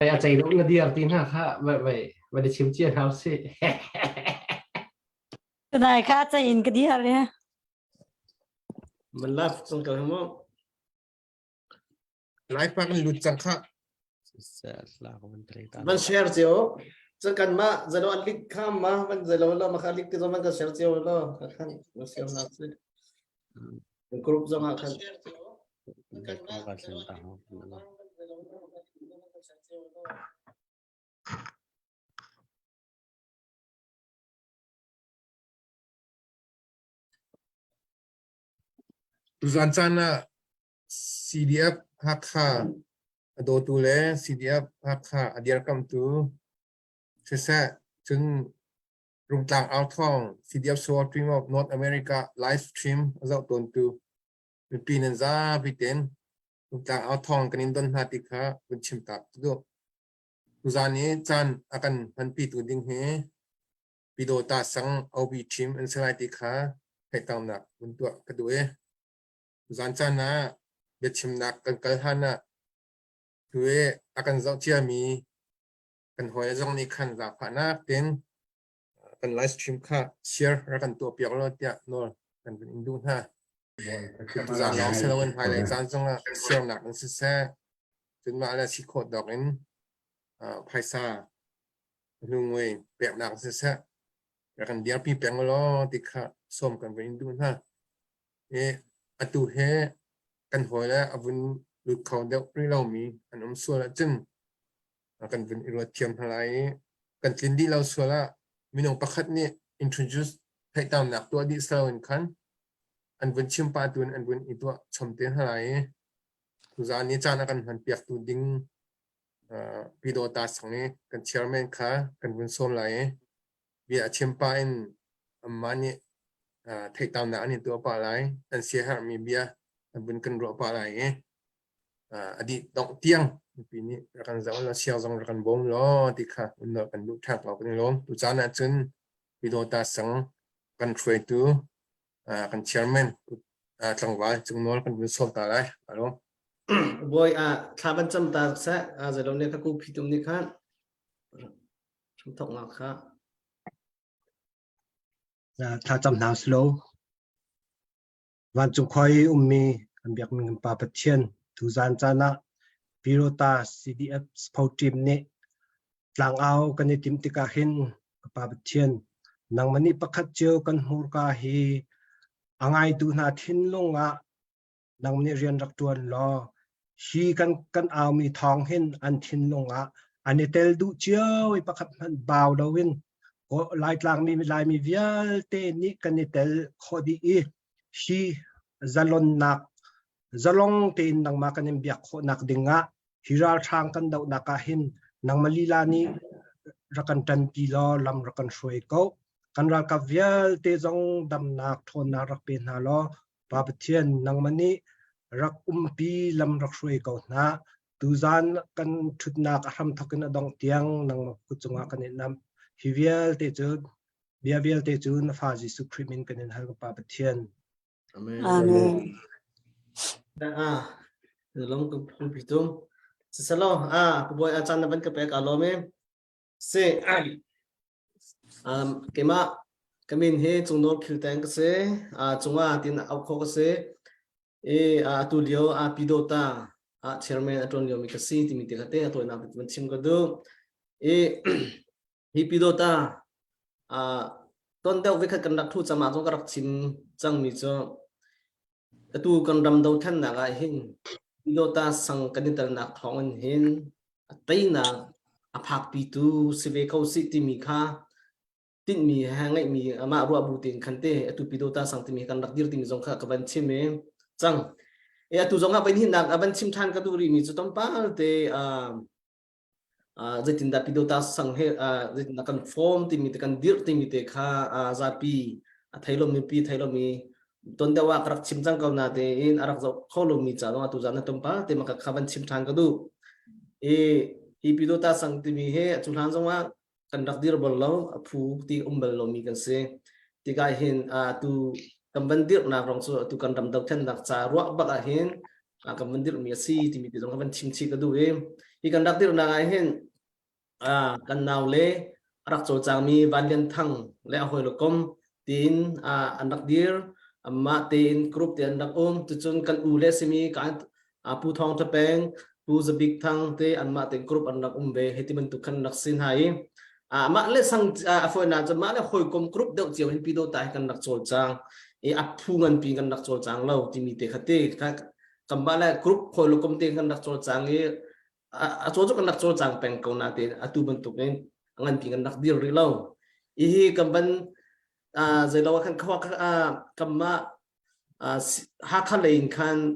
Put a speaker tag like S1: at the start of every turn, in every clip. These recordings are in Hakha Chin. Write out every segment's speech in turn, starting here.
S1: A cei deuh na dir ti hna kha vai vai vai na chim cia hna usih.
S2: Tunai kha cei in ka dir e.
S3: Man live cang ko mu.
S4: Live pa kan lut cang kha.
S3: Van share cio. Cun kan mah zalo an link kha ma van zalo lo ma kha link te zong man kan share cio lo. Khan na share na si. Group zong ah khan.
S4: Tuzan caan ah CDF Hakha a dawtu le CDF Hakha a dirkamtu siseh cun Rungtlang Authawng CDF Sual Team of North America live stream a zoh tawntu mipi nan zapi ten Rungtlang Authawng kan in don hna ti kha vun chim ta duh. Tuzan i caan a kan hmanpitu ding hi Pidawta sang OB team an si lai ti kha theihternak vun tuah ka duh i tuzan caan ah biachimnak kan kal hlan ah tu i a kan zoh ciami kan hawi zong nih khan zaangfahnak tein kan live stream kha share rak kan tuah piak law tiah nawl kan vun in duh hna. Tuzan lawng si loin hmailei caan zongah share nak in siseh cun mah le si khawh dawk in phaisa hnungui peknak siseh rak kan dirpi peng law ti kha sawm kan vun in duh hna. I atu he kan hawi le a vun lut kho deuh rih lomi an um sual ahcun kan vun i ruat thiam hna lai i kan tlin dih lo sual ah minung pakhat nih introduce theihternak tuah dih silo in khan an vun chim pah tu in an vun i tuah chom te hna lai i tuzaan ni caan a kan hman piak tu ding Pyidawta sang i kan chairman kha kan vun sawm lai i bia a chim pah in anmah nih theihternak an in tuah pah lai an siaherhmi bia an vun kan ruah pah lai i a dih dongh tiang mipi nih rak kan zoh law siang zong rak kan bawm law ti kha unnaw kan duh ṭhak lo kan i lawm. Tucaan ah cun Pyidawta sang kan hruaitu kan chairman tlangval Cungnawl kan vun sawm ta lai. Alo.
S3: Bawi ah thla van cam ta seh zeilom ne ka ku phitum nih khan thok nak kha
S5: thla cam hna silo Vancung khua i ummi kan biakmi kan Pa Pathian tuzaan caan ah Pirota CDF Sport Team nih tlangau kan i timh tikah hin ka Pa Pathian nangmah nih pakhat cio kan hmurka hi a ngaitu hna thinlung ah nang nih rian rak ṭuan law hi kan kan aumi thawng hin an thinlung ah an i tel duh cio i pakhat hmanh bau loin Laitlang mi Laimi vialte nih kan i tel khawh dih i hi zalonnak zalong tein nangmah kan in biak khawhnak dingah hi ralhrang kan dohnak ah hin nangmah lila nih rak kan ṭanpi law lam rak kan hruai ko. Kan ralkap vialte zong damnak ṭhawnnak rak pe hna law Pa Pathian nangmah nih rak umpi lam rak hruai ko hna. Tuzaan kan ṭhutnak a hramthawk in a dongh tiang nangmah kut cungah kan i namh. Hi vialte cu bia vialte cu na fa Jesuh Khrih min kan in hal ka Pa Pathian.
S3: Amen.
S2: Amen.
S3: Ah, long ka phung pitum. Sisalo, ah, ku boy achan na ban ka pek alom e. Se, um, keimah ka min hi Cungnawl Phil Teng ka si. Ah, cungah tin au kho ka si. I atu lio a Pidota ah chairman a ṭuan liomi ka si timi te kha te a tawinak van chim ka duh. I hi Pidota ton deuh vikhat kan rak thu cama zong ka rak chim cangmi cu atu kan ram dothlennak ah hin Pidota sang kan i telnak thawng in hin a teinak a phakpitu si ve ko sih timi kha tinhmi he ngeihmi amah ruah bu tein khan te atu pidota sang timi kan rak dir timi zong kha ka van chim i cang e atu zong ah nak a van chim than ka duh rih mi cu tlawmpal te zeitindah pidota sang he zeitindah kan form timi te kan dirh timi te kha zapi a thei lomi pi thei lomi ton deuh ah ka rak chim cang ko na tein a rak zoh kho lomi ca zong atu zan na tlawmpal te ma kha van chim than ka duh i hi pidota sang timi he cu hlan zong ah kan rak dir bal lo a phu ti um bal lomi kan si tikah hin tu kan van dirhnak rong cu tu kan ram dothlennak ca ruah bak ah hin. Kan van dirhmi a si timi ti zong ka van chim chih ka duh i hi kan rak dirhnak ah hin kan nau le a rak cawlcangmi Van Lian Thang le a hawile kom tiin an rak dir. Amah tein group te an rak um. Cucun kan u le simi ka Pu Thawng Tha Peng, Pu Za Bik Thang te anmah tein group an rak um ve. Hiti bantuk khan rak si hna i mah le sang a fawinak cu mah le hawikom group deuh cio hin Pyidawta hi kan rak cawlcang i a phu nganpi kan rak cawlcang lo timi te kha te kanmah le group hawikom te kan rak cawlcang i a caw cu kan rak cawlcang peng ko nain atu bantuk in nganpi kan rak dir rih lo. Hihi kan van zeilo ah khan kanmah Hakha lei in khan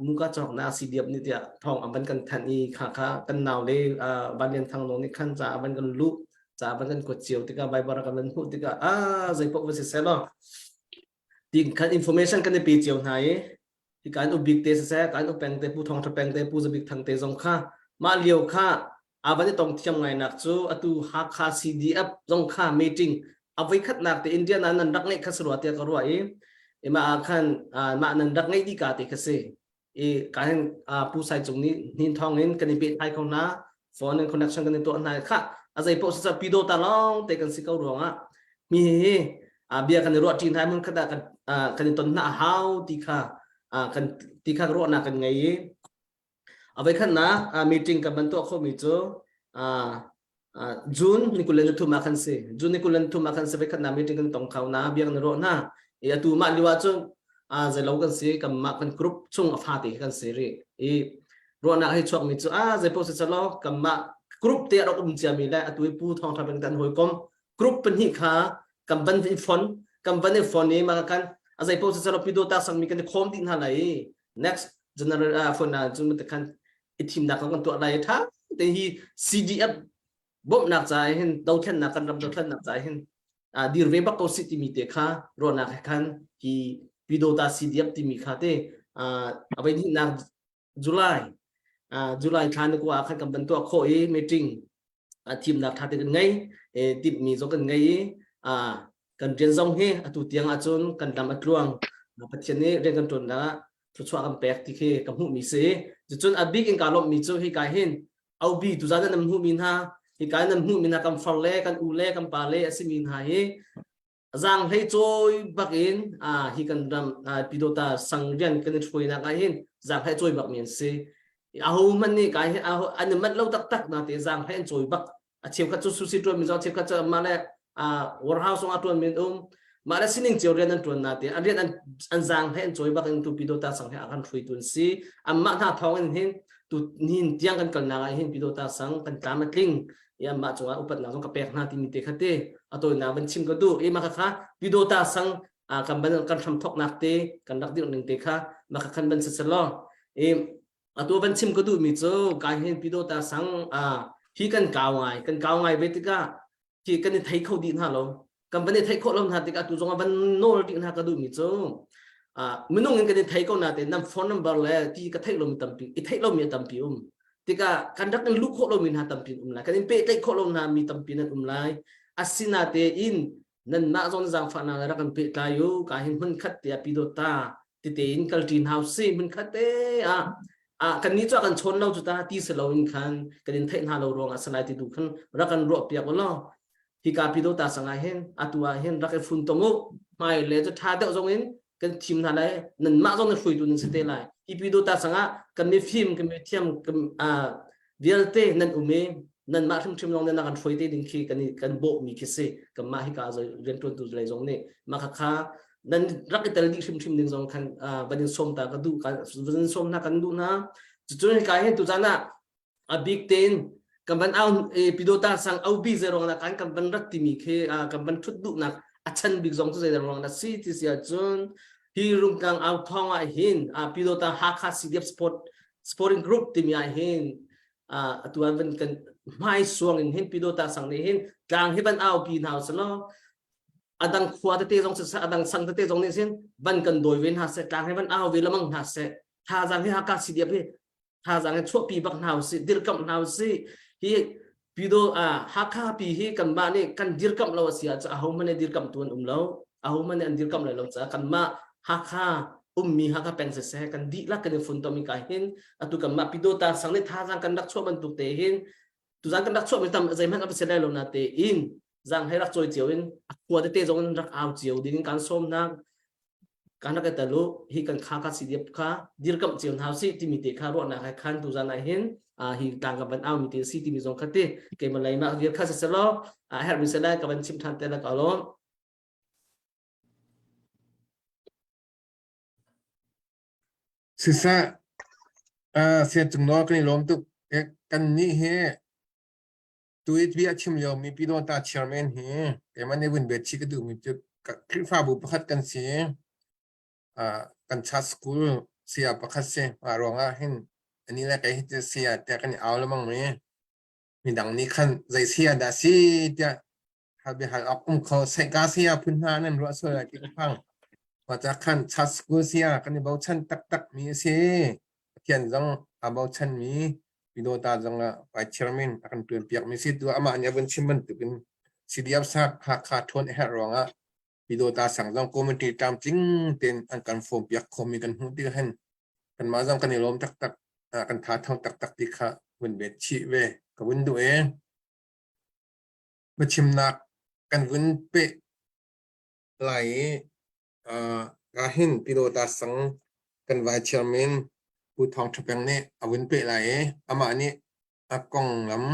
S3: muka cawknak CDF nih tiah thawng an van kan thanh i kha kha kan nau le Van Lian Thang Nung nih khan ca a van kan luh ca a van kan kuat cio tikah Viber a kan van hmuh tikah ah zeipaoh va si seh law ti khan information kan i pe cio hna i hi kan ubik te siseh kan upeng te Pu Thawng Tha Peng te Pu Zabik Thang te zong kha mah lio kha a van i tong thiam ngai nak cu atu Hakha CDF zong kha meeting a voikhatnak te India na nan rak ngeih kha si rua tiah ka ruah i ima ah khan mah nan rak ngeih dih ka te kha si i ka hin Pu Sai Cung nih hnin thawng in kan i peh thai ko hna phone and connection kan i tuah hna kha a zei poh sa pido ta long te kan si ko ruangah mi hi bia kan i ruah ṭi hna mun khat ah kan kan i ton hna a hau ti kha kan ti kha ruahnak kan ngei i A voikhatnak meeting kan van tuah khawhmi cu June ni 23 ah khan si. June ni 23 ah khan si voikhatnak meeting kan tong kho na biak na ruah hna. I atu mah lio ahcun zeilo kan si kanmah kan group chung a fate kan si rih. I ruahnak hi chuakmi cu a zeipaoh si selaw kanmah group te a rak um ciami le atu i Pu Thawng Tha Beng kan hawikom group pahnih kha kan van i fon kan van i fon i mah kan a zeipaoh si selaw Pyidawta sangmi kan i khawm dih hna lai i next general phone ah cun khan i thimnak kan tuah lai tha te hi CDF bawmhnak ca hin dothlennak kan ram dothlennak ca hin dir ve bak ko si timi te kha ruahnak he khan hi Pidota CDF timi kha te avei nak July July thla ni kwa khan kan ban tuah khawh i meeting thimnak tha te kan ngei timhmi zong kan ngei i kan rian zong hi atu tiang ahcun kan lam a tluang. Pathian nih rian kan ṭuannak ah thluachuah kan pek ti khi ka hmuhmi si. Cucun a bik in kaa lawmhmi cu hika hin Obi tuzan nan hmuhmi hna hika nan hmuhmi hna kan far le kan u le kan pa le a simi hna hi zaang hlei cawi bak in hi kan ram Pidota sang rian kan i hruainak ah hin zaang hlei cawi bak mi an si. Aho hmanh nih kai hi an i manh lo taktak na te zaang hlei an cawi bak a cheukhat cu sushi ṭuan mi zong cheukhat cu mah le warehouse zong a ṭuan mi an um mah le sining cio rian an ṭuan na te an rian an an zaang he an cawi bak in tu Pidota sang he a kan hruaitu an si anmah hna thawng in hin tu nihin tiang kan kalnak ah hin Pidota sang kan tlam a tling i anmah cungah upatnak zong ka pek hna timi te kha te a tawinak van chim ka duh i mah kha Pidota sang kan ban kan hram thoknak te kan rak dirh ning te kha mah kha khan ban si selaw i Atu van chim ka duhmi cu kai hin Pidota sang hi kan kau ngai kan kau ngai ve tikah hi kan i thei kho dih hna lo kan van i theih khawh lo hna tikah atu zong ah van nawl dih hna ka duhmi cu minung in kan i thei ko natein nan phone number le ti ka theih lomi tampi i theih lomi a tampi um tikah kan rak in luh khawh lomi hna tampi um lai kan in pehtlaih khawh lo hna mi tampi nan um lai asinatein nanmah zong zaangfahnak le rak kan pehtlai u ka hin hmun khat te ah Pidota tete in kalṭi hna usih hmun khat te ah ah kan nih cu a kan chawn lo cu ta ti si lo in khan kan in theih hna lo ruangah salai ti tu khan rak kan ruah piak u law hika Pidota sangah hin atu ah hin rak i fun tong u hmai le cu ṭha deuh zong in kan thim hna lai nanmah zong na hruaitu nan si te lai hi Pidota sangah kan mifim kan mithiam kan vialte nan um i nanmah hrimhrim lawng nih na kan hruai te ding khi kan kan bawhmi khi si kanmah hika rianṭuantu lei zong nih mah kha nan rak i tel dih hrimhrim ding zong khan van in sawm ta ka duh van in sawm hna kan duh hna cucun hika hin tuzan ah a bik tein kan van au pidota sang obi zeirong na kan kan van rat timi khi kan van thut duhnak a chan bik zong cu zeirong na si ti si ahcun hi rungtlang au thong ah hin pidota Hakha CDF Sport Sporting Group timi ah hin atu an van kan hmai suang in hin pidota sang nih hin tlang hi van au pi hna usalaw adang khua tete zong siseh adang sang tete zong nih sin van kan dawi ve hna seh tlang hi van au ve lamang hna seh thazaang hi Hakha CDF hi thazaang hi chuahpi bak hna usih dirkamh hna usih hi pido Hakha pi hi kanmah nih kan dirkamh lo a si ahcun aho hmanh nih dirkamhtu an um lo aho hmanh nih an dirkamh lai lo caah kanmah Hakha. Ummi Hakha peng siseh kan dihlak kan i funtom i ka hin atu kanmah Pyidawta sang nih thazaang kan rak chuah bantuk te hin tuzaan kan rak chuah mi tam zeihmanh a va si lai lo na te in zang he rak cawi cio in a khua tete zong in rak au cio ding in kan sawm hna. Kan rak i tel u hi kan kha ka CDF kha dirkamh cio hna usih timi te kha ruahnak he khan tuzaan ah hin hi tlang ka van au mi te si timi zong kha ti keimah lei mah vial kha si selaw a herh mi se lai ka van chim than te la ka lawm.
S4: Siseh, sian cung nawl kan i lawm tuk. Kan nih hi tuit bia chim lio mi Pyidawta chairman hi keimah nih vun bet chih ka duhmi cu Khrihfabu pakhat kan si. Kan church school saya pakhat si. Mah ruangah hin ani le kei hi saya tiah kan i au lengmang mi. Midang nih khan zei saya dah si tiah hal biahal awk um kho saihka saya phun hna nan ruah sual lai ti ka phang. Mah khan church school saya kan i bochan taktak mi a si. Pathian zong aa bochan mi Pyidawta zong ah vice chairman a kan tuan piak mi si. Tu amah nih a vun chim bantukin CDF sak Hakha ṭhawn a herh ruangah Pyidawta sang zong committee tlamtling tein an kan form piak khomi kan hmuh tik hin kanmah zong kan i lawm taktak, kan tha thang taktak ti kha vun bet chih ve ka vun duh e. Biachimnak kan vun peh lai i ahhin Pyidawta sang kan vice chairman Pu Thawng Ṭha Peng nih a vun peh lai i amah nih a konglam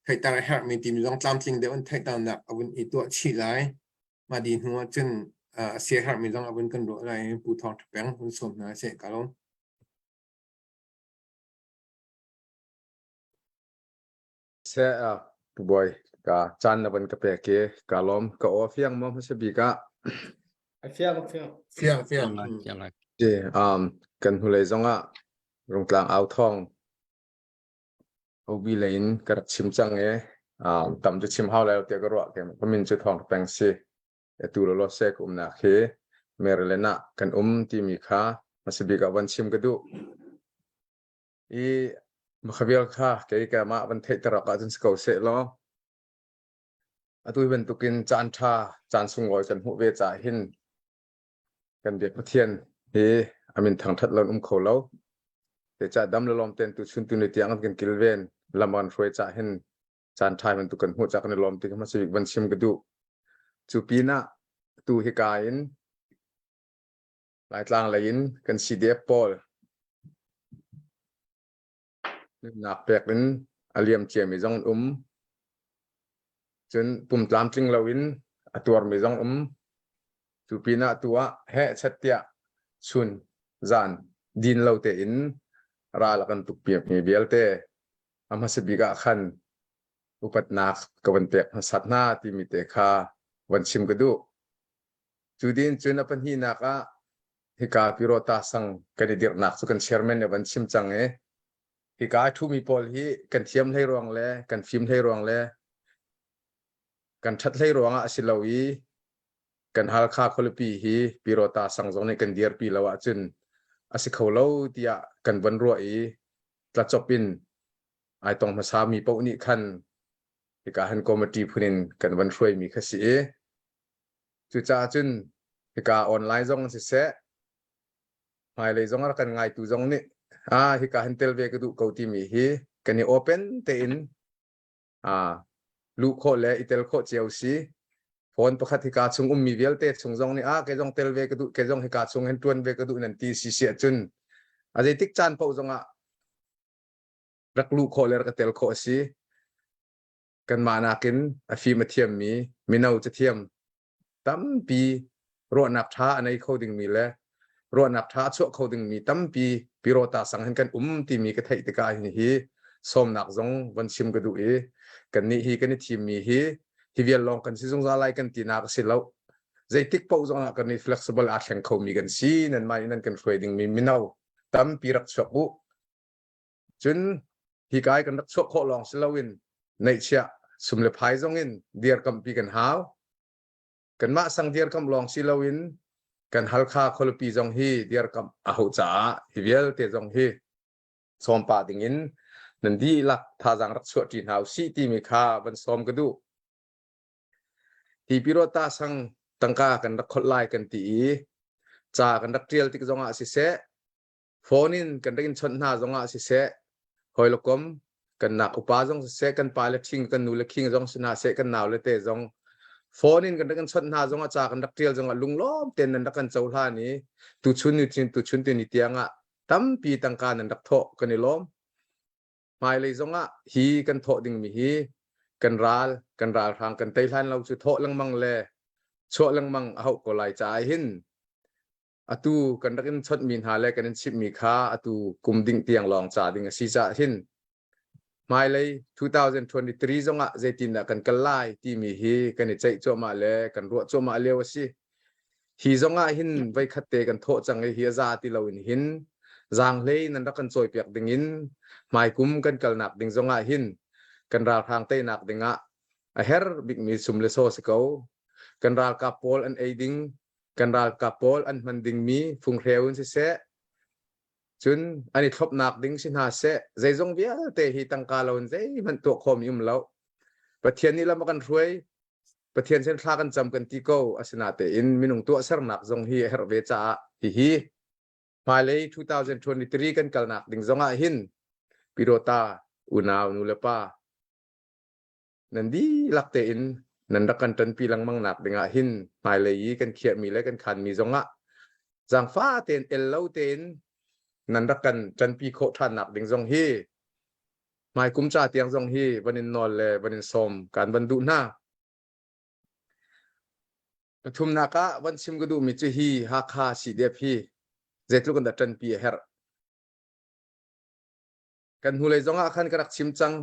S4: theihter a herhmi timi zong tlamtling deuh in theihternak a vun i tuah chih lai. Mah dih hnu ahcun a siaherhmi zong a vun kan ruah lai i Pu Thawng Ṭha Peng vun sawm hna seh ka lawm.
S6: Seh Pu Bawi ka caan na van ka pek i ka lawm. Ka aw fiang maw hmasa bik ah?
S3: A fiang, a fiang.
S4: Fiang, fiang.
S1: Fiang ngai.
S6: Ti kan hnulei zongah Rungtlang au thawng OB lei in ka rak chim cang i tam cu chim hau lai lo tiah ka ruah. Ka min cu Thawng Peng si. Atu lawlaw seh ka umnak hi Maryland ah kan um timi kha hmasa bik ah van chim ka duh. I makhavial kha kei ka mah van theihter awk ahcun si ko seh law atu hi bantukin caan ṭha caan sunglawi kan hmuh ve caah hin kan biak Pathian hi a min thangṭhat lo um kho lo. Zeicah dam le lawm ten tu chun tu ni tiang an kan kilven lam an hruai caah hin caan ṭha bantuk kan hmuh caah kan i lawm ti kha hmasa bik van chim ka duh. Cu pinah tu hika in Laitlang lei in kan CDF pawl nunnak pek in a liam ciami zong an um. Cun pum tlamtling loin a tuarmi zong um. Cu pinah tu ah heh chet tiah chun zan din lo tein ral a kan tuk piakmi vialte a hmasa bik ah khan upatnak ka van pek hmasat hna timi te kha van chim ka duh. Cu din cun a pahnihnak ah hika Pyirota sang kan i dirhnak cu kan chairman nih a van chim cang i hika a ṭhumi pawl hi kan thiam hlei ruang le kan fim hlei ruang le kan ṭhat hlei ruang ah a si lo i kan Halkha khualipi hi Pyirota sang zong nih kan dirpi lo ahcun a si kho lo tiah kan van ruah i tlacop in ai tong hmasa mi paoh nih khan hika han committee phun in kan van hruaimi kha si i Cucaah cun hika online zong siseh, hmailei zong a rak kan ngaitu zong nih ah hika hin tel ve ka duh ko timi hi kan i open tein ah luh khawh le i tel khawh cio si. Phone pakhat hika chung ummi vialte chung zong nih ah kei zong tel ve ka duh, kei zong hika chung hin tuan ve ka duh nan ti si si ahcun a zeitik caan paoh zongah rak luh khawh le rak i tel khawh a si. Kanmah nakin a fim a thiammi mino cathiam tampi ruahnak ṭha a nei kho dingmi le ruahnak ṭha a chuah kho dingmi tampi Pirota sang hin kan um timi ka theih tikah hin hi sawmnak zong von chim ka duh i kannih hi kan i thimmi hi hi vial lawng kan si zungzal lai kan tinak a si lo. Zeitik paoh zongah kan i flexible aa thleng khomi kan si. Nanmah nih nan kan hruai dingmi mino tampi rak chuak u. Cun hika i kan rak chuah khawh lawng si loin neihchiah sum le phai zong in dirkamhpi kan hau. Kanmah sang dirkamh lawng si loin kan Halkha khualipi zong hi dirkamh a hauh caah hi vialte zong hi sawm pah dingin nan dihlak thazaang rak chuahṭi hna usih timi kha van sawm ka duh. Hi Pirota sang tangka kan rak kholh lai kan ti i Ca kan rak ṭial tik zongah siseh, phone in kan rak in chawnh hna zongah siseh, hawi le kom kan nak upa zong siseh, kan pa le ṭhing, kan nu le khing zong si hna seh, kan nau le te zong phone in kan rak in chawnh hna zongah ca kan rak ṭial zongah lunglawm tein nan rak kan cohlan i tuchun ni tuchun ti ni tiang ah tampi tangka nan rak thawh kan i lawm. Hmailei zongah hi kan thawh dingmi hi kan ral kan ralhrang kan tei hlan lo cu thawh lengmang le chuah lengmang a hauh ko lai caah hin atu kan rak in chonhmi hna le kan in chimhmi kha atu kum ding tiang lawng ca ding a si caah hin hmailei 2023 zongah zeitindah kan kal lai timi hi kan i ceih cuahmah le kan ruah cuahmah lio a si. Hi zongah hin voikhat te kan thawh cang i hi a za ti loin hin zaanghlei nan rak kan cawipiak dingin hmaikum kan kalnak ding zongah hin kan ralhrang teinak dingah a her bikmi sum le saw si ko. Kan ralkap pawl an ei ding, kan ralkap pawl an hman dingmi funghreu in siseh, cun an i thlopnak ding si hna seh, zeizong vialte hi tangka lo in zeihmanh tuah khawhmi um lo. Pathian nih lam a kan hruai, Pathian sin thla kan cam kan ti ko asinatein minung tuahsernak zong hi a herh ve caah hihi hmailei 2023 kan kalnak ding zongah hin Pirota unau nu le pa nan dihlak tein nan rak kan ṭanpi lengmang nak dingah hin hmailei i kan khiahmi le kan khanmi zongah zaangfa tein el lo tein nan rak kan ṭanpi khawh ṭhannak ding zong hi Hmaikum ca tiang zong hi van in nawl le van in sawm kan van duh hna. Pathumnak ah van chim ka duhmi cu hi Hakha CDF hi zeitluk in dah ṭanpi a herh. Kan hnulei zong ah khan ka rak chim cang.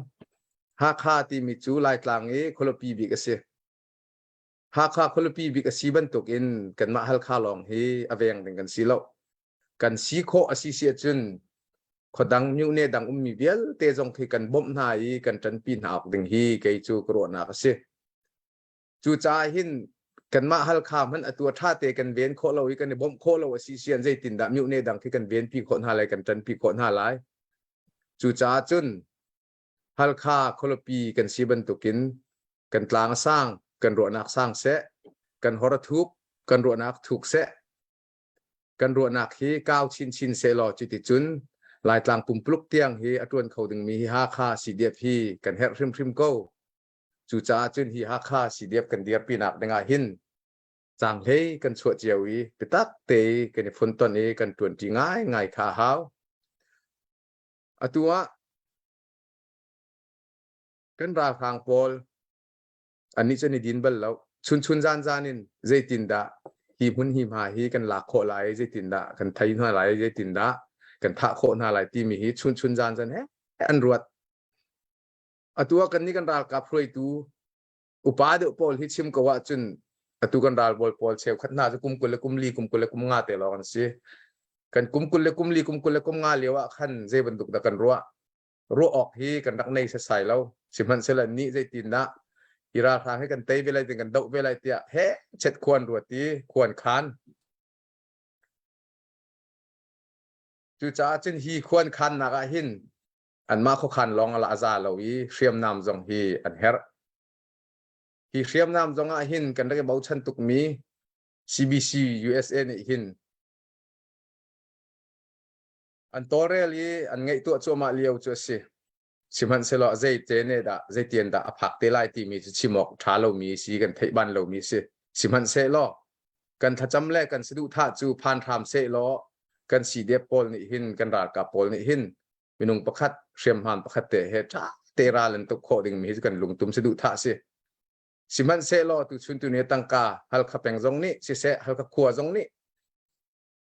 S6: Hakha timi cu Laitlang i khualipi bik a si. Hakha khualipi bik a si bantukin kanmah Halkha lawng hi a veng ding kan si lo. Kan si khawh a si si ahcun khuadang myone dang ummi vialte zong khi kan bawmh hna i kan ṭanpi hna awk ding hi kei cu ka ruahnak a si. Cucaah hin kanmah Halkha hmanh atu a ṭha te kan ven khawh lo i kan i bawmh khawh lo a si sian zeitindah myone dang khi kan venpi khawh hna lai kan ṭanpi khawh hna lai. Cucaah cun Halkha khualipi kan si bantukin kan tlang a sang, kan ruahnak sang seh, kan hor a thuk, kan ruahnak thuk seh, kan ruahnak hi kau chinchin sehlaw cuticun Laitlang pumpuluk tiang hi a ṭuan kho dingmi hi Hakha CDF hi kan herh hrimhrim ko. Cucaah cun hi Hakha CDF kan dirpinak dingah hin canghlei kan chuah cio i biatak te i kan i funtonh i kan ṭuanṭi ngaingai kha a hau. Atu ah kan ralhrang pawl Annih cu an i din bal lo. Chunchun zanzan in zeitindah hi hmun hi hma hi kan lak khawh lai, zeitindah kan thei hna lai, zeitindah kan thah khawh hna lai timi hi chunchun zanzan he an ruat. Atu ah kannih kan ralkap hruaitu upa deuh pawl hi chim ko ahcun atu kan ralbawi pawl cheukhat hna cu kum 20 le kum li, kum 20 le kum nga te lawng an si. Kan kum 20 le kum li, kum 20 le kum nga lio ah khan zei bantuk dah kan ruah? Ruah awk hi kan rak nei sasai lo. Sihmanhsehlaw nih zeitindah hi ralhrang hi kan tei ve lai kan doh ve lai tiah he chet khuan ruat i khuan khan. Cucaah cun hi khuan khannak ah hin anmah khuakhan lawng a za lo i hriamnam zong hi an herh. Hi hriamnam zong ah hin kan rak i bochan tukmi CBC USA nih hin An tawlrel i an ngaihtuah cuahmah lio cu a si. Sihmanhsehlaw zeite nih dah zeitian dah a phak te lai timi cu chim awk ṭha lomi si kan theih ban lomi si. Sihmanhsehlaw kan thlacam le kan saduhthah cu phan hram sehlaw kan CDF pawl nih hin kan ralkap pawl nih hin minung pakhat hriamhman pakhat te he ṭha te ral an tuk khawh dingmi hi cu kan lungtum saduhthah a si. Sihmanhsehlaw tuchun tu ni tangka Halkha peng zong nih siseh Halkha khua zong nih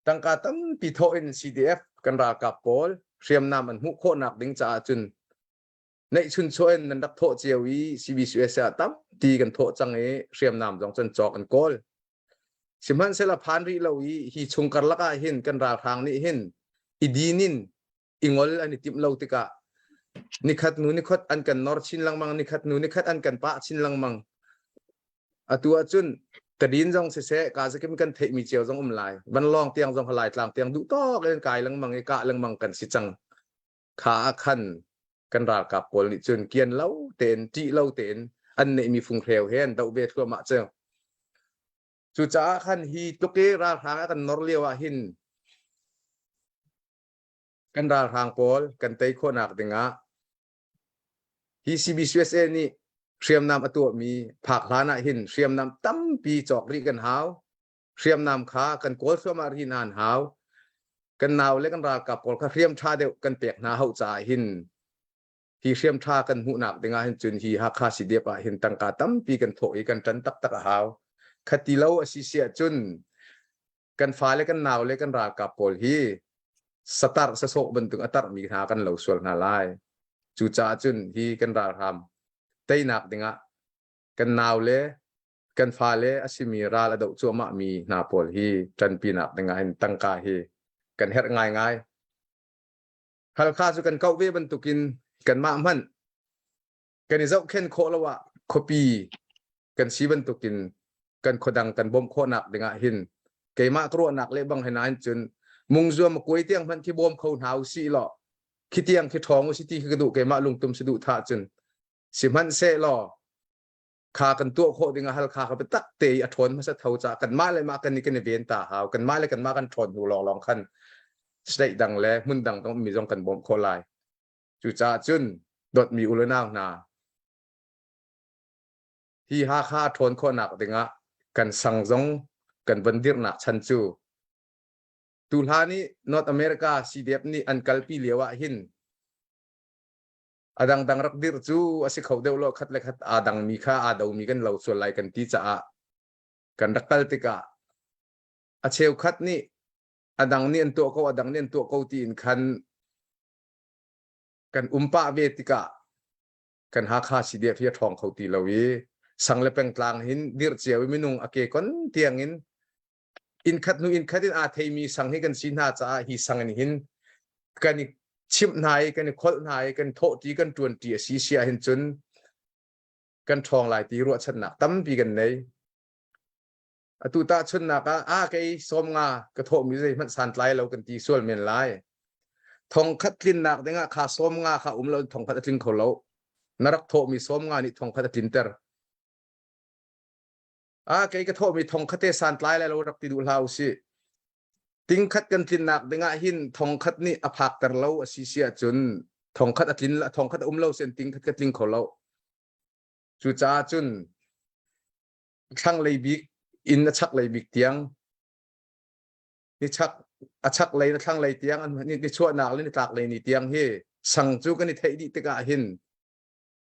S6: Tangka tampi thawh in CDF kan ralkap pawl hriamnam an hmuh khawhnak ding caah cun neihchun chuah in nan rak thawh cio i CBCUSA ah tampi kan thawh cang i hriamnam zong cun cawk an kawl. Sihmanhsehlaw phan rih lo i hi chung karlak ah hin kan ralhrang nih hin i din in i ngol an i timh lo tikah nikhat hnu nikhat an kan nor chin lengmang nikhat hnu nikhat an kan pah chin lengmang atu ahcun tadin zong siseh kazakim kan theihmi cio zong um lai vanlawng tiang zong halai tlang tiang duh tawk in kai lengmang i kah lengmang kan si cang kha ah khan kan ralkap pawl nih cun kian lo tein ṭih lo tein an neihmi funghreu he an doh ve thluahmah cu. Cucaah khan hi tluk i ralhrang a kan nor lio ah hin kan ralhrang pawl kan tei khawhnak dingah hi CBCUSA nih hriamnam a tuahmi phak hlan ah hin hriamnam tampi cawk rih kan hau. Hriamnam kha kan kawl thluahmah rih hna an hau. Kan nau le kan ralkap pawl kha hriam ṭha deuh kan pek hna hau caah hin hi hriam ṭha kan hmuhnak dingah hin cun hi Hakha CDF ah hin tangka tampi kan thawh i kan ṭan taktak a hau. Khati lo a si si ahcun kan fale kan nau le kan ralkap pawl hi satar sasawh bantuk a tarmi hna kan lo sual hna lai. Cucaah cun hi kan ralhram teinak dingah kan nau le kan fale a simi ral a doh cuahmah mi hna pawl hi ṭanpinak dingah hin tangka hi kan herh ngaingai. Halkha cu kan kauh ve bantukin kanmah hmanh kan i zohkhen khawh lo ah khuapi kan si bantukin kan khuadang kan bawmh khawhnak dingah hin keimah ka ruahnak le bang he nain cun mungzuam kuai tiang hmanh khi bawm kho hna usih law khi tiang khi ṭhawng usih ti khi ka duh keimah lungtum si duh thah cun sihmanhsehlaw kha kan tuah khawh ding ah Halkha kha biatak te i a ṭhawn hmasa tho caah kanmah le mah kan i kan i ven ta hau kanmah le kanmah kan ṭhawn hnu lawnglawng khan state dang le hmun dang mi zong kan bawmh khawh lai cucaah cun dawtmi u le nau hna hi Hakha a ṭhawn khawhnak dingah kan sang zong kan van dirhnak chan cu tu hlan i North America CDF nih an kalpi lio ah hin a dangdang rak dirh cu a si kho deuh lo khat le khat aa dangmi kha aa domi kan lo sual lai kan ti caah kan rak kal tikah a cheukhat nih a dang nih an tuah ko a dang nih an tuah ko tiin khan kan um pah ve tikah kan Hakha CDF hi a ṭhawng kho ti lo i sang le pengtlang hin dirh cio i minung a ke kon tiang in inn khat hnu inn khat in aa theimi sang hi kan si hna caah hi sang in hin kan i chimh hna i kan i kholh hna i kan thawhṭi kan ṭuanṭi a si si ahhin cun kan ṭhawng lai ti ruahchannak tampi kan nei. Atu tahchunhnak ah a kei 50 ka thawhmi zeihmanh santlai lo kan ti sual men lai. Thong khat tlinnak dingah kha 50 kha um lo thong khat a tling kho lo. Na rak thawhmi 50 nih thong khat a tlinter. A kei ka thawhmi thong khate santlai lai lo rak ti duh hlah usih. Ting khat kan tlinnak dingah hin thong khat nih a phakter lo a si si ahcun thong khat a tlin thong khat a um lo sen ting khat ka tling kho lo. Cucaah cun thlanglei bik in a chaklei bik tiang ni chak a chaklei na thlanglei tiang ni chuahnak le ni tlaklei ni tiang hi sang cu kan i theih dih tikah hin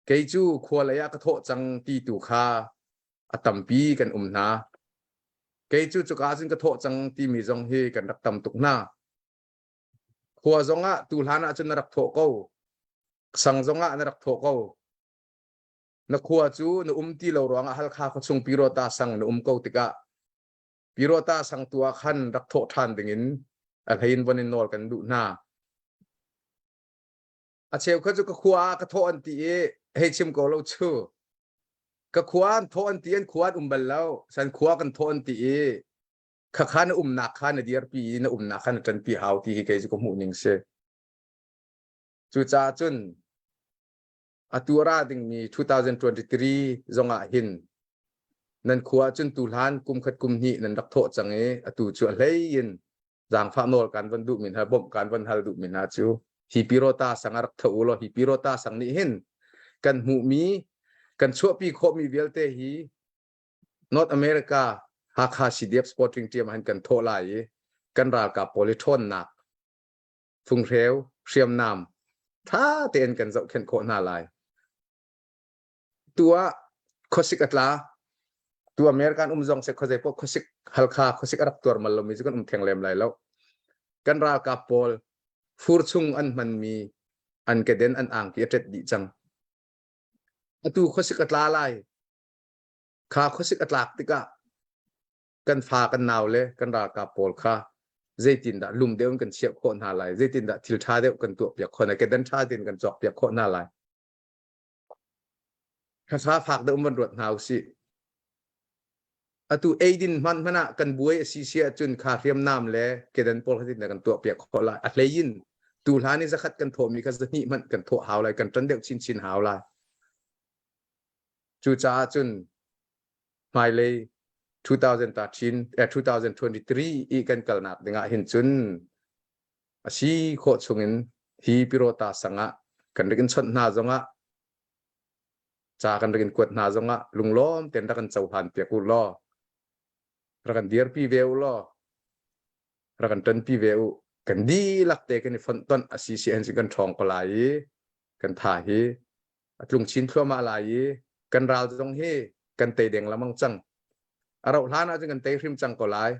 S6: kei cu khua lei ah ka thawh cang ti tu kha a tampi kan um hna kei cu cuka cun ka thawh cang timi zong hi kan rak tam tuk hna khua zong ah tu hlan ah cun na rak thawh ko sang zong ah na rak thawh ko na khua cu na um ti lo ruangah Halkha khuachung Pirota sang na um ko tikah Pirota sang tu ah khan rak thawh ṭhan dingin a hlei in von in nawl kan duh hna. A cheu kha cu ka khua ah ka thawh an ti i hei chim ko lo cu ka khua an thawh an ti an khua an um bal lo san khua kan thawh an ti i khakha na umnak kha na dirpi i na umnak kha na ṭanpi hau ti hi kei cu ka hmuh ning si. Cucaah cun atu a ra dingmi 2023 zongah hin nan khua cun tu hlan kum khat kum hnih nan rak thawh cang i atu cu a hlei in zaangfah nawl kan van duh mi hna bawmh kan van hal duh mi hna cu hi pirota sang a rak tho u law hi pirota sang nih hin kan hmuhmi kan chuahpi khawhmi vialte hi North America Hakha CDF Sporting Team ah hin kan thawh lai i kan ralkap pawl i ṭhawnnak funghreu hriamnam tha tein kan zohkhenh khawh hna lai tu ah khuasik a tla tu American um zong se khuazei poh khuasik Halkha khuasik a rak tuar mal lomi cu kan um theng lem lai lo kan ralkap pawl fur chung an hmanmi an keden an angki a ṭet dih cang atu khuasik a tla lai kha khuasik a tlak tikah kan fa kan nau le kan ralkap pawl kha zeitindah lum deuh in kan chiah khawh hna lai zeitindah thil ṭha deuh kan tuah piak khawh hna kedan ṭha tein kan cawk piak khawh hna lai kha fak deuh van ruat hna usih atu eidin hman hman ah kan buai a si si ahcun kha hriamnam le kedan pawl kha zeitindah kan tuah piak khawh lai a hlei in tu hlan i zakhat kan thawhmi kha zahnih hmanh kan thawh hau lai kan ṭan deuh chinchin hau lai cucaah cun hmailei. 2013 eh, 2023 i kan kalnak dingah hin cun a si khawh chungin hi Pirota sangah kan rak in chawnh hna zongah ca kan rak in kuat hna zongah lunglawm ten rak kan cohlan piak u law rak kan dirpi ve u law rak kan ṭanpi ve u. Kan dihlak te kan i fonhtonh a si si hen kan ṭhawng ko lai i kan tha hi a tlung chin thluahmah lai i kan ral zong hi kan tei deng lamang cang. A rauh hlan ahcun kan tei hrim cang ko lai.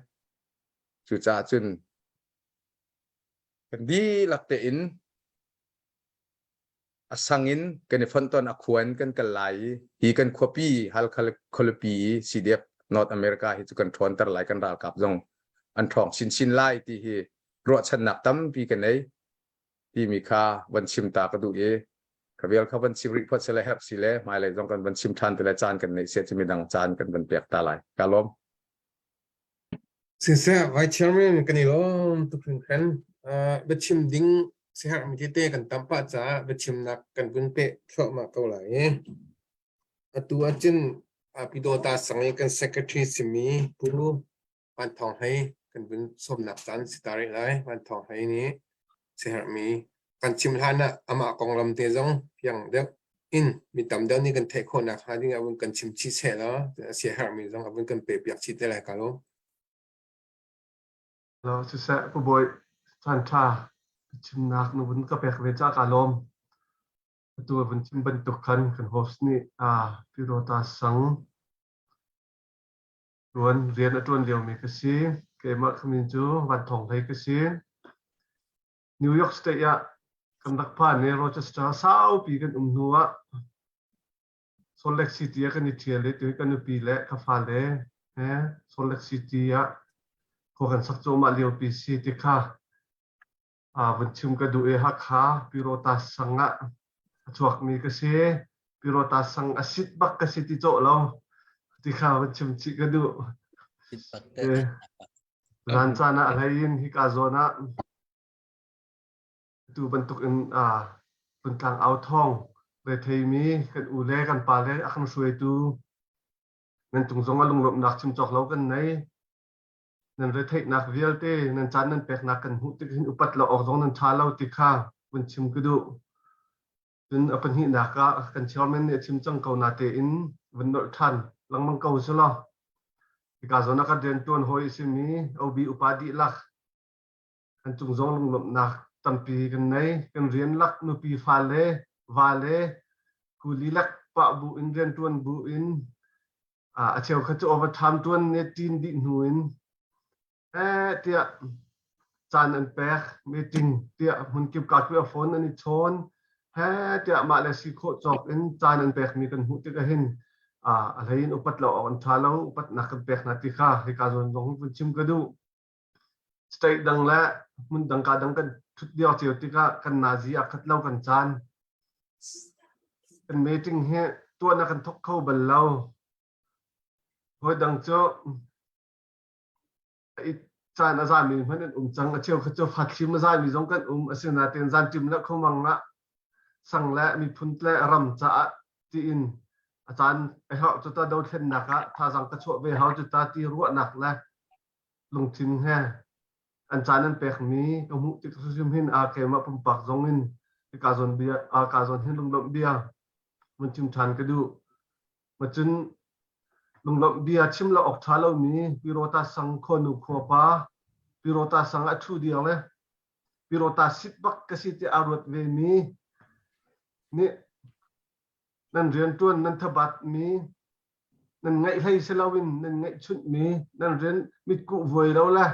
S6: Cucaah cun kan dihlak tein a sang in kan i fonhton a khua in kan kal lai i hi kan khuapi Halkha khualipi i CDF North America hi cu kan ṭhawnter lai kan ralkap zong an ṭhawng chinchin lai ti hi ruahchannak tampi ka nei timi kha van chim ta ka duh i ka vial kha van chim rih phot sile herh si le hmailei zong kan van chim ṭhan te le caan kan neih sia cu midang caan kan van pek ta lai ka lawm.
S4: Siseh, Vice Chairman kan i lawm tuk hringhran. Biachim ding siaherhmi tete kan tam pah caah biachimnak kan vun peh thluahmah ko lai i atu ahcun Pyidawta sang i kan secretary simi Pu Van Thawng Hlei kan vun sawmnak caan si ta rih lai. Van Thawng Hlei nih siaherhmi kan chim hlan ah amah konglam te zong fiang deuh in mi tam deuh nih kan theih khawh nakhnga ding ah vun kan chim chih seh law siaherhmi zong a vun kan pe piak chih te lai ka lo.
S7: Lo siseh Pu Bawi caan ṭha chimnak na vun ka pek ve ca ka lawm. Atu a vun chim bantuk khan kan host nih a Pirota Sang ṭuan rian a ṭuan liomi ka si. Keimah ka min cu Van Thawng Hlei ka si. New York State ah kan rak phan i Rochester saupi kan um hnu ah Salt Lake City ah kan i ṭhial i tuhi ka nupi le ka fale he Salt Lake City ah khua kan sak cuahmah liopi si ti kha vun chim ka duh i Hakha Pirota sang ah a chuakmi ka si. Pirota sang a sit bak ka si ti cawh lo ti kha vun chim chih ka duh. Zan caan ah a hlei in hika zawn ah atu bantuk in Puntlang au thawng retheimi kan u le kan pa le a kan hruaitu nan cung zong ah lunglawmhnak chim cawk lo kan nei. Nan retheihnak vialte nan caan nan peknak kan hmuh tik hin upat lo awk zong nan ṭha lo ti kha vun chim ka duh. Cun a pahnihnak ah kan chairman nih a chim cang ko natein vun nolh ṭhan lengmang ko si law hika zawn ah kan rianṭuan hawi a simi OB upa dihlak kan cung zong lunglawmhnak tampi kan nei. Kan rian lak nupi fale va le kuli lak pah bu in rianṭuan bu in a cheukhat cu overtime ṭuan ne ṭin dih hnu in eh tiah caan an pek meeting tiah hmunkip ka tu a phone an i chawn he tiah mah le si khawh cawk in caan an pekmi kan hmuh tik ahhin a hlei in upat lo awk an tha lo upatnak kan pek hna ti kha hika zawn zong vun chim ka duh state dang le hmun dang ka dang kan thut dio cio tikah kan nazi a khat lo kan caan kan meeting hi tuah na kan thok kho bal lo hoi dang cu caan a zami hmanh an um cang. A cheu kha cu fathlim a zaimi zong kan um. Asinain zanṭim le khomang ah sang le miphun le ram caah tiin a caan a herh cu ta dothlennak ah thazaang ka chuah ve hau cu ta ti ruahnak le lungthin he an caan an pekmi ka hmuh tik hrim hin a keimah pumpak zong in ka zawn bia ka zawn hin lunglawmh bia mun chim ṭhan ka duh. Macun lunglawmh bia chim lo awk ṭha lomi Pirota sang khuanu khuapa Pirota sang a ṭhu diang le Pirota sit bak ka si ti aa ruat vemi nih nan rianṭuan nan thabatmi nan ngaih hlei si loin nan ngaihchunhmi nan rian mitkuh vuai lo le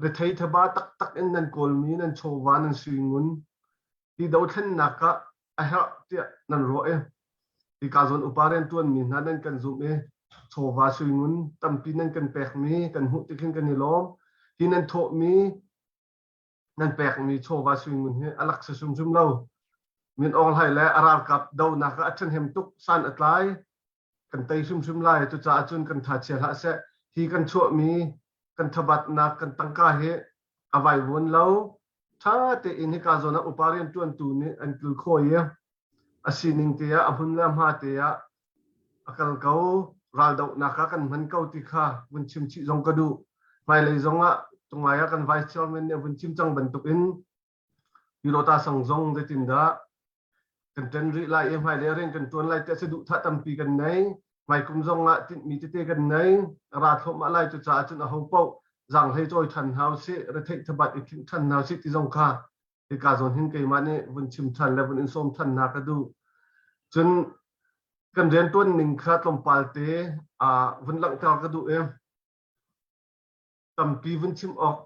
S7: rethei thaba taktak in nan kawlmi nan chawva nan suingun hi dothlennak ah a herh tiah nan ruah i hika zawn upa rianṭuanmi hna nan kan zumh i chawva suingun tampi nan kan pekmi kan hmuh tik hin kan i lawm. Hi nan thawhmi nan pekmi chawva suingun hi a lak si hrimhrim lo. Min Aung Hlaing le a ralkap donak ah a ṭhahnem tuk san a tlai. Kan tei hrimhrim lai. Cucaah cun kan tha chia hlah seh. Hi kan chuahmi kan thabatnak kan tangka hi a vaivuan lo. Ṭha tein hika zawn ah upa rianṭuantu nih an kilkhawi i a sining te ah a hmun le a hma te ah a kal ko. Raldohnak ah kan hman ko ti kha vun chim chih zong ka duh. Hmailei zong ah cungai ah kan vice chairman nih a vun chim cang bantuk in Pilota sang zong zeitindah kan ṭan rih lai i hmailei rian kan ṭuan lai tiah saduhthah tampi kan nei. Hmaikum zong ah tinhmi tete kan nei. Ra thluahmah lai cucaah cun aho paoh zaanghlei cawi ṭhan hna usih, retheih thabat i khinh ṭhan hna usih ti zong kha hika zawn hin keimah nih vun chim ṭhan le vun in sawm ṭhan hna ka duh. Cun kan rianṭuan ning kha tlawmpal te vun langhter ka duh i tampi vun chim awk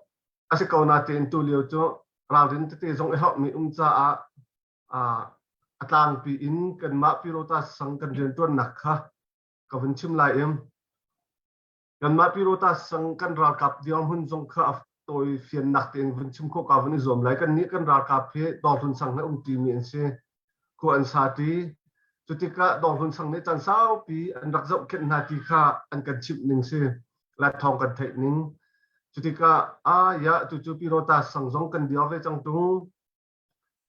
S7: a si ko natein tu lio cu ralrin tete zong i herhmi um caah a tlangpi in kanmah Pirota sang kan rianṭuannak kha ka vun chim lai i kanmah Pirota sang kan ralkap dirhmun zong kha a tawi fiannak tein vun chim khawh ka vun i zuam lai. Kannih kan ralkap hi Dawrhlun sang he um ṭimi an si. Khua an sa ṭi. Cutikah Dawrhlun sang nih caan saupi an rak zohkhenh hna ti kha an kan chimh ning si. La thawng kan theih ning. Cutikah a ya tucu Pirota sang zong kan dir ve cang tung.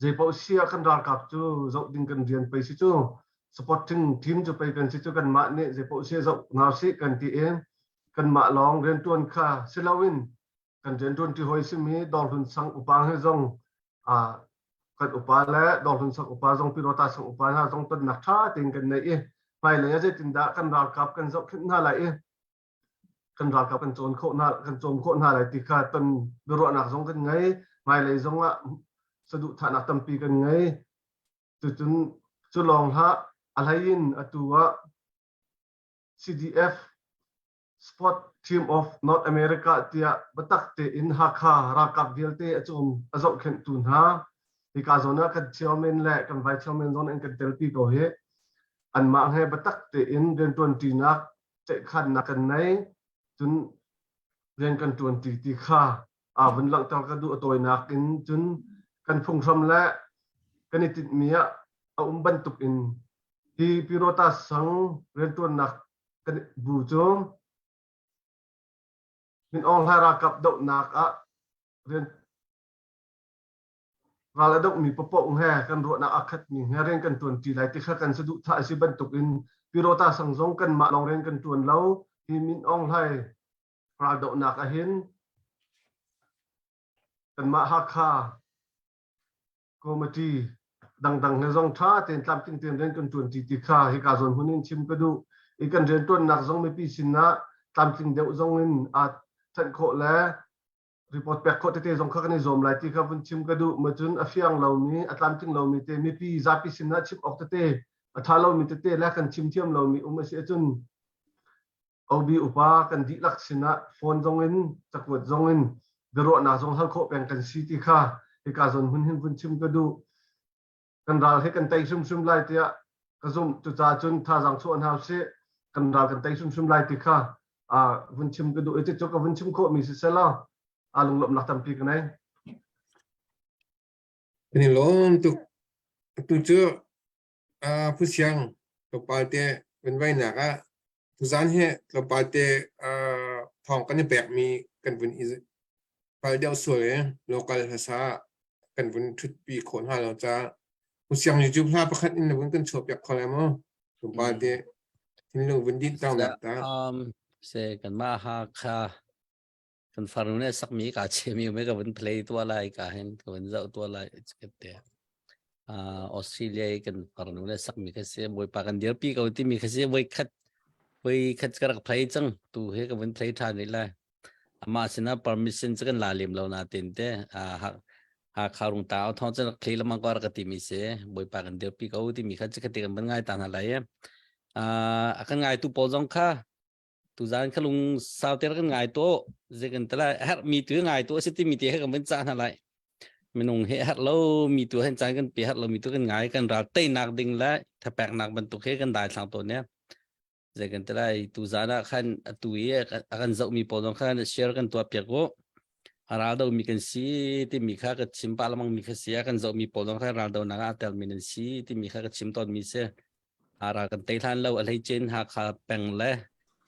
S7: Zeipaoh si ah kan ralkap cu zoh ding kan rian pei si cu. Supporting team cu pei kan si cu kanmah nih zeipaoh si zoh hna sih kan ti i kanmah lawng riantuan kha si loin kan riantuan ṭi hawi simi Dawrhlun sang upa he zong kan upa le Dawrhlun sang upa zong Pirota sang upa hna zong tonnak ṭha tein kan nei i hmailei ah zeitindah kan ralkap kan zohkhenh hna lai i kan ralkap kan cawn khawh hna kan cawm khawh hna lai ti kha ton biaruahnak zong kan ngei. Hmailei zong ah saduhthahnak tampi kan ngei. Cucun cu lawng hlah, a hlei in atu ah CDF Sport Team of North America tiah biatak tein Hakha ralkap vialte a cawm a zohkhenhtu hna hika zawn ah kan chairman le kan vice chairman zawn in kan telpi ko hi. Anmah he biatak tein rianṭuanṭinak ceihkhannak kan nei, cun rian kan ṭuanṭi ti kha aa vun langhter ka duh. A tawinak in cun kan phunghram le kan i tinhmi ah a um bantuk in hi Pirota sang rianṭuannak kan bu cu Min Aung Hlaing ralkap dohnak ah rian ral a dohmi paoh he kan ruahnak aa khatmi he rian kan ṭuanṭi lai ti kha kan saduhthah a si bantuk in Pirota sang zong kanmah lawng rian kan ṭuan lo. Hi Min Aung Hlaing ral dohnak ahhin kanmah Hakha committee dangdang he zong ṭha tein tlamtling tein rian kan ṭuanṭi ti kha hika zawn hmun in chim ka duh i kan rianṭuannak zong mipi sinah tlamtling deuh zong in aa thanh khawh le report pek khawh tete zong kha kan i zuam lai ti kha vun chim ka duh. Ma cun a fiang lomi, a tlamtling lomi te mipi zapi sinah chim awk tete a ṭha lomi tete le kan chim thiam lomi um a si ahcun OB upa kan dihlak sinah phone zong in cakuat zong in biaruahnak zong hal khawh peng kan si ti kha hika zawn hmun hin vun chim ka duh. Kan ral hi kan tei hrimhrim lai tiah ka zumh. Cucaah cun thazaang chuah hna usih, kan ral kan tei hrimhrim lai ti kha vun chim ka duh i cucu ka vun chim khawhmi siseh law aa lunglawmhnak tampi ka nei.
S4: Kan i lawm tuk. Atu cu Phu Siang tlawmpal te kan vainak ah tuzaan hi tlawmpal te thawng kan i pekmi kan vun i pal deuh sual i local hlasa kan vun ṭhutpi khawh hna lo caah Phu Siang YouTube hla pakhat in na vun kan chuahpiak kho lai maw? Tlawmpal te thinlung vun dinh tawnak ta.
S8: Se kanmah Hakha kan farnu nih a sakmi ka chemi me ka vun play tua lai ka hin ka vun zoh tua lai te Australia i kan farnu nih a sakmi kha si. Bawipa kan dirpi ko timi kha si. Voi khat voi khat ka rak play cang, tu he ka vun play ṭhan rih lai. Amah sinah permission cu kan la lem lo na tin te Hakha rung ta thong cun rak play lamang ko rak ka timi si. Bawipa kan dirpi ko timi kha chi khat kan van ngai ta hna lai. A kan ngai tu pawl zong kha tuzaan kha lung sauter kan ngai to ze kan tala herh mi tu ngai to si ti mi te he kan van ca hna lai. Minung he herh lo mi tu hen caan kan pe, herh lo mi tu kan ngai, kan ral teinak ding le thapek nak bantuk he kan dai thlang to ne ze kan tala. Tuzaan ah khan atu i a kan zoh mi pawl zong khan share kan tuah piak u. A ral do mi kan si ti mi kha ka chim pa lamang mi kha si. A kan zoh mi pawl zong kha ral do nak ah tel mi nan si ti mi kha ka chim tawn mi si. Ral kan tei hlan lo, a hlei cin Hakha peng le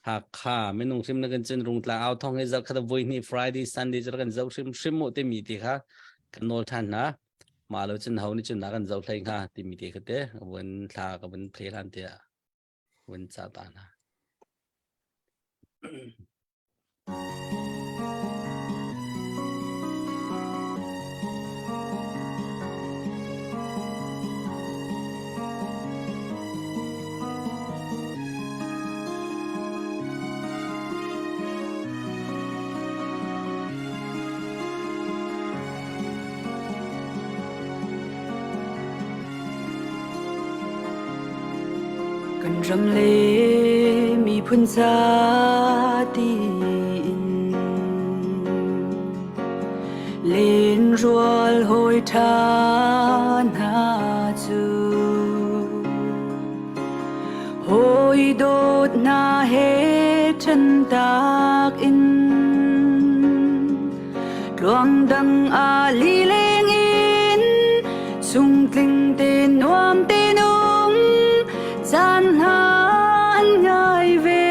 S8: Hakha minung hrim na kan cin Rungtlang au thong hi zarh khat voi hnih Friday Sunday cu kan zoh hrim hrim mu timi ti kha kan nawl than hna. Ma lo cun ho ni cun na kan zoh hlei hnga timi ti kha te vun thla ka vun phle hlan te vun ca ta hna.
S9: Kan ram le miphun ca tiin lenrual hawi ṭha hna cu hawi dawt hna he ṭhen tak in Tluang dang ah lileng in sungtling te nuam te nung caan hna an ngai ve.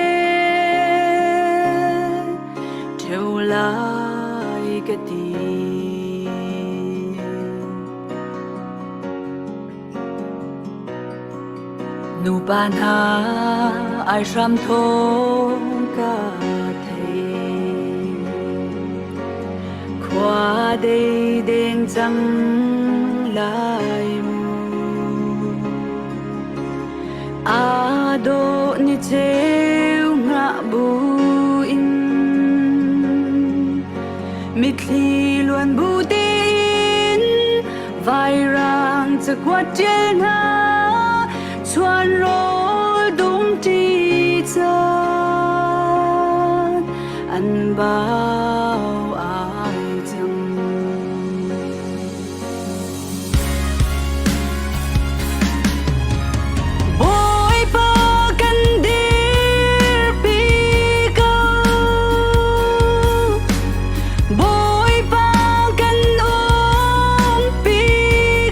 S9: Ṭheu lai ka ti. Nupa hna ai hram thawng ka thei. Khua dei deng cang lai mu. Aa dawh ni ceu ngah bu in Mitthli luan bu tein vairang cakuat ṭial hna chuan rawl dum ṭi caan an bau ai cang. Bawipa kan dirpi ko. Bawipa kan umpi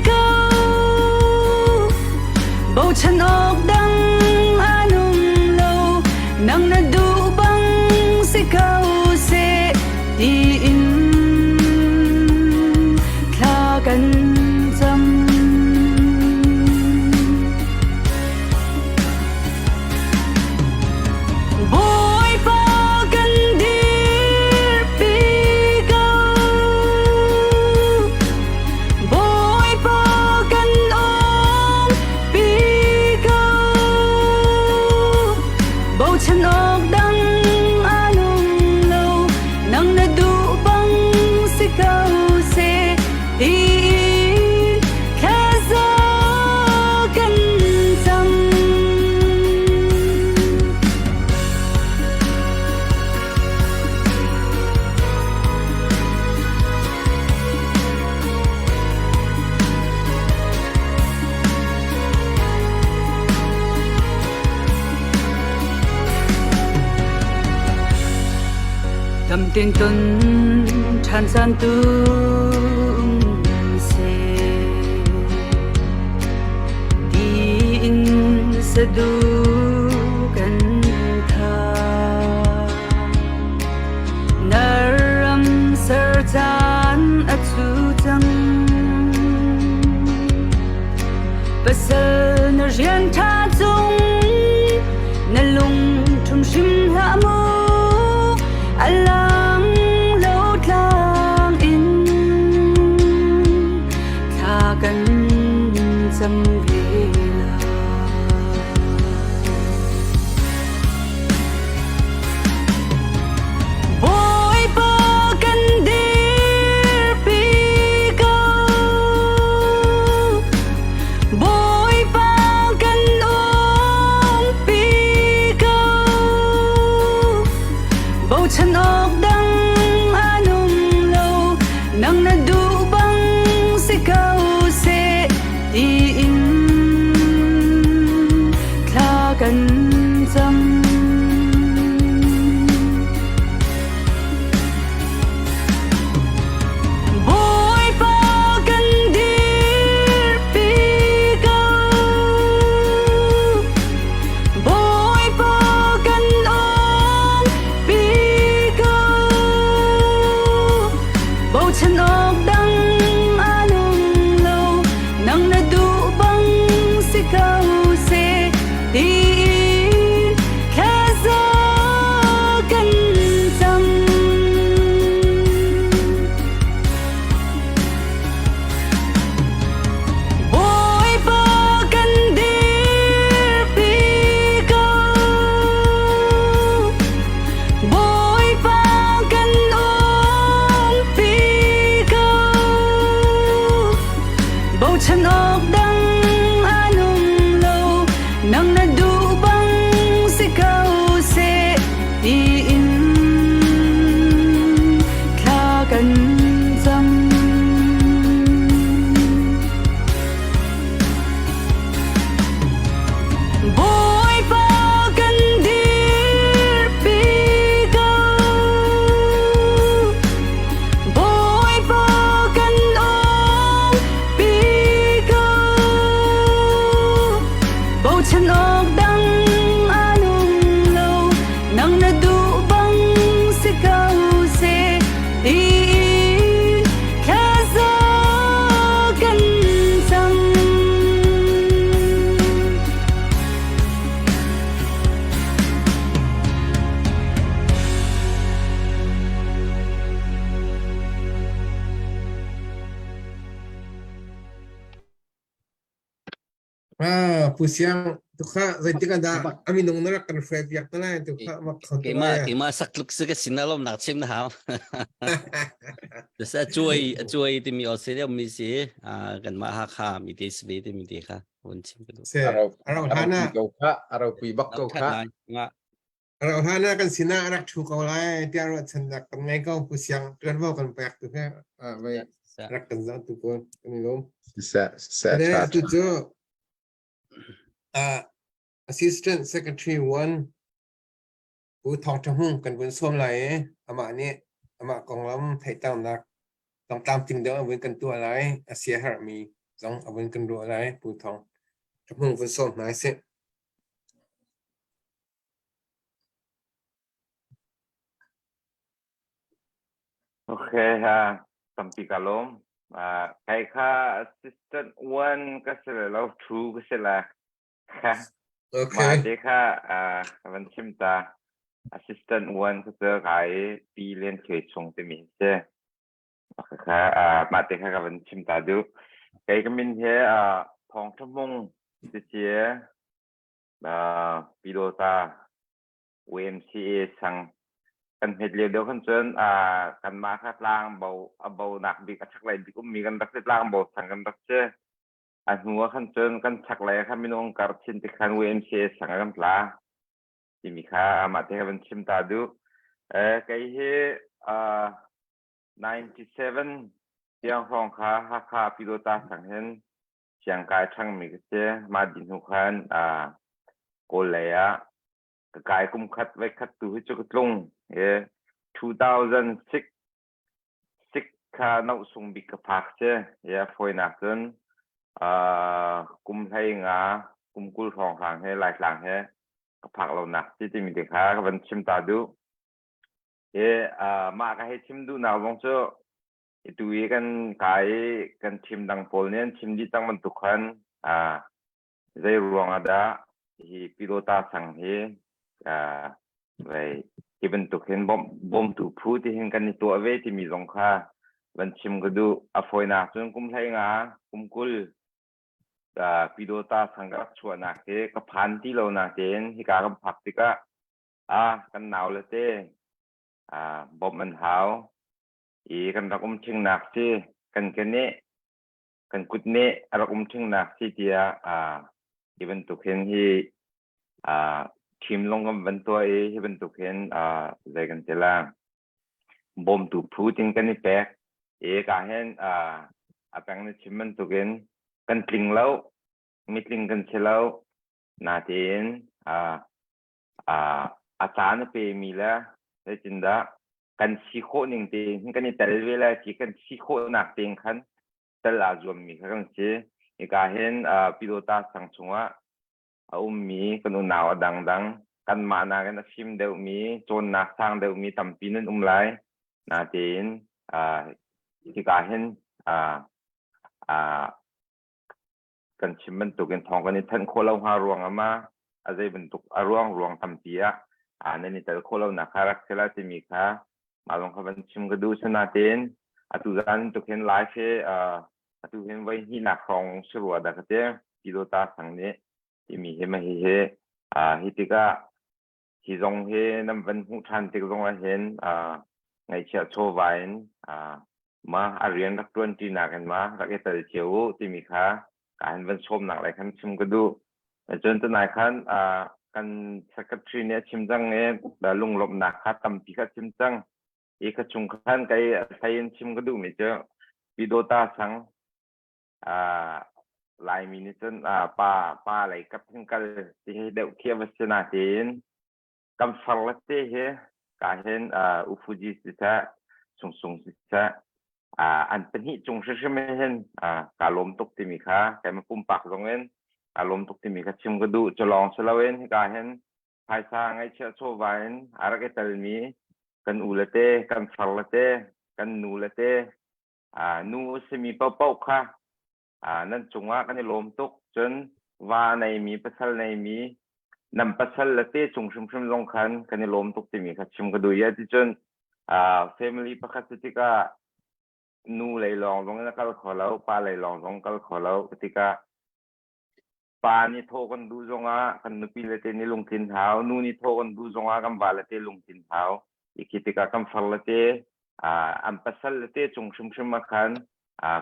S9: ko. Bochan awk dang an um lo. Nang na duh bang si ko seh tiin thla kan cam. Bawipa kan dirpi ko. Bawipa kan umpi ko. Bochan awk dang an um lo. Nang na duh bang si ko seh tiin thlaza kan cam. Dam tin tun ṭhan caan tu seh tiin sadu kan tha. Na ram ser caan a cu cang. Pasal na rian ṭha cung na lung ṭhum hrim hlah mu a lang lo tlang in thla kan cam ve lai. Bawipa kan dirpi ko. Bawipa kan umpi ko. Bochan awk dang an um lo. Nang na duh bang si ko seh tiin thla kan cam. Bawipa kan dirpi ko. Bawipa kan umpi ko. Bochan awk dang an um lo. Nang na duh bang si ko seh tiin.
S4: Ah, Pu Siang, tukha zeitik ah dah a minung na rak kan hruai piak te lai tukha mak kho te
S8: Keimah
S4: lai.
S8: keimah sak tluk si ka sin alom nak chim na hau. Tas a cuai a cuai timi Australia mi si ah kanmah Hakha mi te si ve timi te kha vun chim ka duh.
S4: Se,
S6: A
S4: aro
S6: ro
S4: hlan
S6: pui
S4: ah
S6: ko kha, a ro pui bak ko
S8: Ṭhat
S6: kha.
S8: lai. Nga.
S4: aro hlan ah kan sinah rak ṭhu ko lai tiah ruahchannak kan ngei ko Pu Siang ṭuanvo kan pek tu he ah vai rak kan zoh tu pawl kan i lawm.
S6: Siseh, siseh,
S4: Ade
S6: ṭha,
S4: atu
S6: ṭha.
S4: cu ah Assistant Secretary 1 Pu Thawng Ṭha Hmung kan vun sawm lai i amah nih amah konglam theihternak zong tlamtling deuh a vun kan tuah lai. A siaherhmi zong a vun kan ruah lai. Pu Thawng Ṭha Hmung vun sawm hna sih.
S10: Okay, ha, tampi ka lawm. Uh, kai kha assistant one ka si le lo, two ka si la. Kha,
S4: Okay.
S10: mah te kha uh, ka van chim ta. Assistant one ka cu kai pi len thluai chung timi si. Kha, uh, mah te kha ka van chim ta duh. Kei ka min he uh, Thawng Tha Hmung ti si uh, Pilota YMCA sang kan hmet lio deuh khan cun uh, kanmah kha tlang bo a bo nak bik a chaklei bik ummi kan rak si tlang bo sang kan rak si a hnu ah khan cun kan chaklei ah khan minung kar chin ti khan YMCA sang ah kan tla timi kha amah te kha van chim ta duh eh kei hi uh, 97 tiang hrawng kha Hakha Pilota sang hin siangkai ṭhangmi ka si. Mah dih hnu khan uh, Kawl lei ah ka kai kum khat voi khat tu hi cu ka tlung. E 2006 sik kha noh sung bik ka phak si. Ya fawinak cun uh, kum hlei nga kum 20 hrawng hlang he Laitlang he ka phak lo nak si timi te kha ka van chim ta duh. E uh, mah ka hei chim duhnak zong cu Itu i kan kai kan thim dang pawl nih an chim dih cang bantuk khan ah zei ruang ah dah hi Pilota sang hi ah vei hi bantuk hin bawmtu phu ti hin kan i tuah ve timi zong kha van chim ka duh. A fawinak cun kum 15 kum 20 Pilota sang ka rak chuahnak hi ka phan ti lo natein hika kan phak tikah ah kan nau le te ah bawmh an hau. I kan rak um ṭhingnak si kan ke nih kan kut nih a rak um ṭhingnak si tiah aa hi bantuk hin hi aa ṭhim lung kan van tuah i hi bantuk hin aa zei kan ti la bawmtu phu ting kan i pek i ka hin aa a peng na chim bantukin kan tling lo mitling kan si lo natein aa aa a caan a pemi le zeitindah kan si khawh ning tein kan i tel ve lai ti kan si khawhnak tein khan tel aa zuammi kha kan si. Hika hin uh, Pilota sang chungah a ummi kan unau a dangdang kanmah nakin a fim deuhmi cawnnak sang deuhmi tampi nan um lai. Natein uh, hika hin uh, uh, kan chim bantukin thawng kan i thanh khawh lo hnga ruang ah ma a zei bantuk a ruang ruang tampi ah aa nan i tel khawh lo nak kha rak si la timi kha mah lawng kha van chim ka duh sinain atu zan tuk hin live he atu hin voi hnih nak hrawng si rua dah ka ti Pilota sang nih timi hi ma hi hi hi tikah hi zong hi nan van hmuh ṭhan tik zong ah hin ngaihchiah chawva in ma a rian rak ṭuan ṭinak in ma rak i tel cio u timi kha ka hin van sawmnak lai khan chim ka duh. Cun tunai khan kan secretary nih a chim cang i lunglawmhnak kha tampi kha a chim cang. I ka chung khan kei a hlei in chim ka duhmi cu Pidota sang Laimi nih cun pa pa lei kap hin kal ti hi deuh khi a va si natein kan far le te hi ka hin Ufuji siseh Sungsung siseh an pahnih cung hrimhrim hin kaa lawm tuk timi kha keimah pumpak zong in kaa lawm tuk timi kha chim ka duh. Cu lawng si loin hika hin phaisa ngaihchiah chawva in a rak i telmi kan u le te, kan far le te, kan nu le te, nu a simi paohpaoh kha nan cungah kan i lawm tuk. Cun va neimi, pasal neimi, nan pasal le te cung hrimhrim zong khan kan i lawm tuk timi kha chim ka duh i ticun family pakhat si tikah nu lei lawng zong in a kal kho lo, pa lei lawng zong kal kho lo tikah. Pa nih thawh kan duh zongah kan nupi le te nih lungtlin hau, nu nih thawh kan duh zongah kan va le te lungtlin hau. I khi tikah kan far le te an pasal le te cung hrimhrim ah khan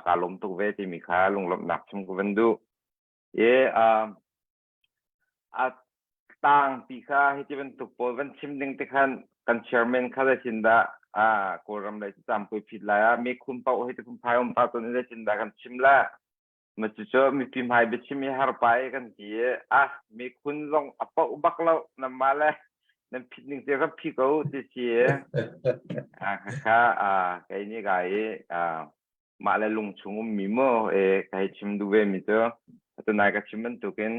S10: kaa lawm tuk ve timi kha lunglawmhnak chim ka van duh. I a tangpi kha hiti bantuk pawl van chim ding te khan kan chairman kha zeitin dah Kawlram lei campui phit lai ah mekhun paoh hiti phunphai um ta ton zeitin dah kan chim la ma cucu mipi hmai biachim i har pa i kan ti i ah mekhun zong a paoh bak lo nan mah le nan phit ning te kan phi ko ti si i kha kei nih ka i mah le lung chung ummi maw e ka hei chim duh ve mi cu tunai ka chim bantukin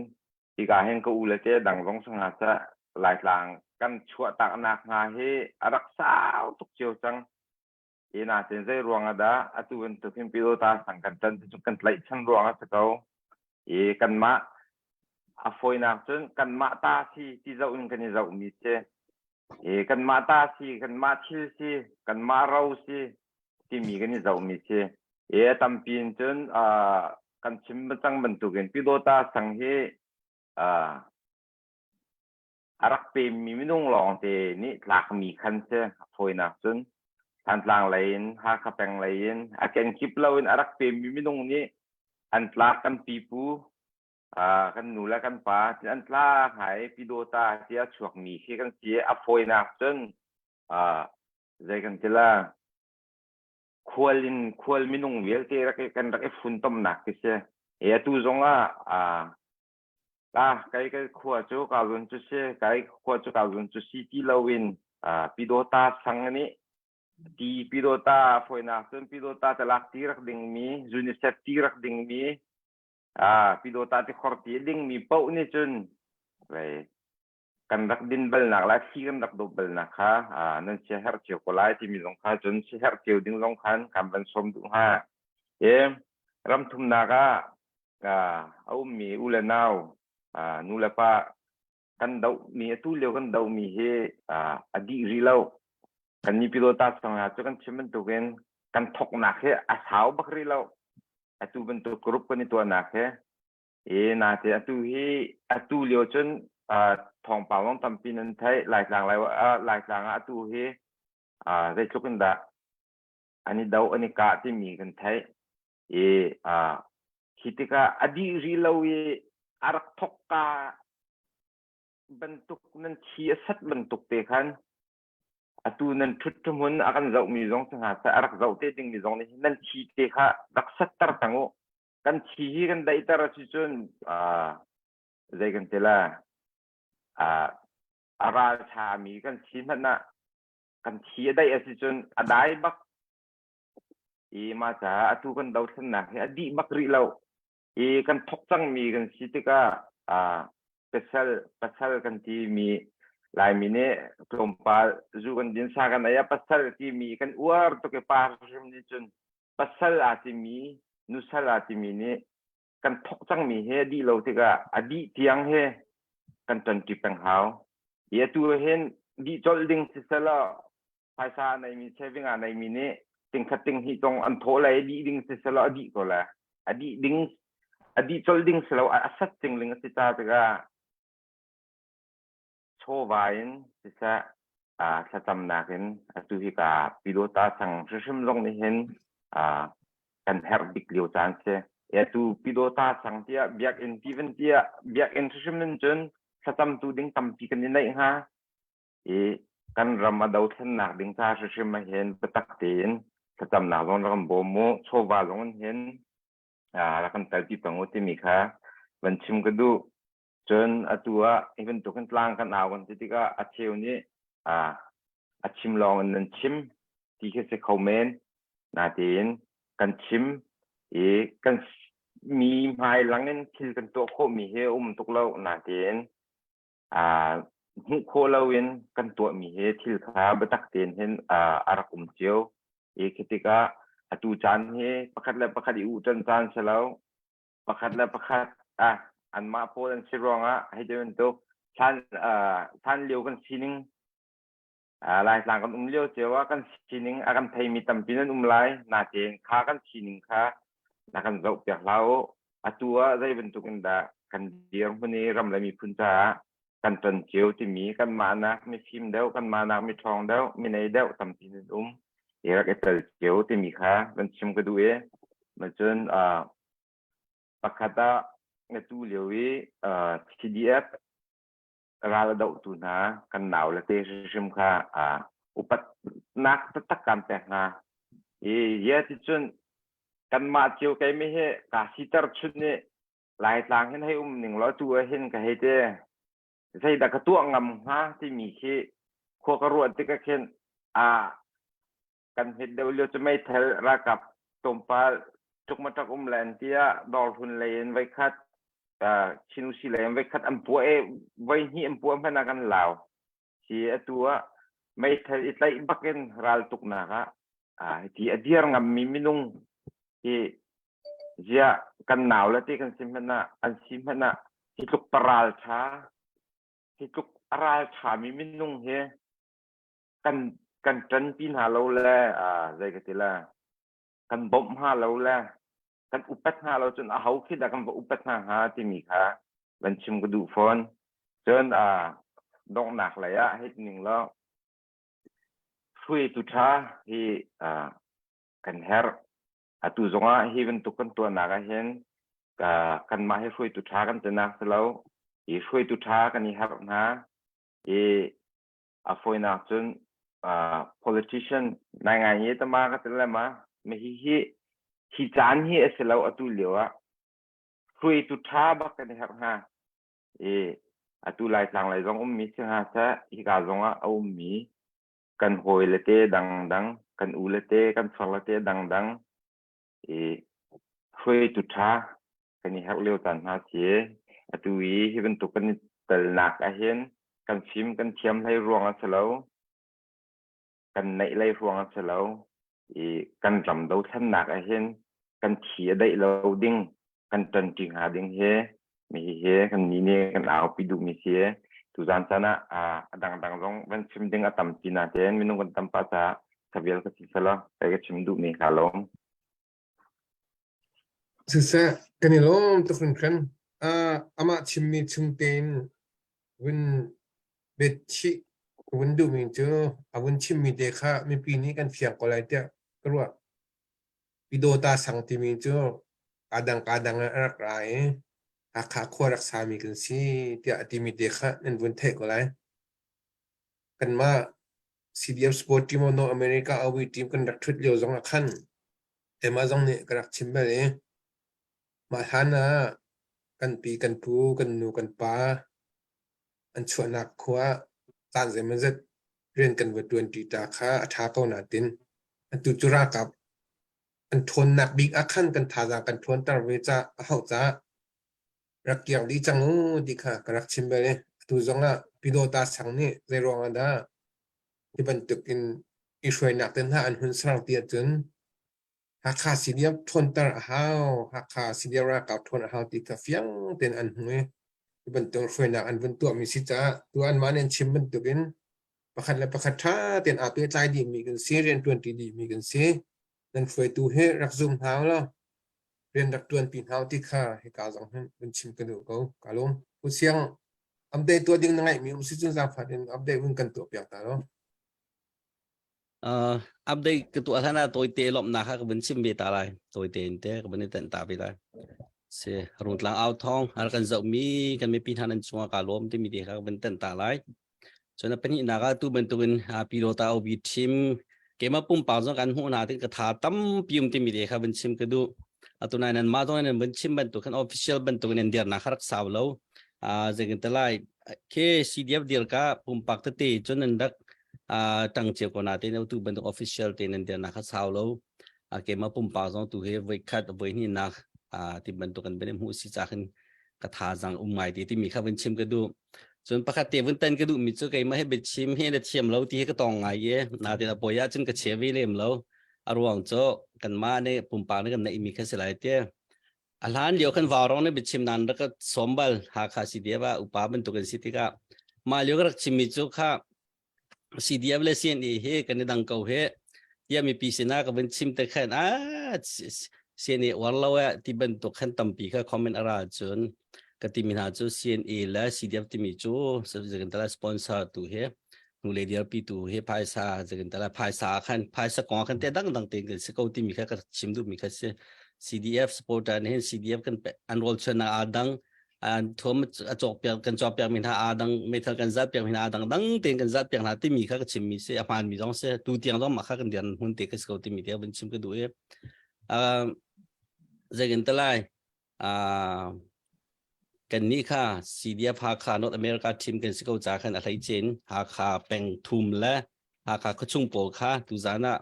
S10: hika hin ka u le te dang zong sanga sa Laitlang kan chuah taknak hnga hi a rak sau tuk cio cang. Hi natin zei ruang ah dah atu bantuk hin Pyidawta sang kan tan ti cu kan tlaihchan ruang a si ko. I kanmah a fawinak cun kanmah ta si ti zoh in kan i zohmi si. I kanmah ta si, kanmah thil si, kanmah ro si timi kan i zohmi si. I a tampi in cun kan chim cang bantukin Pyidawta sang hi a rak pemmi minung lawngte nih tlakmi khan si a fawinak cun Thantlang lei in Hakha peng lei in a kenkip lo in a rak pemmi minung nih an tlak kan pipu kan nu le kan pa an tlak hai pidawta ti a chuakmi khi kan si a fawinak cun zei kan ti la khual in khual minung vialte rak kan rak i funtomnak khi si e atu zong ah Ah, kai kai khua cu ka zun cu si, kai khua cu ka zun cu si ti loin Pyidawta sang nih ti Pyidawta fawinak cun Pyidawta talak ti rak dingmi, UNICEF ti rak dingmi, Pyidawta tikhor ti a dingmi paoh nih cun lei kan rak din balnak le thli kan rak dawp balnak kha nan siaherh cio ko lai timi zong kha cun siaherh cio ding zong khan kan van sawm duh hnga. E, ram thumnak ah a ummi u le nau nu le pa kan dohmi atu lio kan dohmi hi a dih rih lo. Kan ni pilota sangah cu kan chim bantukin kan thoknak hi a sau bak rih lo. Atu bantuk group kan i tuahnak hi E nate atu hi atu lio cun thawngpang zong tampi nan theih Laitlang lai Laitlang ah atu hi zeitluk in dah an i do an i kah timi kan theih i khi tikah a dih rih lo i a rak thok ka bantuk nan thi a sat bantuk te khan atu nan ṭhut hmun a kan zohmi zong si hna seh a rak zoh te dingmi zong nih nan thi te kha rak satter cang u kan thi hi kan daihter a si cun zei kan ti la a ral ṭhami kan thi hmanh ah kan thi a daih a si cun a dai bak i mah caah atu kan dothlennak hi a dih bak rih lo i kan thok cangmi kan si tikah pasal pasal kan timi Laimi nih tlawmpal zu kan din sa kan ei ah pasal timi kan uar tuk i pa hrim nih cun pasal aa timi nusal aa timi nih kan thok cangmi he a dih lo tikah a dih tiang he kan ṭanṭi peng hau. I atu hin dih colh ding siselaw phaisa a neimi saving a neimi nih tingkhat tinghnih tong an thawh lai dih ding siselaw a dih ko lai. A dih ding a dih colh ding silo a sat cingling a si ta tikah chawva in siseh thlacamnak in atu hi ka Pyidawta sang hrimhrim zong nih hin kan herh bik lio caan si. Atu Pyidawta sang tiah biakinn ti van tiah biakinn hrimhrim in cun thlacamtu ding tampi kan i neih hnga. I kan ram a dothlennak ding ca hrimhrim ah hin biatak tein thlacamnak zong rak kan bawm mu, chawva zong in hin rak kan telpi peng u timi kha van chim ka duh. Cun atu ah hi bantuk hin tlang kan au kan ti tikah a cheu nih a chim lawng in nan chim ti khi si kho men. Natein kan chim i kan mi hmai lang in thil kan tuah khawhmi hi a um tuk lo. Natein hmuh khawh loin kan tuahmi hi thil kha biatak tein hin a rak um cio. I khi tikah atu caan hi pakhat le pakhat i uhṭan caan si lo. Pakhat le pakhat ah anmah pawl an si ruangah hei ti bantuk hlan hlan lio kan sining Laitlang kan um lio cio ah kan sining a kan theimi tampi nan um lai natein kha kan sining kha na kan zoh piak hlah u atu ah zei bantuk in dah. kan dirhmun i ram le miphun caah kan ton cio timi kanmah nak mifim deuh kanmah nak miṭhawng deuh minei deuh tampi nan um i rak i tel cio timi kha van chim ka duh i cun pakhat ah atu lio i CDF ral a dohtu hna kan nau le te hrimhrim kha upatnak taktak kan pek hna. I ye ti cun kanmah cio keimi hi kaa siter chun i Laitlang hin hei um ning law tu ah hin ka hei te zeidah ka tuah ngam hnga timi khi khua ka ruah tikah khin a kan hmet deuh lio cu meithal ralkap tlawmpal ṭukmaṭak um le an tiah dawrhlun lei in voikhat Chinusi lei in voikhat an puah i voihnih an puah hmanh ah kan lau. Hi atu ah meithal i tlaih bakin ral tuknak ah hiti a dir ngammi minung hi ziah kan nau le ti kan si hmanh ah an si hmanh ah hi tluk paral ṭha hi tluk a ral ṭhami minung hi kan kan ṭanpi hna lo le zei ka ti la kan bawmh hna lo le kan upat hna lo cun aho khi dah kan va upat hna hnga timi kha van chim ka duh fawn. Cun donghnak lei ah hei ning law hruaitu ṭha hi kan herh. Atu zongah hi bantuk kan tuahnak ah hin kanmah hi hruaitu ṭha kan ti nak si lo. Hi hruaitu ṭha kan i harh hna. I a fawinak cun politician nai ngai nge tama ka ti le ma mi hi hi hi caan hi a si lo atu lio ah hruaitu ṭha bak kan i harh hnga. I atu Laitlang lei zong ummi si hnga seh hika zong ah a ummi kan hawi le te dangdang kan u le te kan far le te dangdang i hruaitu ṭha kan i herh lio caan hna si. Atu i hi bantuk kan i telnak ahhin kan fim kan thiam hlei ruang a si lo, kan neih lei ruang a si lo i kan ram dothlennak ahhin kan thi a daih lo ding kan ṭanṭi hnga ding hi mi hi kan ni nih kan aupi duhmi si. Tuzaan caan ah a dangdang zong van chim ding a tampi natein minung kan tam pah caah kha vial ka si selaw kai ka chim duhmi kha lawm.
S4: Siseh, kan i lawm tuk hringhran. Uh, amah chimmi chung tein vun biachih ka vun duhmi cu a vun chimmi te kha mipi nih kan fiang ko lai tiah ka ruah. Pidawta sang timi cu kaa dang kaa dang ah a rak ra i Hakha khua rak sami kan si tiah a timi te kha nan vun theih ko lai. Kanmah CDF Sport Team of North America AWI team kan rak ṭhut lio zong ah khan keimah zong nih ka rak chim bal i mah hlan ah kan pi kan pu kan nu kan pa an chuahnak khua ah caan zeimawzat rian kan va ṭuanṭi ta kha a ṭha ko natin atu cu ralkap an ṭhawnnak bik ah khan kan thazaang kan ṭhawnter ve ca a hauh caah rak kiang dih cang u ti kha ka rak chim bal i atu zong ah Pyidawta sang nih zeiruang ah dah hi bantuk in i hruainak te hna an hun ser ti ahcun Hakha CDF ṭhawnter a hau, Hakha CDF ralkap ṭhawn a hau ti kha fiang tein an hmu i hi bantuk hruainak an vun tuahmi si caah tu anmah nih an chim bantukin pakhat le pakhat ṭha tein aa pehtlai dihmi kan si, rianṭuanṭi dihmi kan si. Nan hruaitu hi rak zum hna u law rian rak ṭuanpi hna u ti kha hika zong hin vun chim ka duh ko. Ka lawm. Pu Siang, update tuah ding na ngeihmi um si cun zaangfah in update vun kan tuah piak ta law.
S8: Update ka tuah hlan ah tawite lawmhnak kha ka vun chim ve ta lai. Tawite in te ka vun i tenh ta ve lai. Si Rungtlang au thawng har kan zohmi kan mipi hna nan cungah kaa lawm timi te kha ka vun tenh ta lai. Cun a pahnihnak ah tu bantukin Pilota OB team keimah pumpak zong kan hmuh hna tik ka tha tampi um timi te kha vun chim ka duh. Atu nai nan mah zong nan vun chim bantuk khan official bantukin nan dirnak kha rak sau lo. Zeitin te lai ke CDF dir ka pumpak tete cun nan rak tang cio ko na te tu bantuk official te nan dirnak kha sau lo. Keimah pumpak zong tu hi voi khat voi hnih nak ti bantuk kan ben hmuh si ca khin ka thazaang um ngai ti timi kha vun chim ka duh. Cun pakhat te vun tan ka duhmi cu keimah hi biachim hi na thiam lo ti hi ka tong ngai i natin a poi ahcun ka chia ve lem lo. A ruang cu kanmah nih pumpak nih kan neihmi kha si lai ti. A hlan lio khan vaurong nih biachim nan rak ka sawm bal Hakha CDF ah upa bantuk an si tikah mah lio ka rak chimmi cu kha CDF le CNA hi kan i dang ko he tiah mipi sinah ka vun chim te khan ah CNA uar lo eh ti bantuk khan tampi kha comment a ra cun. Ka timi hna cu CNA le CDF timi cu zeitin sponsor tu hi hnulei dirpi tu hi phaisa zeitin phaisa khan phaisa kong khan te dangdang tein kan si ko timi kha ka chim duhmi kha si. CDF supporter nih hin CDF kan an rawl chuannak aa dang an thuam a cawk piak kan cawk piak mi hna aa dang meithal kan zat piak mi hna aa dang dang tein kan zat piak hna timi kha ka chimmi si a hmaan mi zong si tu tiang zong mah kha kan dian hun te ka si ko timi te van chim ka duh i zeitin te lai kan nih kha CDF Hakha North America team kan si ko ca khan a hlei chin Hakha peng thum le Hakha khuachung pawl kha tuzan ah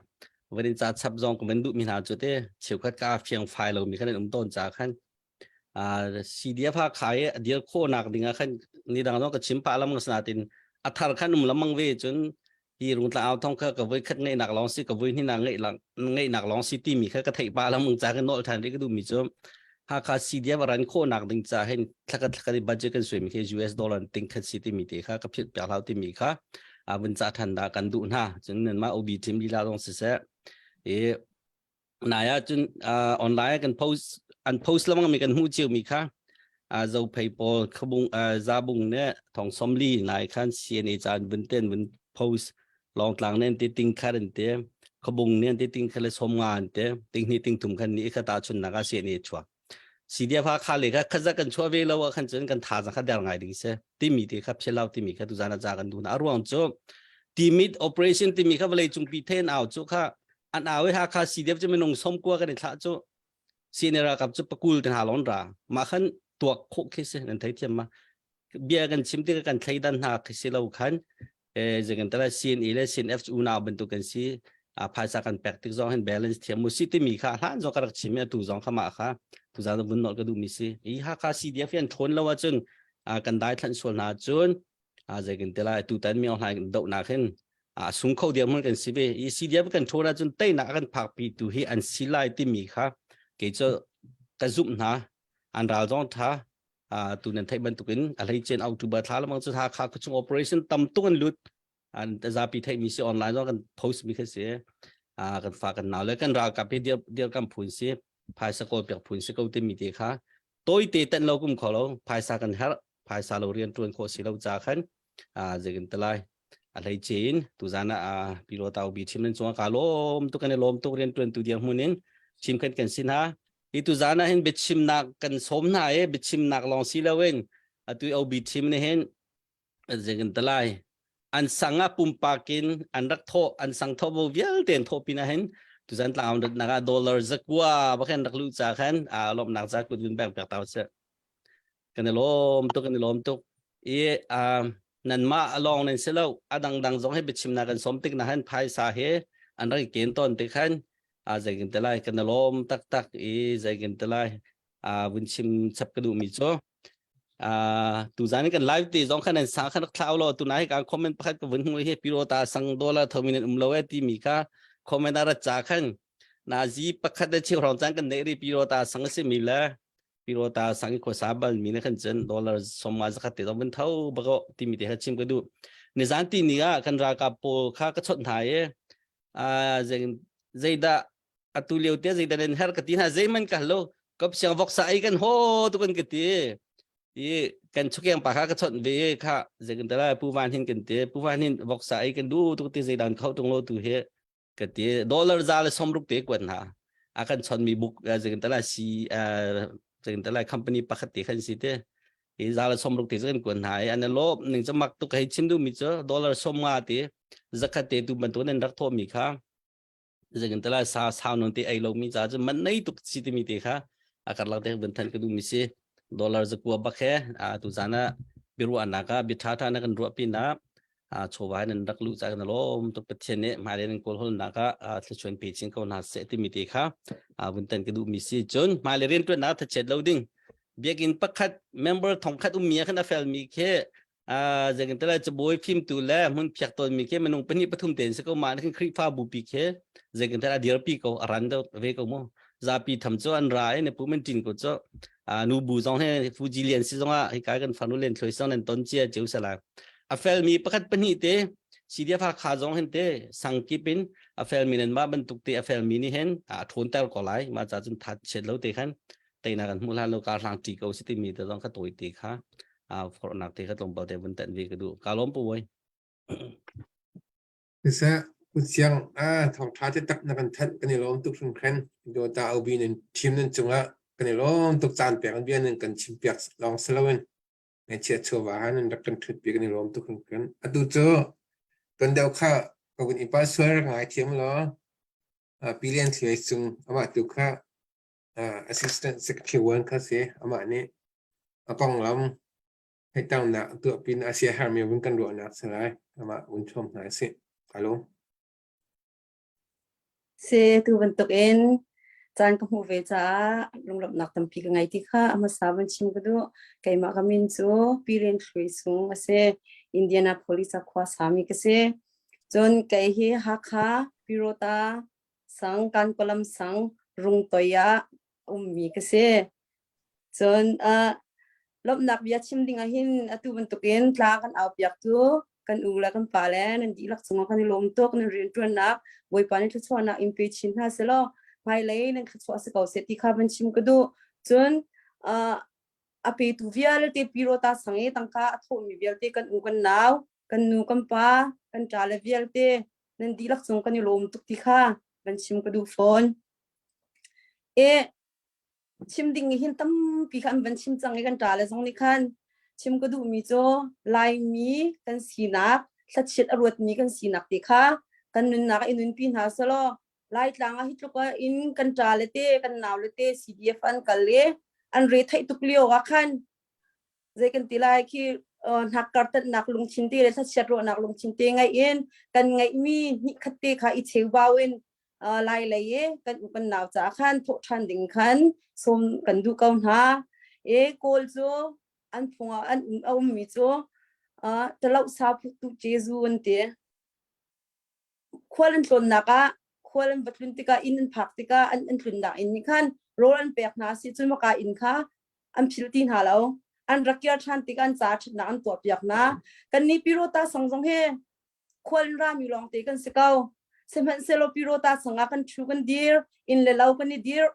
S8: van in ca chap zong ka van duh mi hna cu te cheukhat ka fiang fai lo mi khan an um tawn ca khan CDF Hakha i a dir khawhnak ding ah khan nidang zong ka chim pah lamang sinatin a thar khan um lamang ve cun hi rungtla au thong kha ka voi khat ngeihnak lawng si ka voi hnih ngeihnak lawng si timi kha ka theih pah lamang ca kan nol than rih ka duhmi cu Hakha CDF a ran khawhnak ding ca hin thlakhat thlakhat i budget kan suimi khi US dollar ting khat si timi te kha ka philh piak hlau timi kha a vun ca than da kan duh hna cun nanmah OB team lila zong siseh i nai ah cun uh, online kan post an post lamang mi kan hmuh cio mi kha uh, zophei pawl khabung uh, zabung ne thong somli nai khan CNA chan vun ten vun post longtlang nen te ting khat an te khabung nen te ting khat le som nga an te ting ni ting thum khan ni kha ta chun naka CNA chua CDF ha kha le kha khaza kan chua ve lo khan cun kan tha za kha der ngai ding se timi te kha philau timi kha tu zana za kan du na aruang chu timid operation timi kha vlei chung pi then au chu kha an au i Hakha CDF cu minung somkua kan i thlah cu CNA ralkap cu pakul te hna lon ra mah khan tuak khawh khi si nan thei thiam ma bia kan chim tikah kan thleidan hna khi si lo khan eh zekan tala CNA le CNF cu unau bantuk kan si a phaisa kan pek tik zong hin balance thiam mu si timi kha hlan zong ka rak chim i atu zong kha mah kha tu zan vun nol ka duh mi si i Hakha CDF hi an ṭhawn lo ahcun kan dai thlanh sual hna cun a zeikin te lai tutan mi online dohnak hin a sung kho dirhmun kan si ve i CDF kan ṭhawn ahcun teinak a kan phakpi tu hi an si lai timi kha kei cu ka zumh hna an ral zong ṭha tu nan theih bantukin a hleicen October thla lamang cu Hakha khuachung operation tam tuk an lut an zapi theihmi si online zong kan post mi kha si kan fa kan nau le kan ralkap hi dir dirkam phun si phaisa kawl piak phun si ko timi te kha tawite tan lo kum kho lo phaisa kan herh phaisa lo rian ṭuan khawh si lo ca khan zeikin te lai a hlei in tuzan ah pilo tau bi chim nan cung ka lawm tuk kan i lawm tuk rian ṭuan tu dir hmun in chim khan kan sin ha hi tuzan ah hin biachimnak kan sawm hna i biachimnak lawng si loin atu OB team nih hin zeikin te lai an sang ah pumpak in an rak thawh an sang thawh bo vialte an thawh pin ah hin tuzan tlang nak ah dollar zakua bakhen rak lu ca khan a lawmnak ca kut vun bang pek tau se kan i lawm tuk kan i lawm tuk i nanmah lawng nan si lo a dangdang zong hi biachimnak kan sawm tik na han phaisa he an rak i ken tawn te khan a zeikin te lai kan i lawm taktak i zeikin te lai a vun chim chap ka duhmi cu tuzan kan live te zong khan an sang khan rak thlau lo tunai ka comment pakhat ka vun hmu hi pirota sang dollar thomin an um lo e timi kha comment a rat cha khan nazi pakhat le cheu rong cang kan nei ri pirota sang si mi le pirota sang ko sa bal mi ne khan chen dollar somma zakhat te zong vun tho bako timi te kha chim ka du ni zan ti ni ah kan ralkap pawl kha ka chot hna e a zeidah atu lio te zeidah nan her ka ti hna zeiman ka lo kap siang vok sa ai kan ho tu kan ka ti i kan chukeng pa kha ka chawnh ve kha zeikan tala pu van hin kan ti pu van hin vok sa ai kan du tu ti zeidan khau tung lo tu he ka ti dollar za le somruk te kwan ha a kan chon mi buk zeikan tala si zeikan tala company pakhat te khan si te i za le somruk te kan kwan ha an lo ning chamak tu kai chim du mi chu dollar som nga ti zakhat te tu bantu nan rak tho mi kha zeikan tala sa sau non te ei lo mi ca cu man nei tuk si timi te kha a karlak te ban than ka du mi si dollar zakua bak he a tu zana biruah nak ah bia tha tha na kan ruah pin ah a chawva nan rak lu ca kan lom tuk pathian nih hmailei nan kawl hol nak ah thluachuan pe chin ko hna seh timi te kha a vun tan ka duh mi si cun hmailei rian tuan nak thachet lo ding biakinn pakhat member thongkhat ummi ah khan a fel mi khi zeitin tala cabuai fimtu le hmun phiak tawnmi khi minung pahnih pathum tein si ko mah khin Khrihfa bupi khi zeitin tala dirpi ko a ran ve ko mu zapi tham cu an ra i ne pu men tin ko cu nu bu zong he Fuji lian si zong ah hika kan fanu len thloi song nan ton cia cheu sala a felmi pakhat pahnih te CDF Hakha zong hin te sangkip in a felmi nan mah bantuk te a felmi nih hin a ṭhawn ter ko lai ma cha cun that chet lo te khan. Teinak kan hmuh hlan lo kar hlang ṭi ko si timi te zong ka tawi te kha forhnak te kha tlawmpal te vun tenh ve ka duh. Ka lawm pu Bawi.
S4: Siseh, Kutsiang ah thawngṭha te tak na kan thanh kan i lawm tuk hringhran. Dawta Obi nan team nan cungah kan i lawm tuk caan pek an bia nan kan chim piak lawng si loin ngaihchiat chawva ha nan rak kan ṭhut pi kan i lawm tuk hringhran. Atu cu ton deuh kha ka vun i pah sual rak ngai thiam law Pi Lian Thluai cung amah tu kha Assistant Secretary one kha si amah nih a konglam theihternak tuah pin a siahermi vun kan ruahnak si lai amah vun thuam hna sih. Alo.
S11: Si tu bantuk in caan ka hmuh ve caah lunglawmhnak tampi ka ngei ti kha a hmasa van chim ka duh. Keimah ka min cu Pi Ren Thluai Sung a si. Indianapolis ah khua sami ka si. Cun kei hi Hakha Pirota sang Kanpalam sang Rungtoi ah ummi ka si. Cun uh, lawmhnak bia chim ding ah hin atu bantukin tla kan au piak tu kan u le kan pa le nan dihlak cungah kan i lawm tuk nan rianṭuannak Bawipa nih thluachuahnak in pe chin hna selaw hmailei nan thluachuah si ko seh ti kha van chim ka duh. Cun uh, a petu vialte pirota sang i tangka a thawhmi vialte kan u kan nau kan nu kan pa kan ṭa le vialte nan dihlak cung kan i lawm tuk ti kha van chim ka duh fawn. E chim ding hin tampi kha an van chim cang i kan ṭa le zong nih khan chim ka duhmi cu Laimi kan sinak thlachiat a ruatmi kan sinak te kha kan nunnak i nunpi hna selaw Laitlang ah hi tluk in kan ṭa le te kan nau le te CDF an kal i an re theih tuk lio ah khan zei kan ti lai khi hnakkar tannak lungthin te le thlachiat ruahnak lungthin te ngaih in kan ngeihmi hnih khat te kha i cheubau in lai lei i kan u kan nau caah khan thawh ṭhan ding khan sawm kan duh ko hna. E kawl cu an phung ah an a ummi cu taloh sa phutu Jesu an ti. Khual an tlawnnak ah khual an va tlun tikah inn an phak tikah an an tlunnak inn nih khan rawl an pek hna si cun maka inn kha an phil ti hna lo. An rak kir ṭhan tikah an ca ṭhatnak an tuah piak hna. Kan nih Pirota sang zong hi khual in rami lawngte kan si ko. Sihmanhsehlaw Pirota sangah kan ṭhu kan dir, inn le lo kan i dir.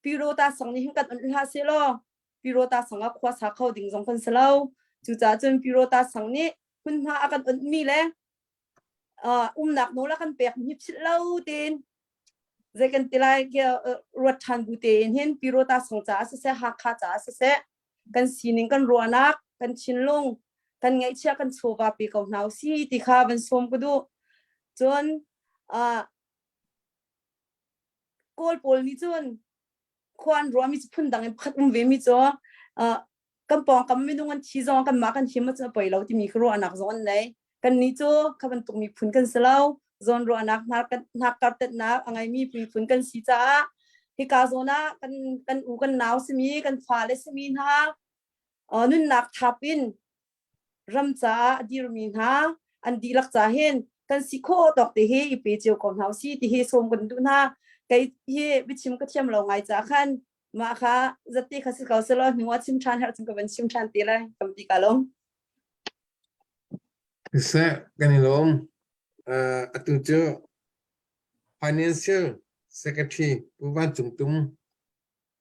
S11: Pirota sang nih hin kan on hlah sehlaw Pirota sangah khua sa kho ding zong kan si lo. Cucaah cun Pirota sang nih hmunhma a kan onhmi le uh, umnak nawl a kan pek mi philh lo tein zei kan ti lai ruat ṭhan bu tein hin Pirota sang caah siseh Hakha caah siseh kan sining kan ruahnak kan thinlung kan ngaihchia kan chawva pe ko hna si ti kha van sawm ka duh cun uh, kawl pawl nih cun khua an ruahmi cu phun dang in pakhat um ve mi cu uh, kan pawngkam minung an thi zong kan mah kan him cu a poi lo timi ka ruahnak zong an nei kan nih cu kha bantuk miphun kan si lo zawn ruahnak hnak kartetnak a ngeimi miphun kan si caah hika zawn ah kan kan u kan nau simi kan fale simi hna nunnak thap in ram caah a dirmi hna an dihlak ca hin kan si khawh tawk te hi i pe cio ko hna si ti hi sawm kan duh hna kei hi biachim ka thiam lo ngai ca khan mah kha zate kha si ko selaw hnu ah chim ṭhan herh cun ka van chim ṭhan te lai kam ti ka lawm
S4: Siseh, kan i lawm. Uh, atu cu Financial Secretary Pu Van Cung Tum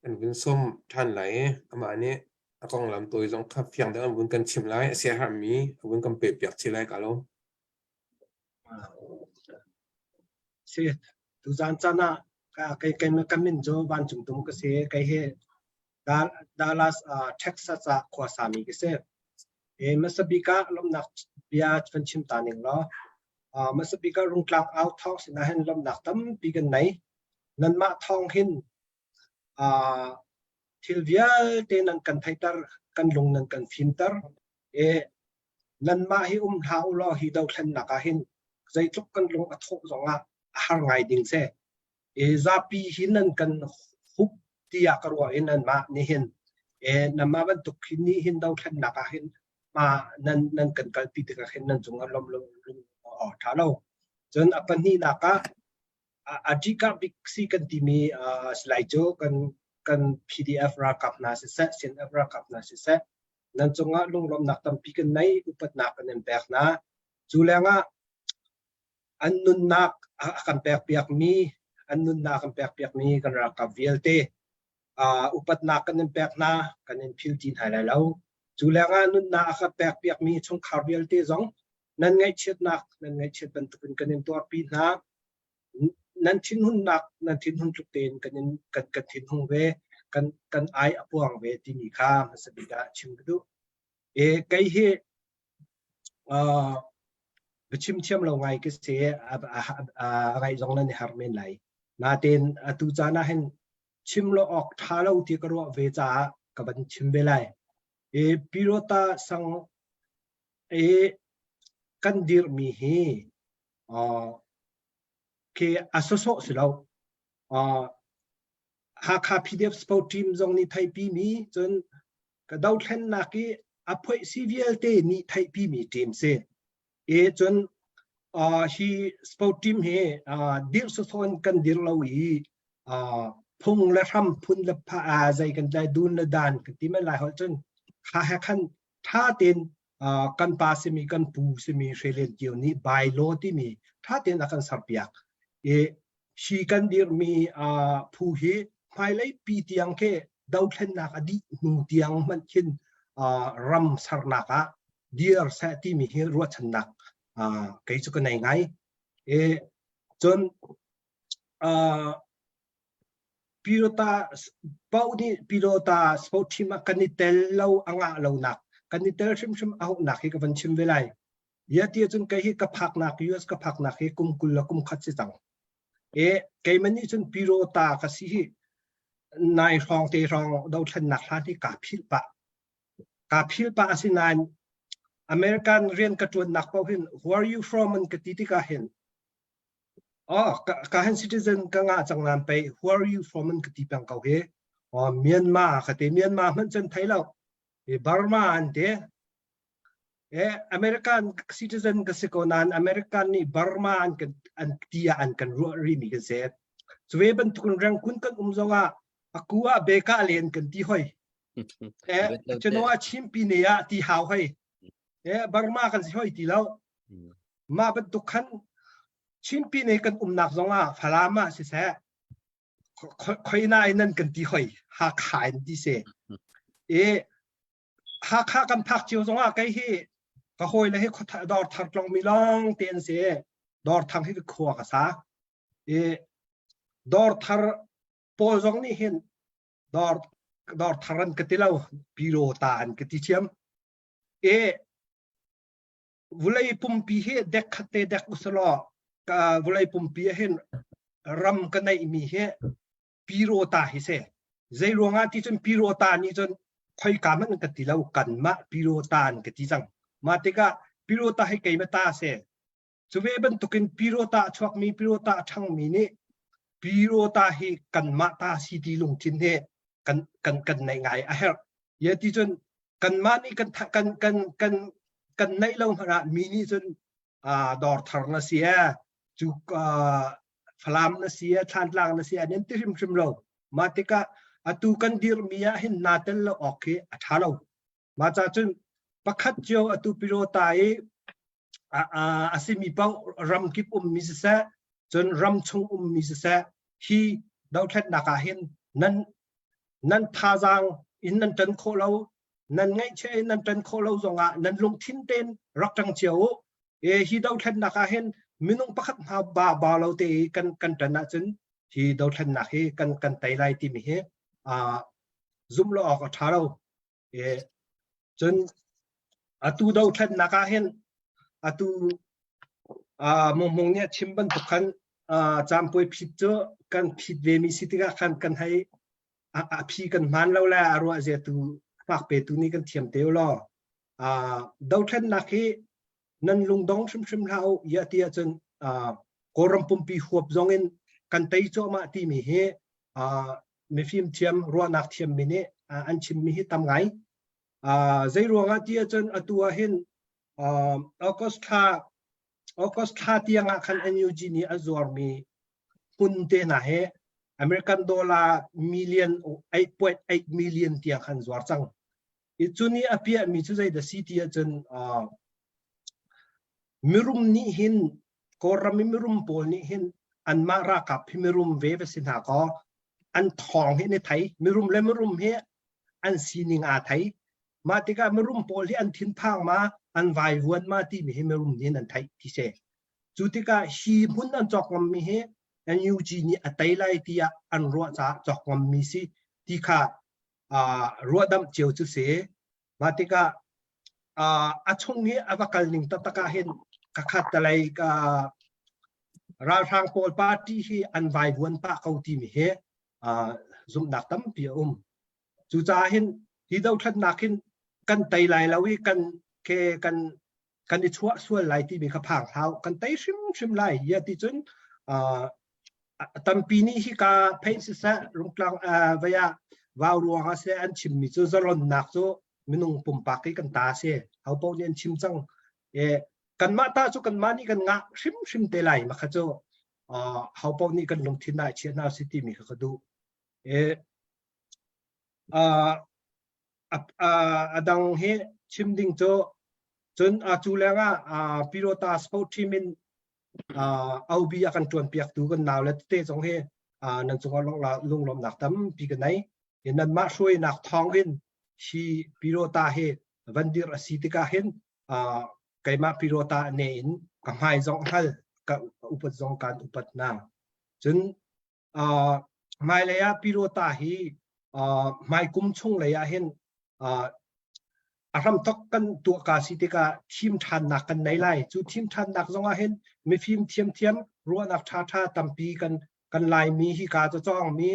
S4: an vun sawm ṭhan lai i amah nih a konglam tawi zong kha fiang deuh an vun kan chimh lai. A siaherhmi a vun kan pehpiak chih lai ka lawm.
S5: Si, tuzaan caan ah kei kei ka min cu Vancung Tum ka si. Kei hi Dallas, Texas ah khua sami ka si. Hmasa bik ah lawmhnak bia van chim ta ning law hmasa bik ah Rungtlang au thawng sinah hin lawmhnak tampi kan nei. Nanmah thawng hin thil vialte nan kan theihter, kan lung nan kan fimter. Nanmah hi um hlah u law hi dothlennak ah hin zeitluk kan lung a thawh zongah a har ngai ding si. Zapi hi nan kan hup tiah ka ruah i nanmah nih hin nanmah bantuk hi nih hin dothlennak ah hin ma nan nan kan kalpi tikah hin nan cung ah lawm lung a ṭha lo. Cun a pahnihnak ah a ṭihkah bik si kan timi salai cu kan kan PDF ralkap hna siseh, CNF ralkap hna siseh, nan cungah lunglawmhnak tampi kan nei, upatnak kan in pek hna. Cu lengah an nunnak a kan pekpiakmi, an nunnak kan pekpiakmi kan ralkap vialte. Upatnak kan in pek hna, kan in phil ti hna lai lo. Cu lengah nunnak a kan pek piakmi chungkhar vialte zong nan ngaihchiatnak nan ngaihchiat bantukin kan in tuarpi hna. Nan thinhunnak nan thinhun tluk tein kan in kan kan thinhung ve, kan kan ai a puang ve timi kha hmasa bik ah chim ka duh. E kei hi biachim thiam lo ngai ka si a ngaih zong nan i har men lai. Natein atu caan ah hin chim lo awk ṭha lo ti ka ruah ve caah ka van chim ve lai. E Pirota sang e kan dirhmi hi khi a sawsawh si lo. Hakha PDF Sport Team zong nih theihpi mi cun ka dothlennak i a phoih si vialte nih theihpi mi team si. E cun hi sport team hi dirh sawsawh in kan dir lo i phung le hram phun le pha zei kan tlai dun le dan kan ti men lai holh cun kha he khan tha tein kan pa simi kan pu simi Hrelen Kio nih bylaw timi tha tein a kan serpiak. I hi kan dirmi phu hi hmailei pi tiang khi dothlennak a dih hnu tiang hmanh khin ram sernak ah dir seh timi hi ruahchannak kei cu ka nei ngai. E cun Pilota paoh nih pilota sport team ah kan i tel lo a ngah lonak kan i tel hrimhrim a hauhnak hi ka van chim ve lai. Ya ti ahcun kei hi ka phaknak US ka phaknak hi kum 20 le kum khat si cang. E keimah nih cun pilota ka si hi nai hrawng te hrawng dothlennak hlan hi kaa philh pah. Kaa philh pah asinain American rian ka ṭuannak paoh hin where are you from an ka ti tikah hin Oh, ka, ka han citizen ka ngah cang nan pei who are you from an ka ti peng ko hi. Oh, Myanmar ka ti Myanmar hmanh cun thei lo. E Burma an ti. E American citizen ka si ko nain American nih Burma an kan an ti ah an kan ruah rih mi kan si. Cuve bantukin rengkun kan um zong ah aku ah beka len kan ti hoi. E chano ah chimpi ne ah ti hau hoi. E Burma kan si hoi ti lo. Mah bantuk khan Chinpi ne kan umnak zongah Falam ah siseh khoina in nan kan ti hoi Hakha in ti se. E Hakha kan phak cio zongah kei hi ka hawi le hi dawr thar tlong mi lawng te an si. Dawr thang hi khua ka sa. E dawr thar pawl zong nih hin dawr dawr thar an ka ti lo piro ta an ka ti thiam. E vulei pumpi hi dek khat te dek usalaw ka vulei pumpi ah hin ram ka neih mi hi pirota hi se zei ruangah ti cun pirota nih cun khoika man ka ti lo kanmah pirota an ka ti cang mah tikah pirota hi keimah ta se cu ve bantukin pirota a chuakmi pirota a ṭhangmi nih pirota hi kanmah ta si ti lungthin he kan kan kan neih ngai a herh ye ti cun kanmah nih kan kan kan kan kan neih lo hmanh ah mi nih cun dawr thar na si e cu Falam na si e Thlantlang na si e nan ti hrimhrim lo mah tikah atu kan dirmi ah hin naa tel lo awk hi a ṭha lo mah ca cun pakhat cio atu pirota i a simi paoh ramkip ummi siseh cun ram chung ummi siseh hi dothlatnak ah hin nan nan thazaang in nan ṭan khawh lo nan ngaihchia in nan ṭan khawh lo zongah nan lungthin tein rak ṭang cio u e hi dothlatnak ah hin minung pakhat hna ba ba lo te i kan kan ṭan ahcun hi dothlatnak hi kan kan tei lai timi hi zum lo awk a ṭha lo E, cun atu dothlatnak ah hin atu uh, mungmung nih a chim bantuk khan uh, campuai phit cu kan phit ve mi si tikah khan kan hei a, a phi kan hman lo le a ruah zia tu hmak pe tu nih kan thiam te law uh, dothlatnak hi nan lungdong hrimhrim hlah u ya ti ahcun uh, Kawlram pumpi huap zong in kan tei cuahmah timi hi uh, mifim thiam ruahnak thiam mi nih an chimmi hi tam ngai zei ruangah ti ahcun atu ah hin August thla August thla tiang ah khan NUG nih a zuarmi hmun te hna hi American dollar million 8.8 million tiang khan zuar cang i cu nih a piahmi cu zei dah si ti ahcun mirum nih hin Kawlram i mirum pawl nih hin anmah ralkap hi mirum ve va si hna kaw. an thawng hi ni thei mirum le mirum hi an sining aa thei mah tikah mirum pawl hi an thinphang ma an vaivuan ma timi hi mirum nih an theih ti si cu tikah hi hmun an cawk ngammi hi NUG nih a tei lai tiah an ruah caah cawk ngammi si ti kha ruahdamh cio cu si mah tikah a chung hi a va kal ning taktak ah hin ka khat talei ka ralhrang pawl party hi an vaivuan pah ko timi hi zumhnak tampi a um cucaah hin hi dothlatnak hin kan tei lai lo i kan ke kan kan i chuah sual lai timi kha phang hlau kan tei hrimhrim lai ya ti cun tampi nih hika phei siseh rungtlang vei ah vau ruang ah seh an chimmi cu zalonnak cu minung pumpak i kan ta si ho paoh nih an chim cang e kanmah ta cu kanmah nih kan ngah hrimhrim te lai ma kha cu ho paoh nih kan lungthin ah chia hna si timi kha ka duh e a dang hi chim ding cu cun cu lengah Pirota Sport Team in OB a kan ṭuan piaktu kan nau le tete zong hi nan cungah lunglawmhnak tampi ka nei. Nanmah hruainak thawngin hi Pirota hi van dir a si tikah hin keimah Pirota ne in ka hmai zong hngal ka upat zong kan upat hna. Cun hmailei ah Pirota hi hmaikum chung lei ah hin a hramthok kan tuah ka si tikah thim ṭhannak kan nei lai. Cu thim ṭhannak zong ah hin mifim thiamthiam ruahnak ṭhaṭha tampi kan kan Laimi hi ka cawngmi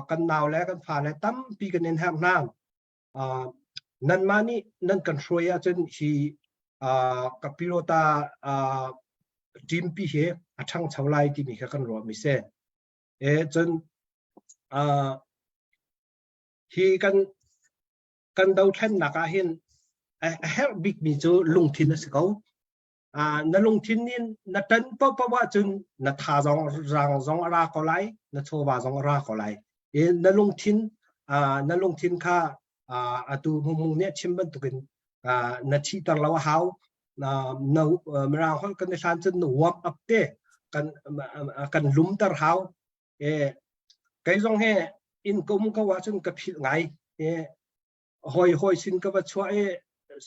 S5: kan nau le kan fa le tampi kan in herh hna. Nanmah nih nan kan hruai ahcun hi ka Pirota team pi hi a ṭhangcho lai timi kha kan ruahmi si. E cun hi kan kan dothlennak ah hin a herh bikmi cu lungthin a si ko. Na lungthin in na ṭan paohpaoh ahcun na tha zong rang zong a ra ko lai, na chawva zong a ra ko lai. I na lungthin na lungthin kha atu hmung nih a chim bantukin na thihter lo a hau. Na mirang holh kan i hlan cun na warm up te kan kan lumter hau. E kei zong he inn ka um ko ahcun ka philh ngai. E hoi hoi sin ka va chuah i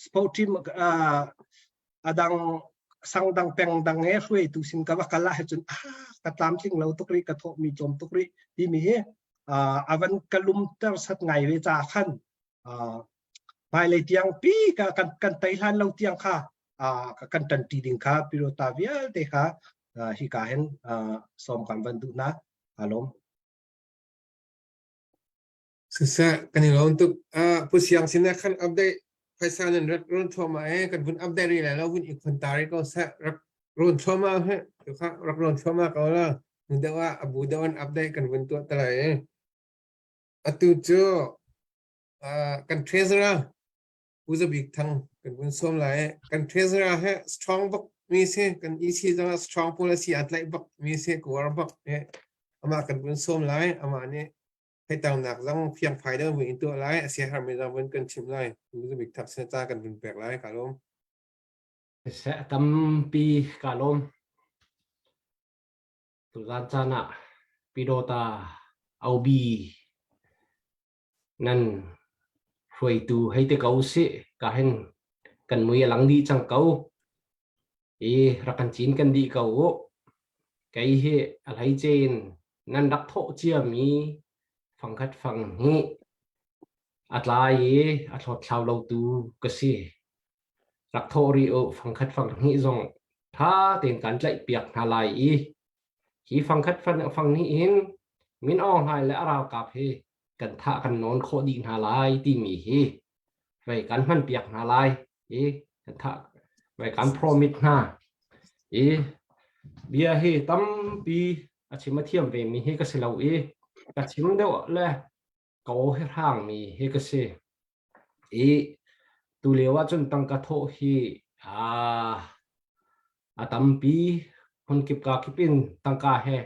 S5: sport team adang sang dang peng dang he hruaitu sin ka va kal ah cun ka tlamtling lo tuk rih ka thawh mi tlawm tuk rih timi hi avan ka lumter sat ngai ve ca khan hmailei tiang pi ka kan kan tei hlan lo tiang kha kan ṭanṭi ding kha pirota vialte kha hika hin sawm kan van duh hna alom
S4: Siseh, kan i lawm tuk. Pu Siang sin ah khan update phaisa nan rak run thluahmah e kan vun update rih lai lo vun i khon ta rih ko seh rak run thluahmah he tu kha rak run thluahmah ko la nu deuh ah abu deuh an update kan vun tuah te lai e atu cu kan treasurer Pu Za Bik Thang kan vun sawm lai e kan treasurer he strong bak mi si kan EC zong ah strong policy a tlaih bak mi si kuar bak e amah kan vun sawm lai amah nih Theitangnak zong fiangfai deuh in tuah lai, a siaherhmi zong vun kan chimh lai. Bik thak sin ca kan vun pek lai, ka lawm.
S1: Seh tampi ka lawm. Tuzan caan ah Pidota Obi nan hruaitu hei te ko sih ka hin kan mui a lang dih cang ko. I rak kan cin kan dih ko u. Kei hi a hleice in nan rak thawh ciami fangkhat fang hnih a tlai i a thlawtthlau lotu ka si. Rak thawh rih u fangkhat fang hnih zong ṭha tein kan tlaihpiak hna lai i hi fangkhat fang hnih hin Min Aung Hlaing le a ralkap hi kan thah kan nawn khawh dih hna lai timi hi vei kan hmanpiak hna lai i kan thah vei kan promise hna i bia hi tampi a chim a thiam ve mi hi ka si lo i ka chim deuh le ka aw hi hrang mi hi ka si i tu lio ah cun tangka thawh hi a a tampi hmunkip ka kip in tangka he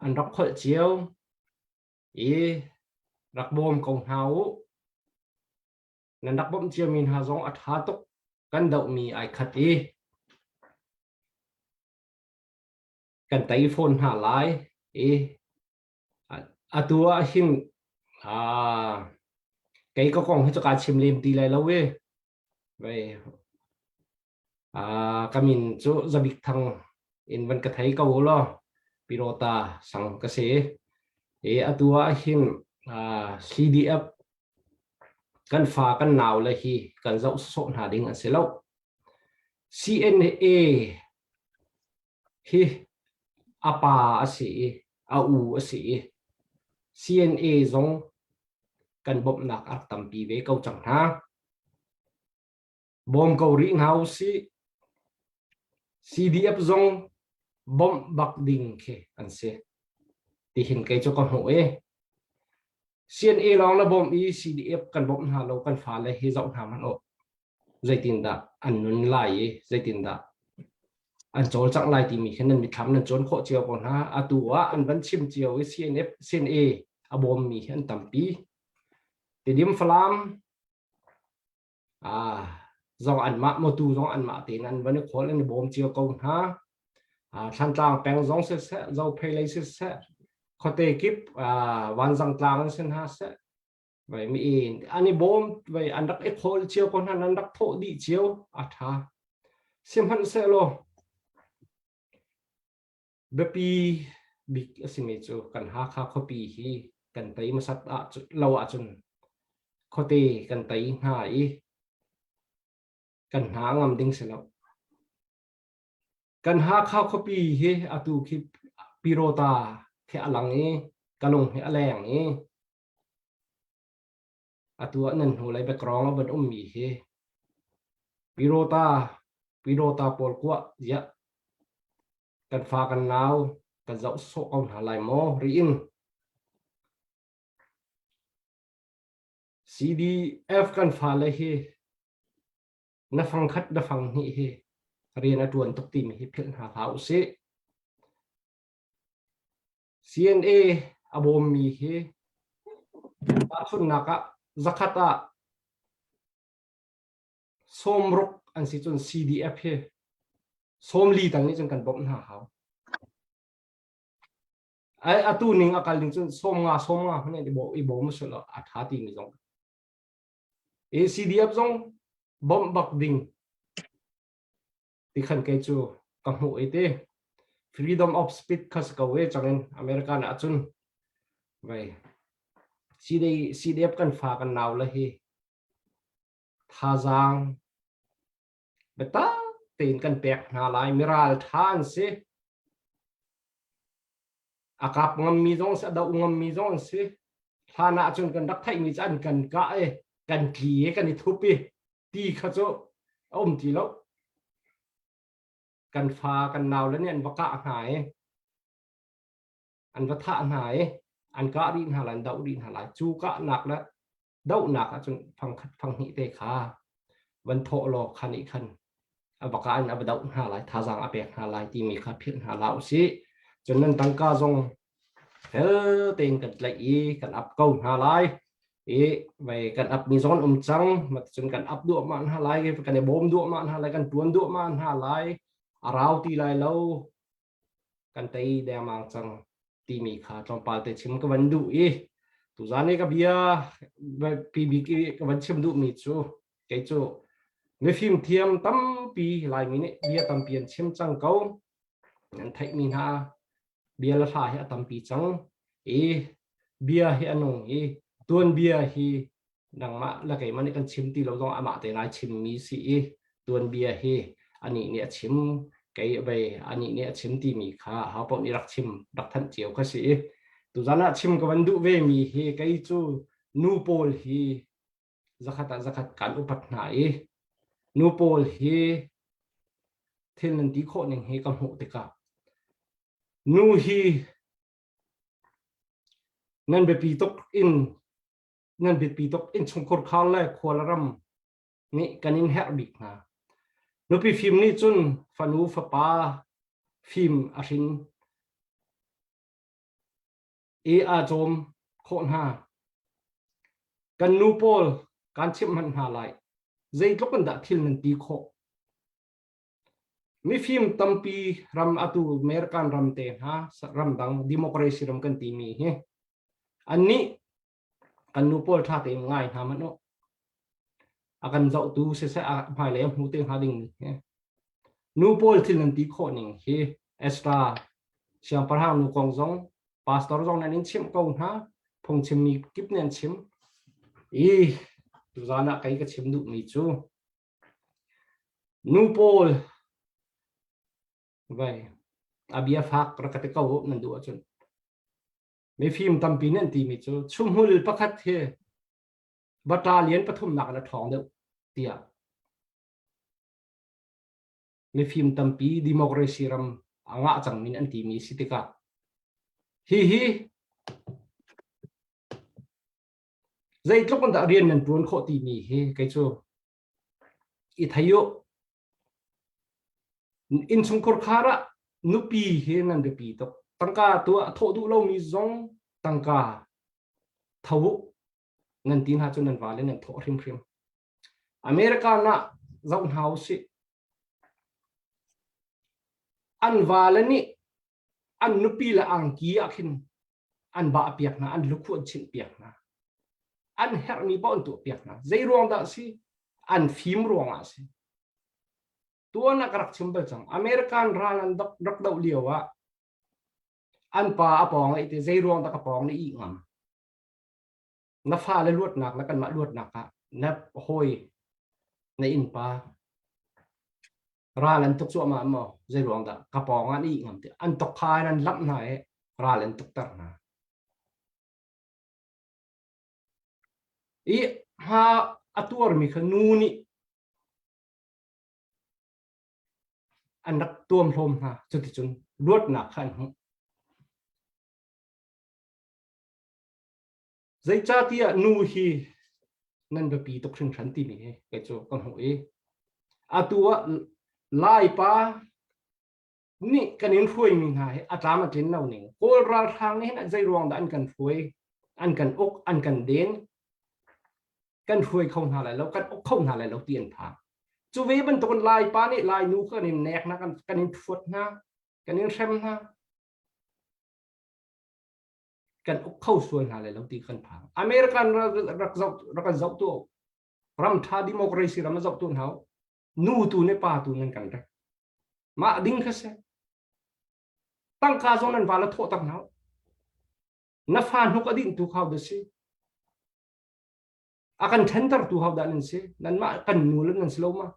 S1: an rak kholh cio i rak bawm ko hna u. Nan rak bawmh ciami hna zong a ṭha tuk. Kan dohmi ai khat i kan tei fawn hna lai i. Atu ah hin ah kei ka kong hi cu kaa chim lem ti lai lo i vei ah ka min cu Zabik Thang in van ka thei ko law Pirota sang ka si. I atu ah hin ah CDF kan fa kan nau le hi kan zoh sawh hna ding an si lo. CNA hi a pa a si i a u a si i CNA zong kan bawmhnak a rak tampi ve ko cang hna. Bawm ko rih hna usih. CDF zong bawmh bak ding khi an si. Tihin kei cu ka hmuh i CNA lawng na bawmh i CDF kan bawmh hna lo kan fale hi zoh hna hmanh u. Zeitindah an nun lai i zeitindah an cawlcangh lai timi khi nan mitthlam nan cawn khawh cio ko hna. Atu ah an van chim cio i CNF, CNA a bawmmi hi an tampi. Tidim Falam ah zong anmah motu zong anmah tein an van i khawl an i bawm cio ko hna. Ah, Thlantlang peng zong siseh, Zophei lei siseh, khuate kip ah, Vanzang tlang an si hna seh, vai mi an i bawm vai an rak i khawl cio ko hna an rak thawh dih cio a tha sihmanhsehlaw biapi bik a simi cu kan Hakha khuapi hi kan tei hmasat ah lo ahcun khuate kan tei hna i kan hna ngam ding si lo Kan Hakha khuapi hi atu khi Pirota khi a lang i ka lung hi a leng i atu ah nan hnulei background a van ummi hi Pirota Pirota pawl kuah ziah kan fa kan nau kan zoh sawh ko hna lai maw riin CDF kan fale hi na fang khat na fang hnih hi rian a ṭuan tuk timi hi philh hna hlah usih. CNA a bawmmi hi tahchunhnak ah zakhat ah sawmruk an si cun CDF hi sawmli tal nih cun kan bawmh hna hau. Ai atu ning a kal ding cun sawmnga sawmnga hmanh i bawm usih law a ṭha timi zong ACDF zong bawmh bak ding ti khan kei cu ka hmuh i ti freedom of speech kha si ko e changin American ah cun vai CDF kan fa kan nau le hi thazaang biatak tein kan pek hna lai miral tha an si a kap ngammi zong si a doh ngammi zong an si hlan ah cun kan rak theihmi cu an kan kah i kan tli i kan i thup i ti kha cu a um ti lo kan fa kan nau le nih an va kah hna i an va thah hna i an kah rih hna lai an doh rih hna lai cu kahnak le dohnak ahcun fangkhat fanghnih te kha van thawh law kha nih khan a va ka in a va doh hna lai thazaang a pek hna lai timi kha philh hna hlah usih cun nan tangka zong fel tein kan tlaih i kan ap ko hna lai i vei kan ap mi zong an um cang cun kan ap duahmah hna lai kan i bawm duahmah hna lai kan tuan duahmah hna lai a rau ti lai lo kan tei dengmang cang timi kha tlawmpal te chim ka van duh i tuzan i ka bia pbk ka van chim duhmi cu kei cu mifim thiam tampi laimi nih bia tampi an chim cang ko nan theihmi hna bia le hla hi a tampi cang i bia hi a nung i tuanbia hi nangmah le keimah nih kan chim ti lo zong amah te nai chimmi si i tuanbia hi anih nih a chim kei vei anih nih a chim timi kha hau paoh nih rak chim rak thanh cio kha si i tuzan ah chim ka van duh ve mi hi kei cu nu pawl hi zakhat ah zakhat kan upat hna i nu pawl hi thil nan ti khawh ning hi ka hmuh tikah nu hi nan biapi tuk in nan biapi tuk innchungkhur khar le khua le ram nih kan in herh bik hna. Nupi fim nih cun fanu fapa fim a hrin i aa cawm khawh hna. Kan nu pawl kan chimh hmanh hna lai. Zeitluk in dah thil nan ti khawh? Mifim tampi ram atu American ram te hna ramdang democracy ram kan timi hi. Annih kan nu pawl ṭha tein ngai hna hmanh u. A kan zohtu siseh a hmailei a hmu te hnga ding mi nu pawl thil nan ti khawh ning hi Esther siangpahrang nu kong zong pastor zong nan in chimh ko hna phungchimmi kip nih an chim i tuzan ah kei ka chim duhmi cu nu pawl vai a bia fak rak ka ti ko nan duh ahcun mifim tampi nih an timi cu chumhmul pakhat hi battalion pathumnak in a ṭhawng deuh tiah mifim tampi democracy ram a ngah cangmi an timi si tikah hihi zeitluk in dah rian nan ṭuan khawh timi hi kei cu i thei u Innchungkhar khar ah nupi hi nan biapi tuk. Tangka tuah thawh duh lomi zong tangka tho u nan ti hna cu nan vale nan thawh hrimhrim. America ah zoh hna usih. An vale nih an nupi le angki ah khin an bah piak hna, an lukhu an chinh piak hna. An herhmi paoh an tuah piak hna. Zei ruang dah si? An fim ruangah si. Tuan ah ka rak chim bal cang. American ral an rak doh lio ah an pa a pawng i te zei ruang dah ka pawng na ih ngam. Na fale luatnak na kanmah luatnak ah na hawi na innpa ral an tuk cuahmah maw zei ruang dah ka pawng ah an ih ngam ti an tok kha in an lamh hna i ral an tukter hna i hma a tuarmi kha nu nih an rak tuam hlawm hna cuticun luatnak kha an hmuh Zeicahtiah nu hi nan biapi tuk hringhran timi hi kei cu ka hmuh i atu ah Laipa nih kan in hruaimi hna hi a tlam a tlin lo ning Kawl ralhrang nih hin zei ruang dah an kan hruai an kan uk an kan den kan hruai kho hna lai lo kan uk kho hna lai lo ti an phang cu ve bantukin Laipa nih Lainu kan in nek hna kan kan in thuat hna kan in hrem hna kan uk kho sual hna lai lo ti kan phang American rak zoh rak kan zoh tu ram tha democracy ram zoh tu hna nu tu ne pa tu nan kan rek mah ding kha se tangka zong nan vala thawh tak hna na fa hnuk adin tu khau da si a kan thentar tu hau dah nan si nan mah kan nu le nan si lo ma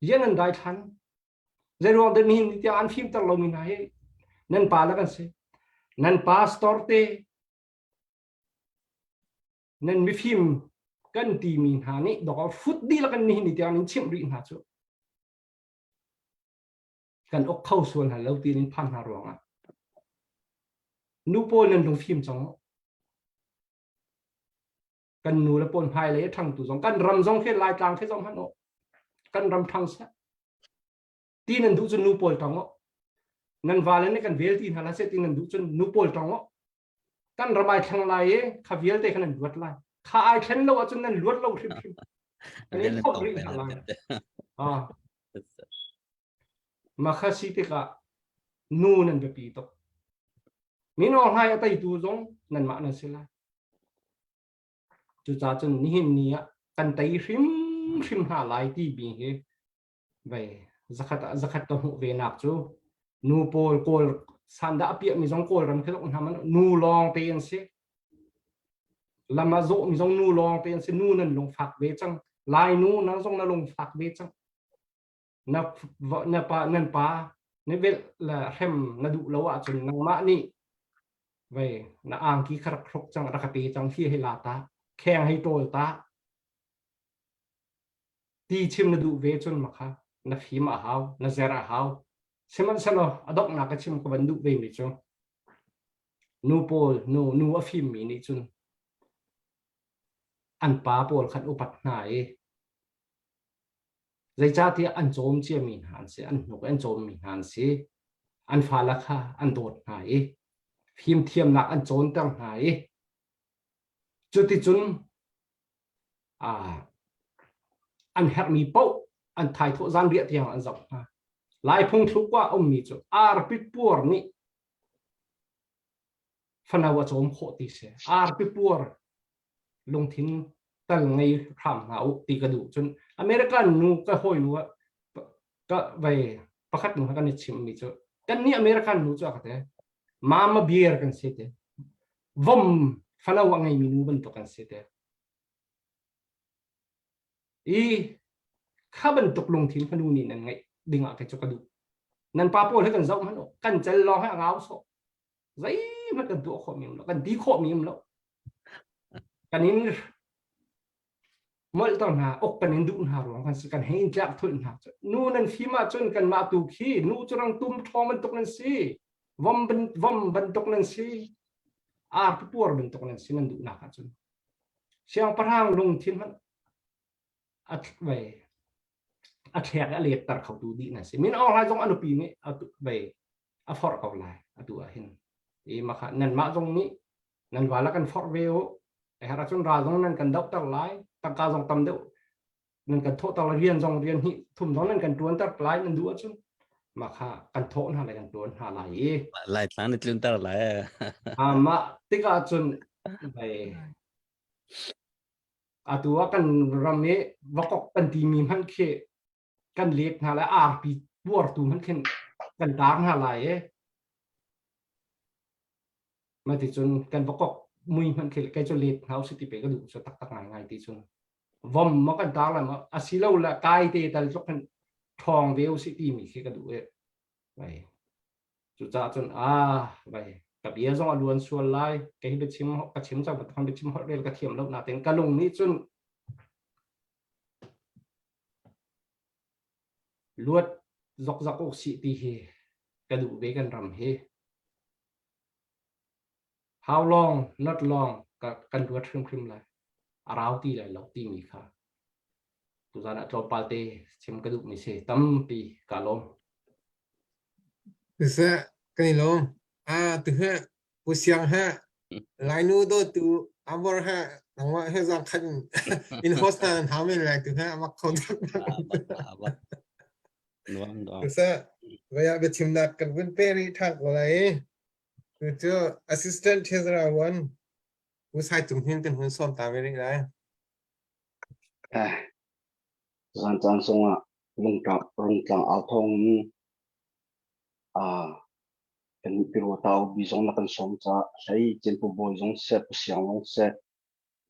S1: yan nan dai thlan Zeiruang dah nihin tiang an fimter lomi hna hi nan pa le kan si. Nan pastor te nan mifim kan timi hna nih dok fut dihlak in nihin ni tiang in chimh rih hna cu kan ok kho sual hna lo ti in phan hna ruangah nu pawl nan lung fim cang kan nu le pawl hmai lei a ṭhangtu zong kan ram zong khi Laitlang khi zong hmanh aw kan ram ṭhang seh ti nan duh cun nu pawl ṭang aw nan vale nih kan vel ti hna la seh ti nan duh cun nu pawl ṭang aw kan ram ai thleng lai i kha vialte kha nan luat lai kha ai thlen lo ahcun nan luat lo hrimhrim kan in thok rih hna lai ah makha si tikah nu nan biapi tuk mino hlai a teitu zong nanmah nan si lai Cucaah cun nihin ni ah kan tei hrimhrim hna lai timi hi vei zakhat ah zakhat ka hmuh ve nak cu nu pawl kawl sandah a piahmi zong kawlram khi zong hna man nu lawng te an si lam ah zawhmi zong nu lawng te an si nu nan lungfak ve cang lai nu nang zong na lungfak ve cang na na pa nan pa na velh le hrem na duh lo ahcun nangmah nih vei na angki kha rak hruk cang rak ka pe cang hi hei la ta kheng hei ṭawl ta ti chim na duh ve cun makha na fim a hau na zer a hau sihmanhsehlaw a donghnak ka chim ka van duh ve mi cu nu pawl nu nu a fim mi nih cun an pa pawl khan upat hna i Zeicahtiah an cawm ciami hna an si, an hnuk an cawmmi hna an si. An fale kha an dawt hna i fimthiamnak an cawnter hna i cuticun an herhmi paoh an thaithawh zanriah tiang an zoh hna. Lai phungthluk ah a ummi cu arpit puar nih. Fano a cawm khawh ti si. Arpi puar lungthin tal ngei hram hna u ti ka duh. Cun American nu ka hawi nu ka vai pakhat nu kan i chim mi cu kan nih American nu cu a ka te mama beer kan si te vom fano a ngei mi nu bantuk kan si te I kha bantuk lungthin kha nu nih nan ngeih dingah kei cu ka duh. Nan pa pawl hi kan zoh hmanh u, kan cel lawng hi a ngau sawh. Zeihmanh kan tuah khawh mi um lo, kan ti khawh mi um lo. Kan in molhter hna, uk kan in duh hna ruang kan si, kan hei in tlak thulh hna. Nu nan fim ahcun kanmah tu khi nu cu rang tum ṭhawng bantuk nan si, vom, vom bantuk nan si, ar puar bantuk nan si nan duhnak ahcun. Siangpahrang lungthin hmanh a vei a thlek a letter khotu dih na si. Min Aung Hlaing zong a nupi nih a vei a forh ko lai atu ah hin. I makha nanmah zong nih nan val a kan forh ve u. A herh ahcun ral zong nan kan dohter lai. Tangka zong tam deuh nan kan thawhter lai. Rian zong rian hnih thum zong nan kan ṭuanter lai nan duh ahcun makha kan thawh hna lai kan ṭuan hna lai i.
S8: Laitlang na tlunter lai.
S1: Mah tikah cun vei atu ah kan ram i vakok kan timi hmanh khi kan let hna lai arpi puartu hmanh khin kan tar hna lai i mah ti cun kan vakok mui hmanh khi kei cu let hna usih ti pe ka duh cu taktak ngai ngai ti cun vom ma kan tar lai ma asilo le kai te tal tluk khan ṭhawng ve usih timi khi ka duh i vai Cucaah cun ah vai ka bia zong a luan sual lai kei hi biachim ka chim cang bantuk biachim holh rel ka thiam lo nain ka lung nih cun luat zokzak uk sih ti hi ka duh ve kan ram hi. How long, not long ka, kan luat hrimhrim lai. A rau ti lai lo timi kha. Tuzan ah tlawmpal te chim ka duhmi si tampi ka lawm.
S4: Siseh, kan i lawm. Ah, tu he, Pu Siang he, Lainu dawtu Amor he, nangmah he zang khat in in host hna nan hau men lai tu he amak kho tak.
S8: Nuam nuam.
S4: Siseh, vaya biachimnak kan vun pe rih ṭhan ko lai. Tu cu Assistant Treasurer one Pu Sai Cung Hnin kan hun sawm ta ve rih lai.
S12: Zan caan zongah rungtlang au thawng in kan Pyrawta upi zong na kan sawm caah hlei Cianpu bawi zong siseh, Pu Siang zong siseh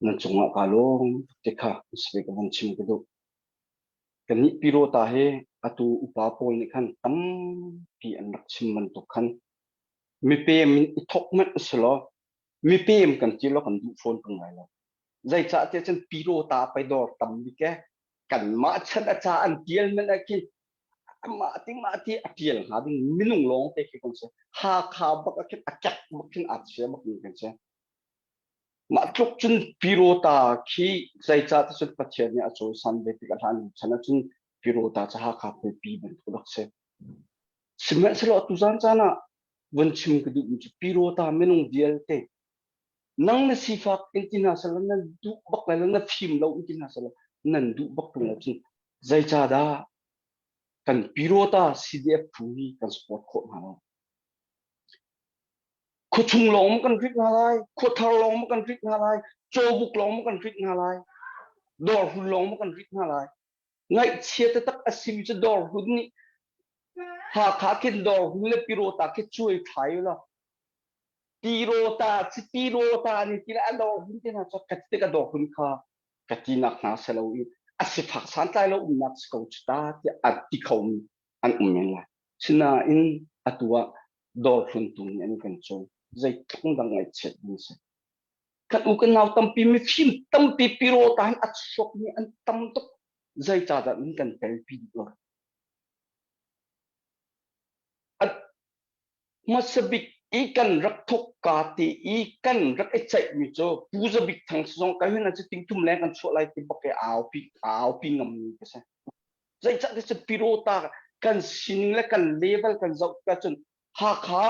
S12: nan cungah kaa lawm tuk ti kha siseh ka vun chim ka duh. Kannih Pyrawta hi atu upa pawl nih khan tampi an rak chim bantuk khan mipem in i thawk hmanh a si law mipem kan ti law kan duh fawn tung lai lo. Zeicah tiah cun Pyrawta pei dawr tam bik ee kanmah chan a ca an tial men ah khin amah ti mah ti a tial hnga ding minung lawng te khi kan si Hakha bak ah khin a kek bak khin aa chia bak mi kan si mah tluk cun Pirota khi zeicah ti cun Pathian nih a cawisan ve tik a hlan chan ah cun Pirota cu Hakha khuapi bantuk rak si sihmanhsehlaw tuzan caan ah vun chim ka duh mi cu Pirota minung vialte nang na sifak in ti hna sehla nan duh bak lai lo na fim lo in ti hna sehla nan duh bak tung lo cun zeicahdah kan Pirota CDF phu hi kan support khawh hna lo khuachung lawng maw kan rit hna lai khuathar lawng maw kan rit hna lai cawbuk lawng maw kan rit hna lai dawrhun lawng maw kan rit hna lai ngaihchia taktak a simi cu dawrhun nih Hakha khin dawrhun le Pirota khi cuai thlai la Tirota ci tirota nih ti le a dawr hun te hna cu ka ti ka dawr hun kha ka tinak hna selo i a sifak santlai lo umnak si ko cu ta tiah a ti kho mi an um men lai. Sinain atu ah dawr hlun tu nih an kan cawi zeitluk dang ngaihchiat ding si. Kan u kan nau tampi mifim tampi pirota hin a chuak mi an tam tuk zeicahdah nan kan telpi dih lo. Hmasa bik i kan rak thawkka te i kan rak i ceihmi cu Pu Za Bik Thang zong ka hin cu tingtum leng kan chuah lai ti bak i aupi aupi ngammi ka si. Zeicah ti cu Pirota kan sining le kan level kan zoh tikah cun Hakha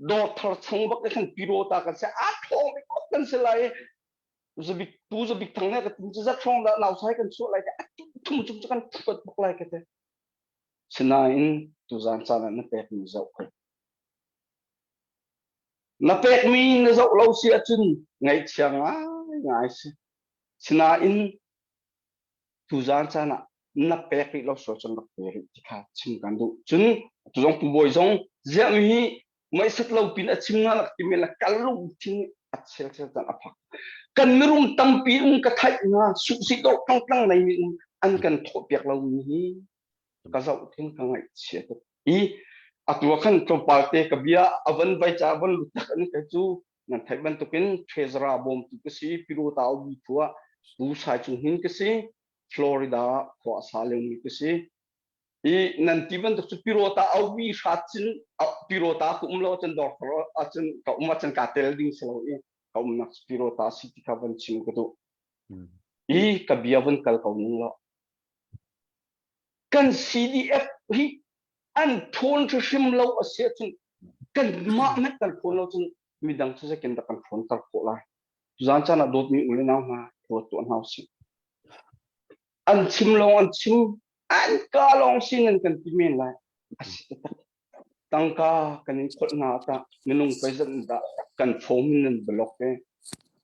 S12: dawrthar chang bak i khan Pirota kan si a ṭhawng bik bak kan si lai i Zabik Pu Za Bik Thang he ka tin cu zat hrawng dah nausai kan chuah lai ti a tingtum cung cu kan phuat bak lai ka ti. Sinain tuzaan caan ah na pekmi zoh khoi. Na pekmi na zoh lo si ahcun ngaihchia ngaingai si. Sinain tuzaan caan ah na pek rih lo sual cun rak pe rih ti kha chim kan duh. Cun tu zong Pu Bawi zong ziahmi hi meisat lo pin a chim nga lak timi la kal lungthin a chel chel caan a phak. Kan mirum tampi um ka theih nga suhsi dawh tlang nei mi um an kan thawh piak lo mi hi ka zoh thin ka ngaihchia tuk. I atu ah khan tlawmpal te ka bia a van vai ca van lut tak an kai cu nan theih bantukin treasurer bawmtu ka si Piro Tau bi khua Tu Sai Cung Hin ka si Florida khua a sa leumi ka si i nan ti bantuk cu Pirota aubi hrat cun Pirota ka um lo cun dawr thar ahcun ka um ahcun kaa tel ding si lo i ka umnak cu Pirota si ti kha van chim ka duh i ka bia vun kal ko ning law kan CDF hi an ṭhawn hrim lo a si ahcun kanmah hmanh kan ṭhawn lo cun midang cu zeitin dah kan ṭhawnter khawh lai tuzaan caan ah dawtmi u le nau hna ruat tuah hna usih an chim lawng an chim an ka lawng sin an kan ti men lai a si taktak tangka kan in kholh hna ta minung president dah kan phone in nan block e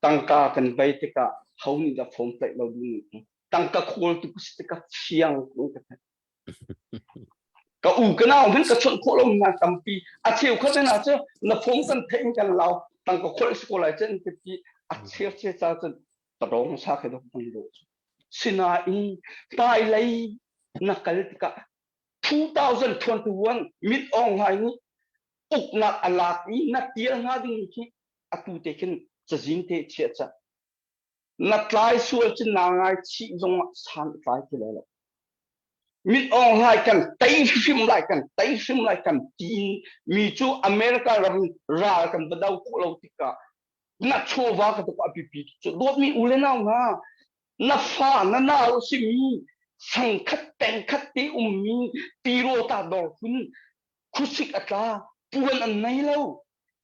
S12: tangka kan bei tikah ho nih dah phone tlaih lo ding tangka khawl tu si tikah fiang ka ka u ka nau hin ka chawnh khawh lo hna tampi a cheu khat na cu na phone kan theih in kan lau tangka kholh si ko lai chen ti ti a chir che cha cun tadong sa khe dok kan do sinain hmailei na kal tikah 2021 mit ong hlai nih uknak a lak i na tial hnga ding khi atu te khin cazin te chiah ca na tlai sual cun naa ngaichih zong ah san a tlai ti lai lo mit awng hlai kan tei hrim lai kan tei hrim lai kan ti mi cu America ram ral kan va do khawh lo tikah na chawva ka tuk a biapi cu dawtmi u le nau hna na fa na nau simi sangkhat pengkhat te ummi tirota dor hun khuasik a tla puan an nei lo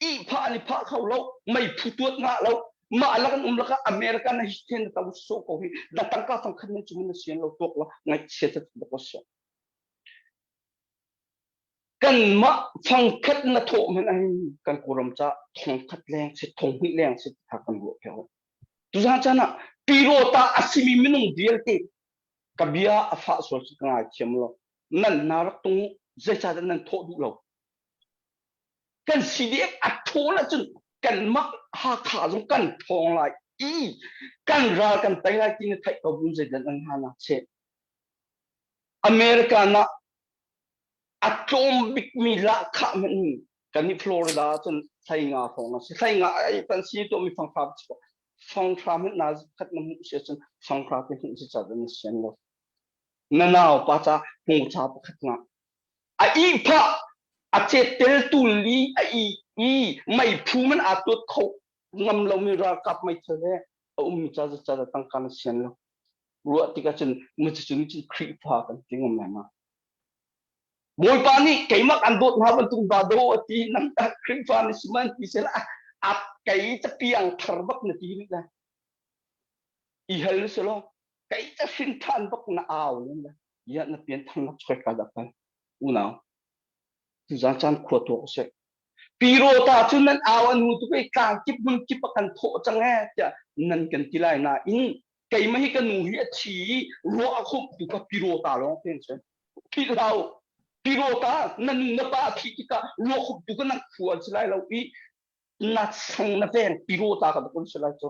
S12: ihphah an i phah kho lo meiphu tuat ngah lo mah lak an um lakah America na hi na to so ko hi na tangka fang khat nan cung na sian lo tuak la ngaihchia ta ko sia kan mah fang khat na thawh men ai kan kuram cha thong khat leng si thong hnih leng si tha kan ruah pheo tuzan chan ah pirota asimi minung vialte ka bia a fah sual ka ngai thiam lo nan na rak tung zeicahdah nan thawh duh lo kan CDF a ṭhawn ahcun kanmah Hakha zong kan ṭhawng lai i kan ral kan tei lai ti na theih ko bun zeidan an hna nak che America na a tlawm bikmi lahkhah hmanh kan i Florida cun hlei nga hrawng a si hlei nga ai pan si to mi fanghra fanghra hmanh na khat na hmuh si cun fanghra te hmuh si ca na sian lo na nau pa ca hmu cha pakhat nga a ihphah a cettel tul i a i i meiphu man aa tuat kho ngam lomi ralkap meithal he a ummi ca ca tangka na sian lo ruah tikah cun mucicun cun Khrihfa kan ti ngam lai ma Bawipa nih keimah kan dawt hna bantuk ba do a ti nang ta Khrihfa ni siman ti sel a a kei ca piang thar bak na ti rih lai i hal selo kei ca hrin than bak na au len la ya na pian thang nak choi ka da kal unau tuzan caan khua tuak seh piro ta cu nan au an hu tu kai tlang kip hmun kip a kan thawh cang e tiah nan kan ti lai na in keimah hi ka nu hi a thi i ruah a khumh tu ka piro ta lawng ten sen philh hlah piro ta na nu na pa thi tikah ruah khumh tu ka nak khu an si lai lo i na sang na veng piro ta ka kun si lai cu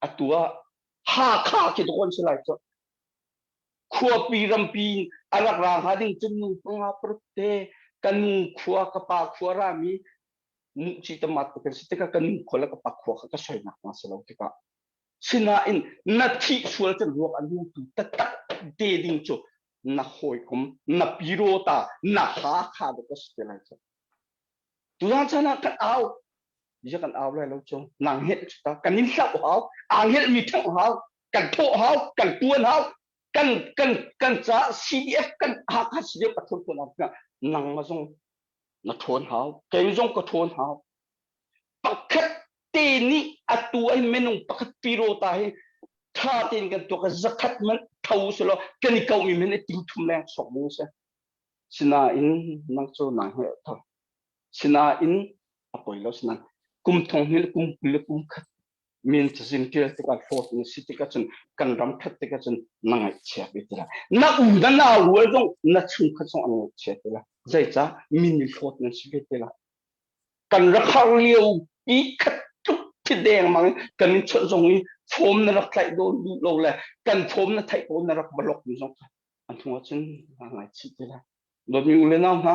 S12: atu ah Hakha khi dawh an si lai cu. Khuapi rampi a rak ra hnga ding cun nu panga paruk te ka nu khua ka pa khua rami muhci tamat kan si tikah ka nu khua le ka pa khua kha ka soinak hna si lo tikah sinain na thih sual cun ruak an hmutu taktak te ding cu na hawikom na pirota na Hakha dawh ka si te lai cu. Tuzaan chan ah kan au ya kan au lai lo cu nang helh cu ta kan in hlauh hau ang helh mi thangh hau kan thawh hau kan tuan hau kan kan kan ca CDF kan Hakha CDF ka thawn tuan hau nang ma zong na thawn hau kei zong ka thawn hau pakhat te nih atu ai minung pakhat piro ta hi tha tein kan tuak zakhat man tho selo kan i ko mi men ting thum leng sok ding se sinain nang cu nang he tho. Sinain a poi lo sinain kum thong hnih le kum 20 le kum khat min cazin ṭial tikah hlawt na si tikah cun kan ram ṭhat tikah cun na ngaihchia ve ti lai. Na u na nau rual zong na chungkhat zong an ngaihchia ti lai. Zeicah min i hlawt nan si ve ti lai. Kan rak har lio pi khat tluk thi deng mang kan in chawnh zong i form na rak tlaih dawn duh lo le kan form na theih ko na rak block mi zong kha an thung ahcun naa ngaichih ti lai. Dawtmi u le nau hna,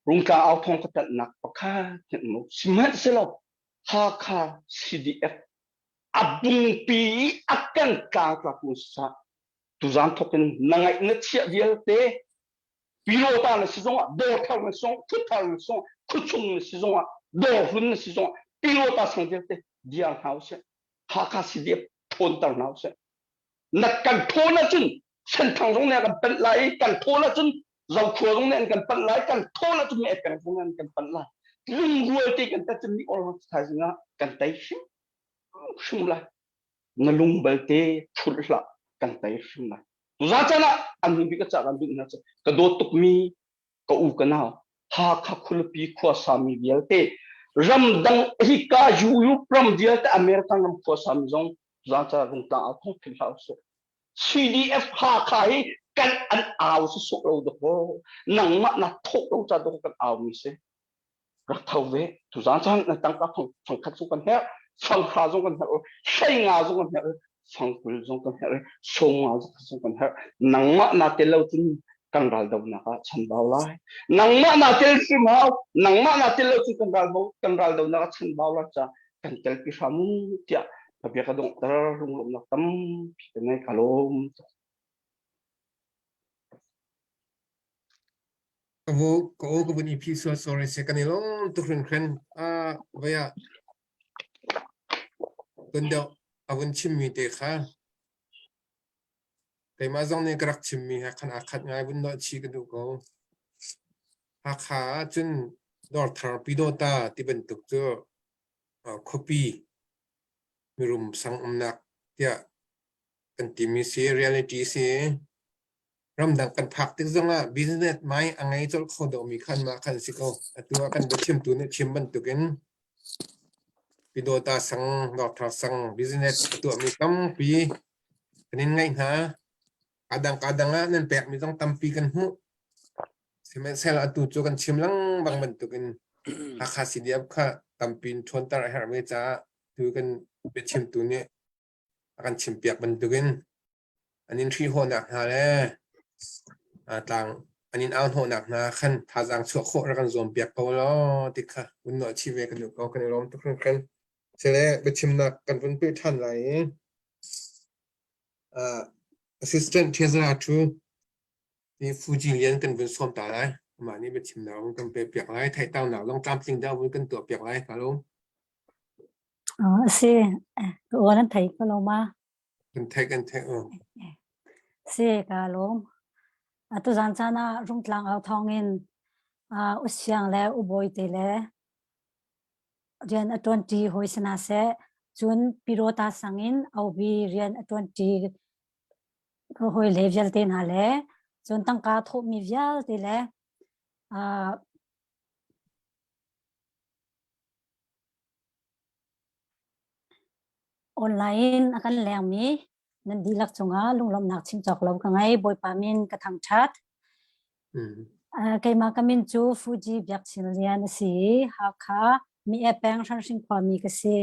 S12: rungtla au thawng ka tanhnak pakhat hmanh um lo. Sihmanhsehlaw Hakha CDF a bungpi i a kan tlangtlatu sa tuzaan thawk in na ngaih na chiah vialte Pilota na si zongah dawr thar na si zongah khuthar na si zongah khuchung na si zongah dawr hlun na si zongah Pilota sang vialte diar hna usih Hakha CDF ṭhawnter hna usih na kan ṭhawn ahcun Senthang zong nih a kan panh lai i kan ṭhawn ahcun Zokhua zong nih an kan panh lai kan ṭhawn ahcun Meh peng zong nih an kan panh lai lungrual te kan tat cun ni or thaizing ah kan tei hrim hrim lai na lung balte thulh hlah kan tei hrim lai tuza chan ah an hnu bik a cah kan duh hna cu ka dawt tukmi ka u ka nau Hakha khualipi khuasami vialte ramdang hika Europe ram vialte American ram khuasami zong tuza chan rungtlang au thong philh hlah usih CDF Hakha hi kan an au si sawh lo dawk nangmah na thawh lo ca dawk kan au mi si rak tho ve tuzaan chan na tangka fang khat zong kan herh fang hra zong kan herh hlei nga zong kan herh fang 20 zong kan herh sawm nga zong kan herh nangmah na tel lo cun kan ral donak ah chanbau lai nangmah na tel hrim hau nangmah na tel lo cun kan ral kan ral donak ah chanbau lai ca kan tel pi hram tiah ka bia ka donghter lunglawmhnak tampi ka ngei ka lawm tuk.
S4: Ka vu ka u ka vun i phi sual sorry se kan i lawm tuk hringhran a vaya tun deuh a vun chimmi te kha keimah zong nih ka rak chimmi he khan aa khat ngai vun nawh chih ka duh ko. Hakha ah cun Dawrthar Pyidawta ti bantuk cu khuapi mirum sang umnak tiah kan timi si reality si ramdang kan phak tik zongah business mai a ngei colh kho deuhmi khan mah khan si ko atu ah kan biachimtu nih chim bantukin Pyidawta sang Dawrthar sang business a tuahmi tampi kan in ngaih hna kadang kadang ah nan pekmi zong tampi kan hmuh Sihmanhsehlaw atu cu kan chim lengmang bantukin Hakha CDF kha tampi in ṭhawnter a herhmi caah tu kan biachimtu nih a kan chimpiak bantukin an in hrihhawhnak hna le tlang an in auhnawhnak hna khan thazaang chuah khawh rak kan zuampiak ko law ti kha vun nawh chih ve kan duh ko kan i lawm tuk hringhran. Sile biachimnak kan vun peh ṭhan lai i Assistant Treasurer Thu Hi Fuji lian kan vun sawm ta lai. Amah nih biachimnak vun kan pek lai. Theihternak zong tlamtling deuh vun kan tuah piak lai. Ka lawm.
S2: A si, ka aw nan thei ko lo ma?
S4: Kan theih kan theih aw.
S2: Si, ka lawm. Atu zan caan ah Rungtlang au thawng in Usiang le Ubawi te le rian a ṭuanṭi hawi si hna seh, cun Pirota sang in Obi rian a ṭuanṭi ka hawile vialte hna le cun tangka thawhmi vialte le uh, online a kan lengmi nan dihlak cungah lunglawmhnak chim cawk lo ka ngei Bawipa min ka thangṭhat. Uh, keimah ka min cu Fuji Biakchin Lian a si i Hakha mi e peng Hranhring khuami ka si.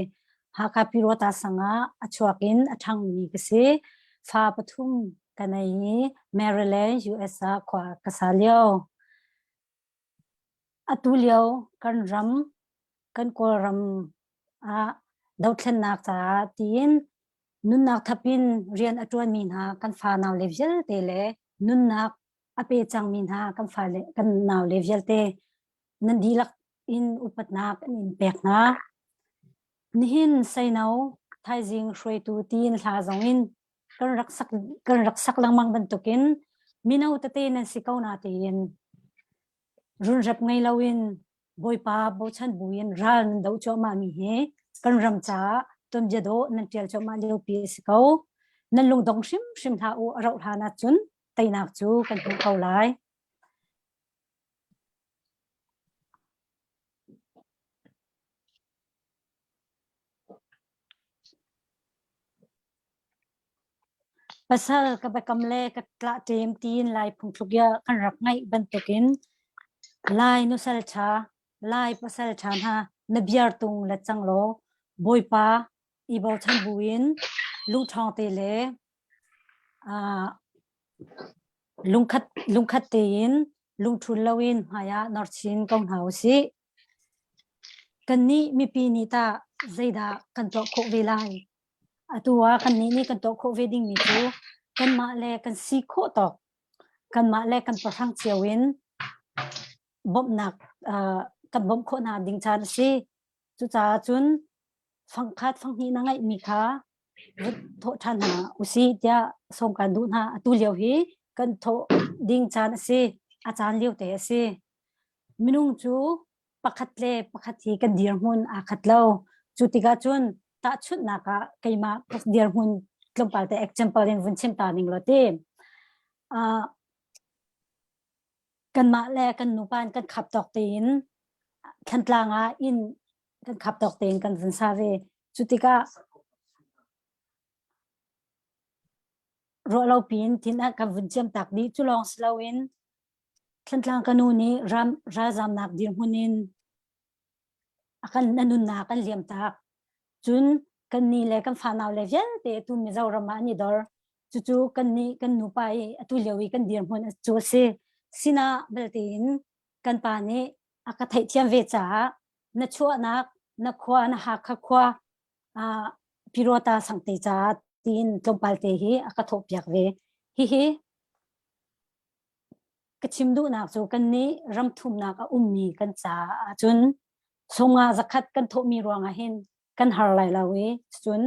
S2: Hakha Pirota sangah a chuak in a ṭhangmi ka si. Fa pathum ka nei i Maryland, US ah khua ka sa lio. Atu lio kan ram, kan Kawlram ah dothlennak caah tiin nunnak thap in rian a ṭuanmi hna kan fanau le vialte le nunnak a pe cangmi hna kan fale kan naule vialte nan dihlak in upatnak an in pek hna. Nihin seino thaizing hruaitu tiin hla zong in kan rak sak kan rak sak lengmang bantukin mino tete nan si ko na tiin runrep ngei loin Bawipa bochan buin ral nan doh cuahmah mi hi kan ram caah tuanbia dawh nan ṭial cuahmah liopi a si ko. Nan lungdong hrimhrim hlah u a rauh hlan ahcun teinak cu kan hmuh ko lai. Pasal ka biakam le ka tlah ṭem tiin Lai phungthluk ya kan rak ngaih bantukin Lai nusal ṭha, Lai pasal ṭha hna na biar tung le cang law Bawipa i bochan buin lungṭhawng te le uh, lungkhat lungkhat tein lungṭhul loin hmaiah nor chin ko hna usih. Kannih mipi nih tah zeidah kan tuah khawh ve lai? Atu ah kannih nih kan tuah khawh ve dingmi cu kanmah le kan si khawh tawk, kanmah le kan pahrang cio in bawmhnak uh, kan bawmh khawh hna ding caan a si. Cucaah cun fangkhat fanghnih na ngeihmi kha vun thawh ṭhan hna usih tiah sawm kan duh hna. Atu lio hi kan thawh ding caan a si. A caan lio te a si. Minung cu pakhat le pakhat hi kan dirhmun aa khat lo. Cu tikah cun tahchunhnak ah keimah ka dirhmun tlawmpal te example in vun chim ta ning law ti. Uh, kanmah le kan nupa in kan khap tawk tein Thantlang ah inn kan khap tawk tein kan vun sa ve. Cu tikah ruah lo piin thin ah kan vun ciam tak dih. Cu lawng si loin Thantlang ka nu nih ram ralzamnak dirhmun in a kan na nunnak kan liam tak. Cun kan ni le kan fanau le vialte tu Mizoram ah an i dor. Cucu kan nih kan nupa i atu lio i kan dirhmun cu a si. Sinah belte in kan pa nih a ka theihthiam ve caah na chuahnak na khua na Hakha khua uh, Pirota sangte caah tiin tlawmpal te hi a ka thawhpiak ve. Hihi Ka chim duhnak cu kannih ramthumnak a ummi kan caah ahcun sawmnga zakhat kan thawhmi ruangah hin kan har lai lo i cun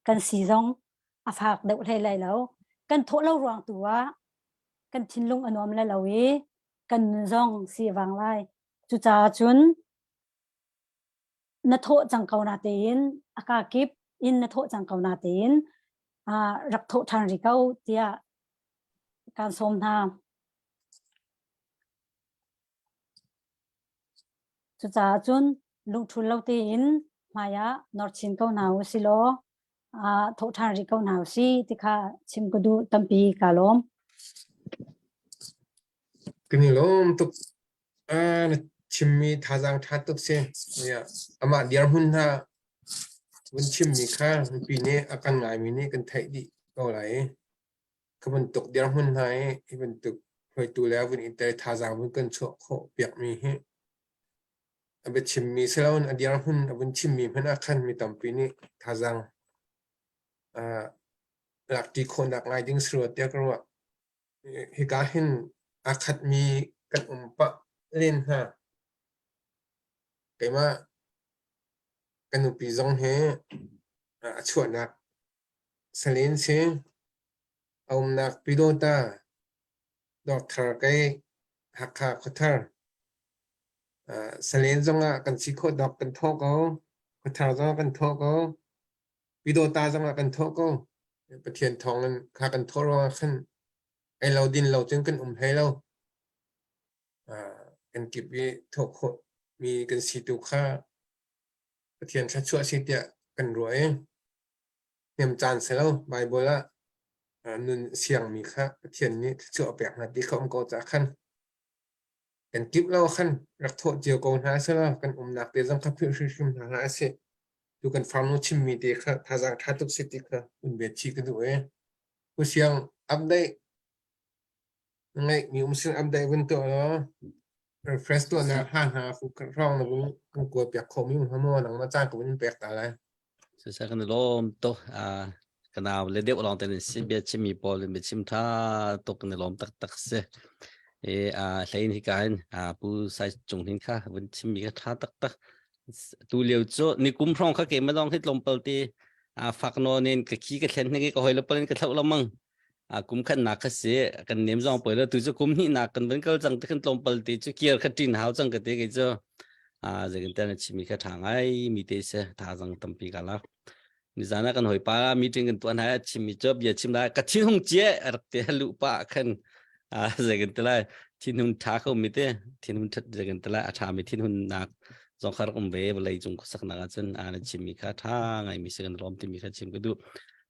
S2: kan si zong a fak deuh hlei lai lo. Kan thawh lo ruang tu ah kan thinlung a nuam lai lo i kan nun zong si a vang lai. Cucaah cun na thawh cang ko na tein a kakip in na thawh cang ko na tein rak thawh ṭhan rih ko tiah kaan sawm hna. Cucaah cun lungṭhul lo tein hmaiah nor chin ko hna u si law thawh ṭhan rih ko hna u si ti kha chim ka duh tampi kaa lawm.
S4: Kan i lawm tuk. Na chimmi thazaang ṭha tuk si. Amah dirhmun hna vun chimmi kha mipi nih a kan ngaimi nih kan theih dih ko lai i kha bantuk dirhmun hna i hi bantuk hruaitu le vun i tel thazaang vun kan chuah khawh piakmi hi a biachimmi si loin a dirhmun a vun chimmi hmanh ah khan mi tampi nih thazaang lakṭi khawhnak ngai ding si rua tiah ka ruah. Hika hin aa khatmi kan um pah len hna. Keimah ka nupi zong hi a chuahnak salen si, a umnak Pyidawta, Dawrthar kei Hakha khuathar. Salen zongah kan si khawh dawk kan thawh ko, khuathar zongah kan thawh ko. Pyidawta zongah kan thawh ko. Pathian thawng in kha kan thawh ruangah khan ei lo din lo cun kan um hlei lo. Kan kip i thawh khawh mi kan si tu kha Pathian thluachuah si tiah kan ruah i hnem caan si lo Bible ah nun siangmi kha Pathian nih thluachuah a pek hna ti kha um ko caah khan kan kip lo khan rak thawh cio ko hna selaw kan umnak te zong kha philh hrimhrim hna hlah sih. Tu kan farnu chimmi te kha thazaang ṭha tuk si ti kha un ve chih ka duh i Pu Siang update ngeih mi um sin update vun tuah law refresh tuahnak hla hna fu hrawng na vun kan kual piak kho mi um hamo nangmah caan ka vun pek ta lai.
S8: Sisa kan lawm to kanau le deuh lawng ten si bia chimmi pawl in biachim tha tuk kan lawm taktak si e a hlein hi ka in a pu sai chung hin kha vun chimmi kha tha taktak tu lio cu ni kum hrawng kha ke ma dong hi tlawmpal ti a fak nawn in ka khi ka thlen hnik ka hoi le pal in ka thlo lamang a kum khat nak kha si kan nem zong poi lo tu cu kum hnih nak kan van kal cang te kan tlawmpal te cu kiar kha tin hau cang ka te ke cu a zekin te na chimi kha tha ngai mi te se tha zang tampi ka la nizan ah kan hawipa meeting kan tuan hai chimmi cu bia chim lai ka thin hung cie rak te lu pa khan a zekin te lai thin hun tha kho mi te thin hun that zekin te lai a tha mi thin hun nak zong khar um ve vawlei cung khusak nak ahcun a na chimmi kha tha ngai mi si kan lawm timi kha chim ka duh.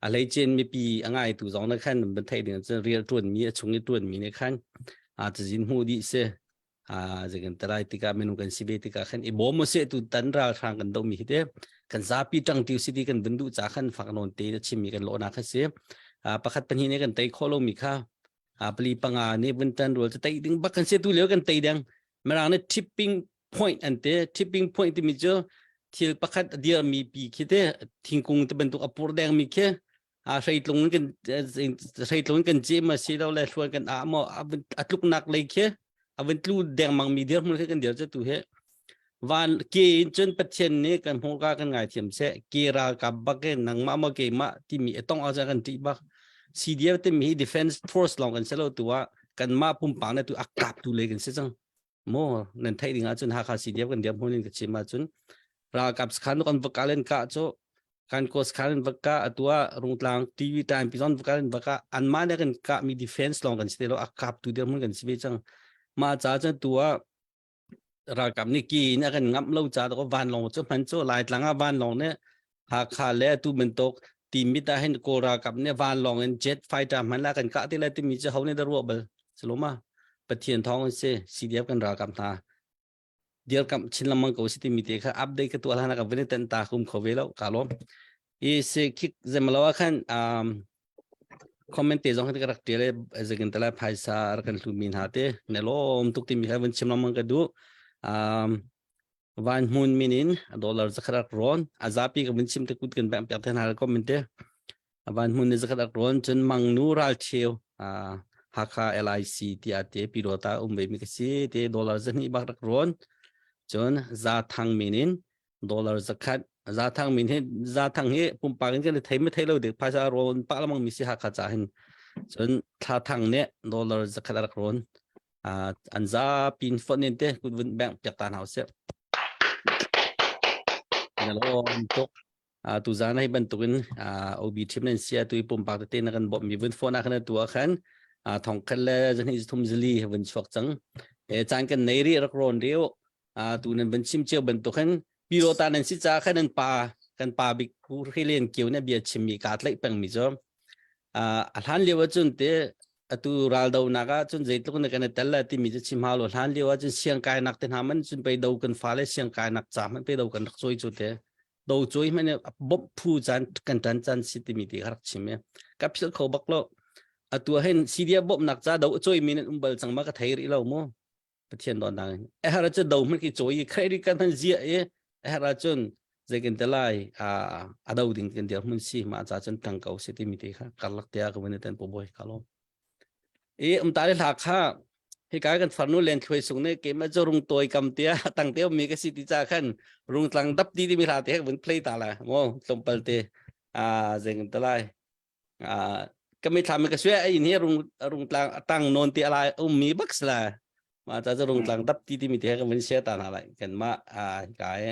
S8: A hleicin mipi a ngaitu zong na khan ban theih ding cun rian ṭuan mi a chung i ṭuan mi nih khan a cazin hmuh dih si. A zeikan te lai tikah minung kan si ve tikah khan i bawm usih tu tan ralhrang kan doh mi hi te kan zapi ṭang ṭi usih ti kan vun duh ca khan fak nawn te na chim mi kan lawhnak kha si. Pakhat pahnih nih kan tei khawh lo mi kha pali panga nih vun tan rual cu tei ding bak kan si tu lio kan tei deng. Mirang nih tipping point an ti. Tipping point timi cu thil pakhat a dirmi pi khi te thingkung te bantuk a pur dengmi khi a hreitlung in kan hreitlung in kan cem a si lo le hluan kan ah maw a tluknak lei khi a vun tlu dengmang mi dirhmun khi kan dir cu tu hi van ke in cun Pathian nih kan hmurka kan ngaithiam seh ke ralkap bak in nangmah maw keimah timi a tong ah kan ṭih bak CDF timi hi defense force lawng kan si lo tu ah kanmah pumpak na tu a kap tu le kan si cang maw nan theih ding ahcun Hakha CDF kan dirhmun in ka chim ahcun ralkap sakhan kan va kal in kah cu kan ko sakhan in va kah atua Rungtlang TV time pi zon va kal in va kah anmah ne kan kah mi defense lawng kan si te lo a kap tu dirhmun kan si ve cang mah ca cun tua ralkap nih ki in a kan ngamh lo ca to vanlawng cu hman cu Laitlang ah vanlawng nih Hakha le atu bantuk Timit ah hin Kawl ralkap nih vanlawng in jet fighter hman la kan kah ti lai timi cu ho nih dah ruah bal saloma Pathian thawng in si CDF kan ralkap hna dirkamh chin lengmang ko si timi te kha update ka tuah hlan ah ka vun i tenh ta kum kho ve lo ka lawm i si khik zemalo ah khan um, comment te zong ka rak tial i zekin tala phaisa rak kan hlu mi hna te ne lawm tuk timi kha vun chim lengmang ka duh um, van hmun min in dollar zakhat rak rawn a zapi ka vun chim te kut kan bang piak te hna comment te van hmun ni zakhat rak rawn cun mangnu ral cheu Hakha LIC tiah te pirota um ve mi ka si te dollar zahnih bak rak rawn cun za thang min in dollar zakhat za thang min hi za thang hi pumpak in kan thei me thei lo dek phaisa rawn pa lamang mi si Hakha cha hin cun thla thang ne dollar zakhat rak rawn an zapi in fonh in te kut vun bengh piak ta hna usih. Nalawm tuk. Tu zan hei bantukin OB team nan sia tu i pumpak tete na kan bawmh mi vun phone ah khan tu ah khan thong khat le zahnih zathum zali vun chuak cang. E caan kan nei ri rak rawn riu. Tu nan van chim cio bantukin piro ta nan si ca khan nan pa kan pa bik Pu Hrilen Kio na bia chim mi ka tlaih peng mi cu a hlan lio ahcun te atu raldonak ah cun zeitluk na kan i tel la timi cu chim hau lo hlan lio ah cun siangkainak te hna man cun pei do kan fale siangkainak ca hmanh pei do kan rak cawi cu te do cawi hmanh bawmh phu caan kan tan caan si timi ti ka rak chim i ka philh kho bak lo atu ah hin CDF bawmhnak ca do cawi mi nan um bal cang ma ka thei rih lo mu Pathian don dang in a har cu do hmanh ki cawi i credit kan hman zia i a har ahcun zeikin te lai a a do ding kan dir hmun si ma ca cun tang ko si timi te kha karlak te ah ka vun ten po boy ka lom i um ta le hla kha hi ka kan farnu len thluai sung ne ke ma chu rung toi kam te tang te mi ka si ti cha khan rung tlang dap ti ti mi hla te vun play ta la mo tlompal te a zeng te lai ka mithlam ka sue in hi rung rung tlang tang non ti alai ummi bak sla ma ta rung tlang dap ti ti mi te ka vun share ta na lai kan ma a kai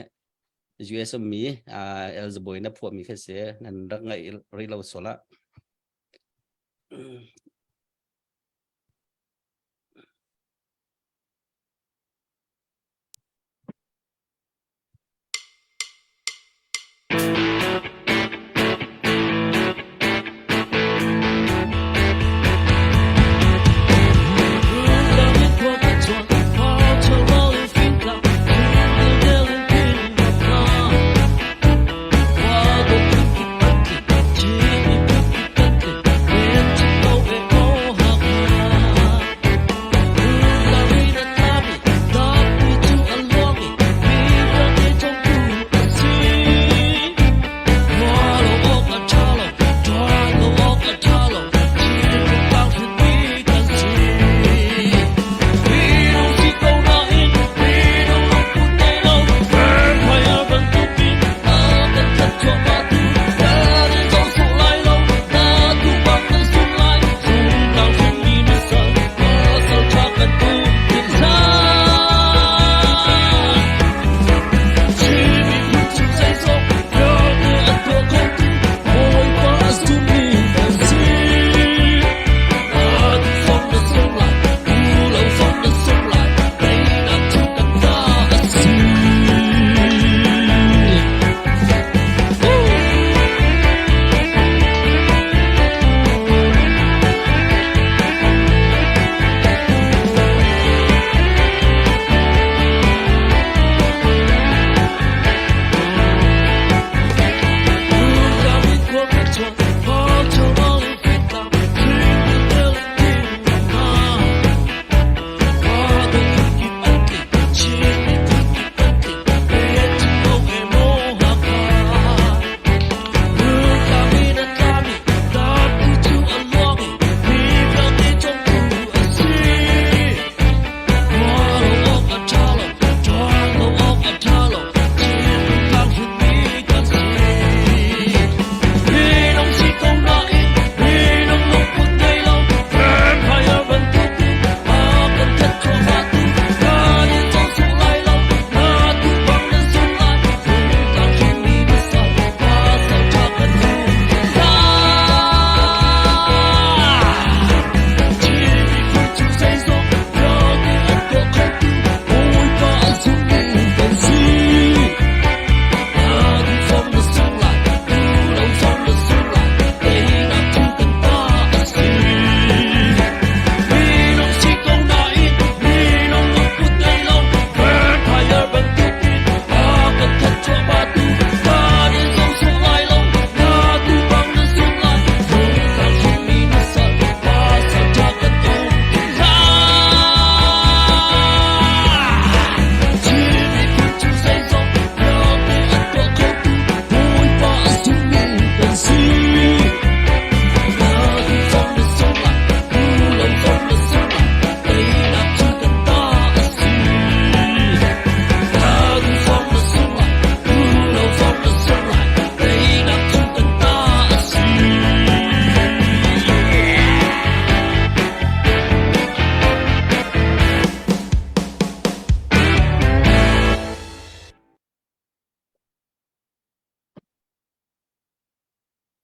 S8: US ummi a elzaboy na phuah mi kha se nan rak ngai ri lo sola.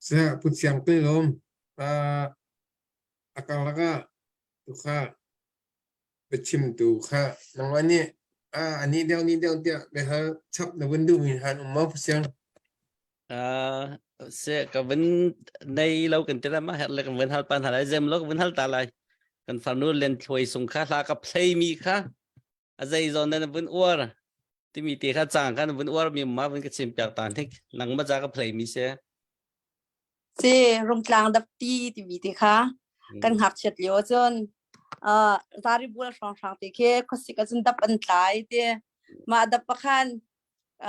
S4: Seh Pu Siang te lawm a karlak ah tukha biachimtu kha nangmah nih a ni deuh ni deuh tiah biahal chap na vun duhmi han um maw Pu Siang?
S8: Uh, se ka vun nei lo kan tila ma her le kan vun hal pan halai zem lo ka vun hal ta lai kan farnu len thloi sung kha hla ka play mi kha a zei zawn na vun uar timi te kha chang kha na vun uar mi ma vun ka chim piak ta hnik nang ma za ka play mi se
S11: Si rungtlang dapti timi te kha kan ngakchiat lio cun uh, zari bul hrawng hrang te khi khuasik ahcun dap an tlai ti mah dap pa khan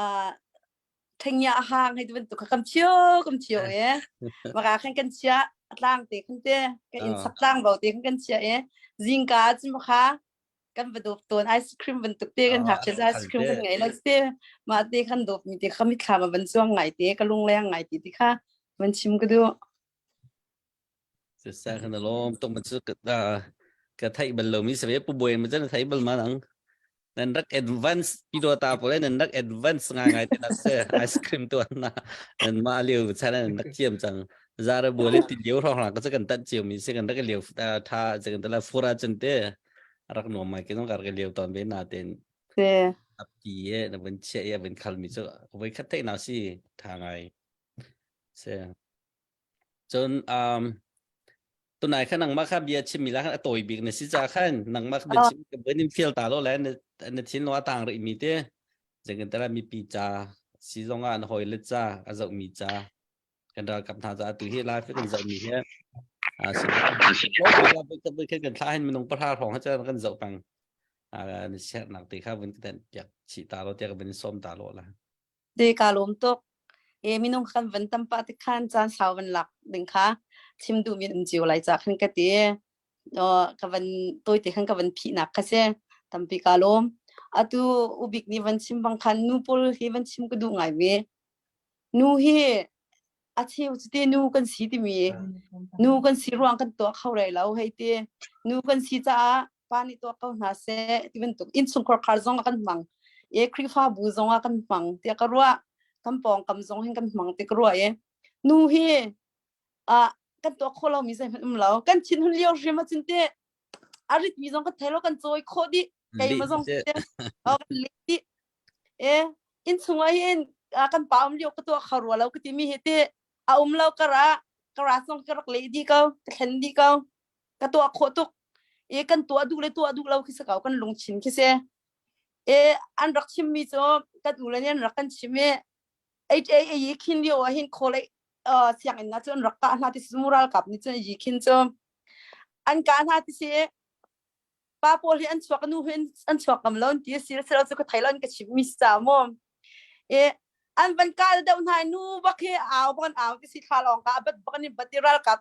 S11: uh, thengya a hang hei ti bantuk kha kam thio kam thio e maka khan kan chia tlang te khan te kan in sak tlang bo te khan kan chia e zingka cun kha kan va dawp tawn ice cream bantuk te kan ngakchia ice cream kan ngei lo te mah te kan dawp mi te kha mithlam a van chuang ngai te ka lung leng ngai ti ti kha van chim ka duh.
S8: Sa kan lom tok man chu ka ka thai bal lo mi se pu boy ma chan thai bal ma nang nan rak advance pi do ta pole nan rak advance ngai ngai te na se ice cream to na nan ma liu chan nan rak thiam chang zara bole ti liu rong ra ka kan tan chiu mi se kan rak liu tha kan tala fura chen te rak nuam mai ke nong kar ke liu ton ve na ten
S11: Se
S8: ap ti e na vun che e vun khal mi chu voi khat thei na si tha ngai se cun um tunai khan nangmah kha bia chim mi la khan a tawi bik na si cha khan nangmah kha bia chim ka ben in fial ta lo le na na thin lo a tang ri mi te jengin tara mi pi cha si zong ah na hoi le cha a zoh mi cha kan ralkap hna caah tu hi live kan zoh mi hi a si kan thla hin minung pahra hrawng ha kan zoh peng na share nak te kha vun kan piak chi ta lo te ka vun som ta lo la
S11: Te ka lawm tuk. E minung kan van tam pa te khan caan sau van lak ding kha chim duh mi um cio lai cha khan ka ti. Ka van toi te khan ka van phi nak kha se tampi ka lawm. Atu ubik ni van chim bang khan nu pawl hi van chim ka duh ngai ve. Nu hi a cheu cu te nu kan si timi nu kan si ruang kan tuah kho rei lo hei ti nu kan si caah pa nih tuah ko hna seh ti bantuk innchungkhar khar zong ah kan hmang e Khrihfabu zong ah kan hmang tiah ka ruah kan pawngkam zong hin kan hmang ti ka ruah i nu hi ah kan tuah kho lomi zeihmanh um lo kan thinhun lio hrim ahcun te a ritmi zong kan thei lo kan cawi khawh dih keimah zong te oh, kan leh dih E innchung ah hin kan pa um lio ka tuah kho rua lo ka timi hi ti a um lo kara kara zong ka rak leh dih ko ka thlen dih ko ka tuah khawh tuk e kan tuah duh le tuah duh lo khi si ko kan lungchin khi si e an rak chim mi cu kan u le nih an rak kan chim i HA yi khin lio ah hin kholei sianginn na cu an rak kah hna ti si mu ralkap nih cun yi khin cu an kah hna ti si pa pawl hi an chuak nu hi an chuak ngam lo an ti si si lo cu ka thei lo an ka chim mi si ca mu e an van kal deuh hna nu bak hi au bak an au ti si thla lawng ka bat bak an bat i ralkap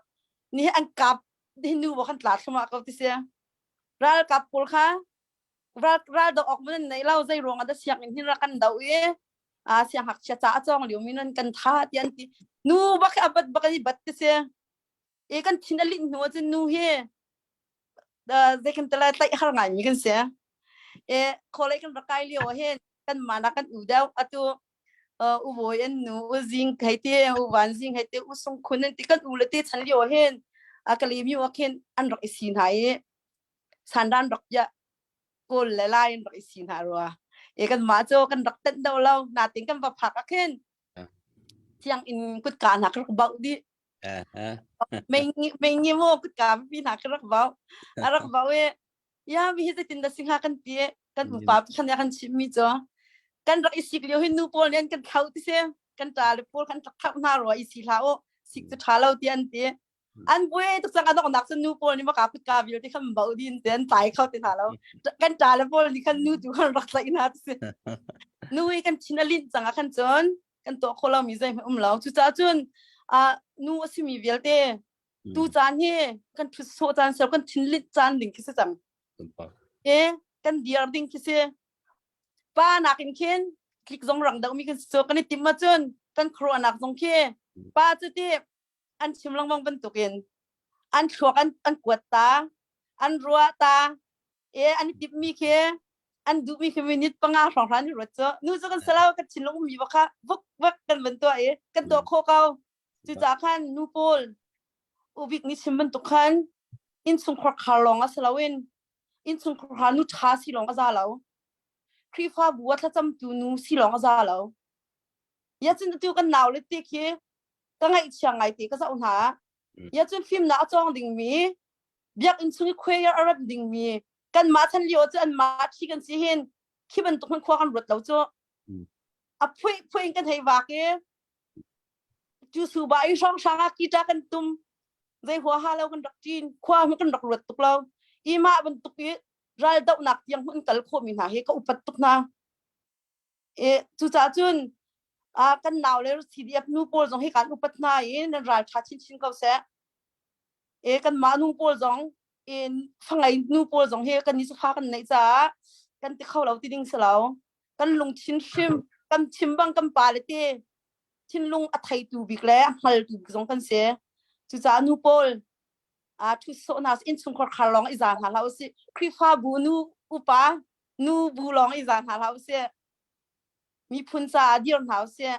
S11: ni an kap hi nu bak an tla thluma ko ti si ralkap pawl kha ral ral do ok mun nei lo zei ruang ada siang in hin ra kan do i a siang hak chia cha a chong liu mi nan kan tha ti an ti nu bak hi abat bak an bat ti si e kan thin a lin hnu cun nu hi zei kan tala tlaih har ngai mi kan si e kholei kan rak kai lio ah hin kan mana kan u deuh atu u bawi an nu u zing hei ti u van zing hei ti u sung khun an ti kan u le te chan lio ah hin a kali mi wa khin an rak i si hna i sandan rak ya kawl le lai an rak i si hna rua e kan ma cho kan rak tan do lo na ting kan va phak a khin thiang in kutka hna ka rak bauh dih mei ngi mo kutka pi hna ka rak bauh a rak bauh i ya mi hi zeitin dah singha kan ti kan upa khan ya kan chim mi cu kan rak i sik lio hi nu pawl nih an kan thlau ti si kan ṭa le pawl kan rak thlau hna rua i si hlah u sik cu ṭha lo ti an ti an buai tuk cang a donghnak cun nu pawl nih maka kutka vialte khan bauh din te an tlai kho ti hna lo kan ṭa le pawl nih khan nu tu khan rak tlaih hna ti si nu i kan thin a linh cang ah khan cun kan tuah khawh lomi zeihmanh um lo cucaah cun uh, nu a simi vialte tu caan hi kan thut sawh caan ser kan thinlit caan ding khi si cang e kan diar ding khi si pa nakin khin tlik zong rang deuh mi kan si so kan i tim ma cun kan khuaruahnak zong khi pa cu ti an chim lengmang bantukin an thluak an an kuat ta an ruah ta e an i timmi khi an duhmi khi minute panga hrawng hran i ruat cu nu cu kan salau kan thinlung ummi bak kha vuk vak kan van tuah i kan tuah khawh ko.
S13: Cucaah khan nu pawl ubik nih chim bantuk khan innchungkhar khar lawng a si loin innchungkhar nu ṭha si lawng a za lo. Khrihfabu a thlacamtu nu si lawng a za lo. Ya cun atu kan nau le te khi ka ngaihchia ngai te ka zoh hna. Ya cun fimnak a cawng dingmi biakinn chung i choir a rat dingmi kanmah chan lio cu anmah ṭhi kan si hin khi bantuk hmanh khua kan ruat lo cu. A phuih phuih in kan hei vak i cu suba i hrawng hrang ah kita kan tum zei huaha lo kan rak ṭin khua hmu kan rak ruat tuk lo i mah bantuk i ral dohnak tiang hun kal khawhmi hna hi ka upat tuk hna e cucaah cun a kan nau le CDF nu pawl zong hi kan upat hna i nan ral ṭha chinchin ko seh e kan mah nu pawl zong in fangei nu pawl zong hi kan ni fa kan neih caah kan ti kho lo ti ding si lo kan lungthin hrim kan chim bang kan pa le te thinlung a theitu bik le a hngaltu bik zong kan si cucaah nu pawl a thu sawh hna innchungkhar khar lawng i za hna hlah usih Khrihfabu nu upa nu bu lawng i za hna hlah usih miphun caah dir hna usih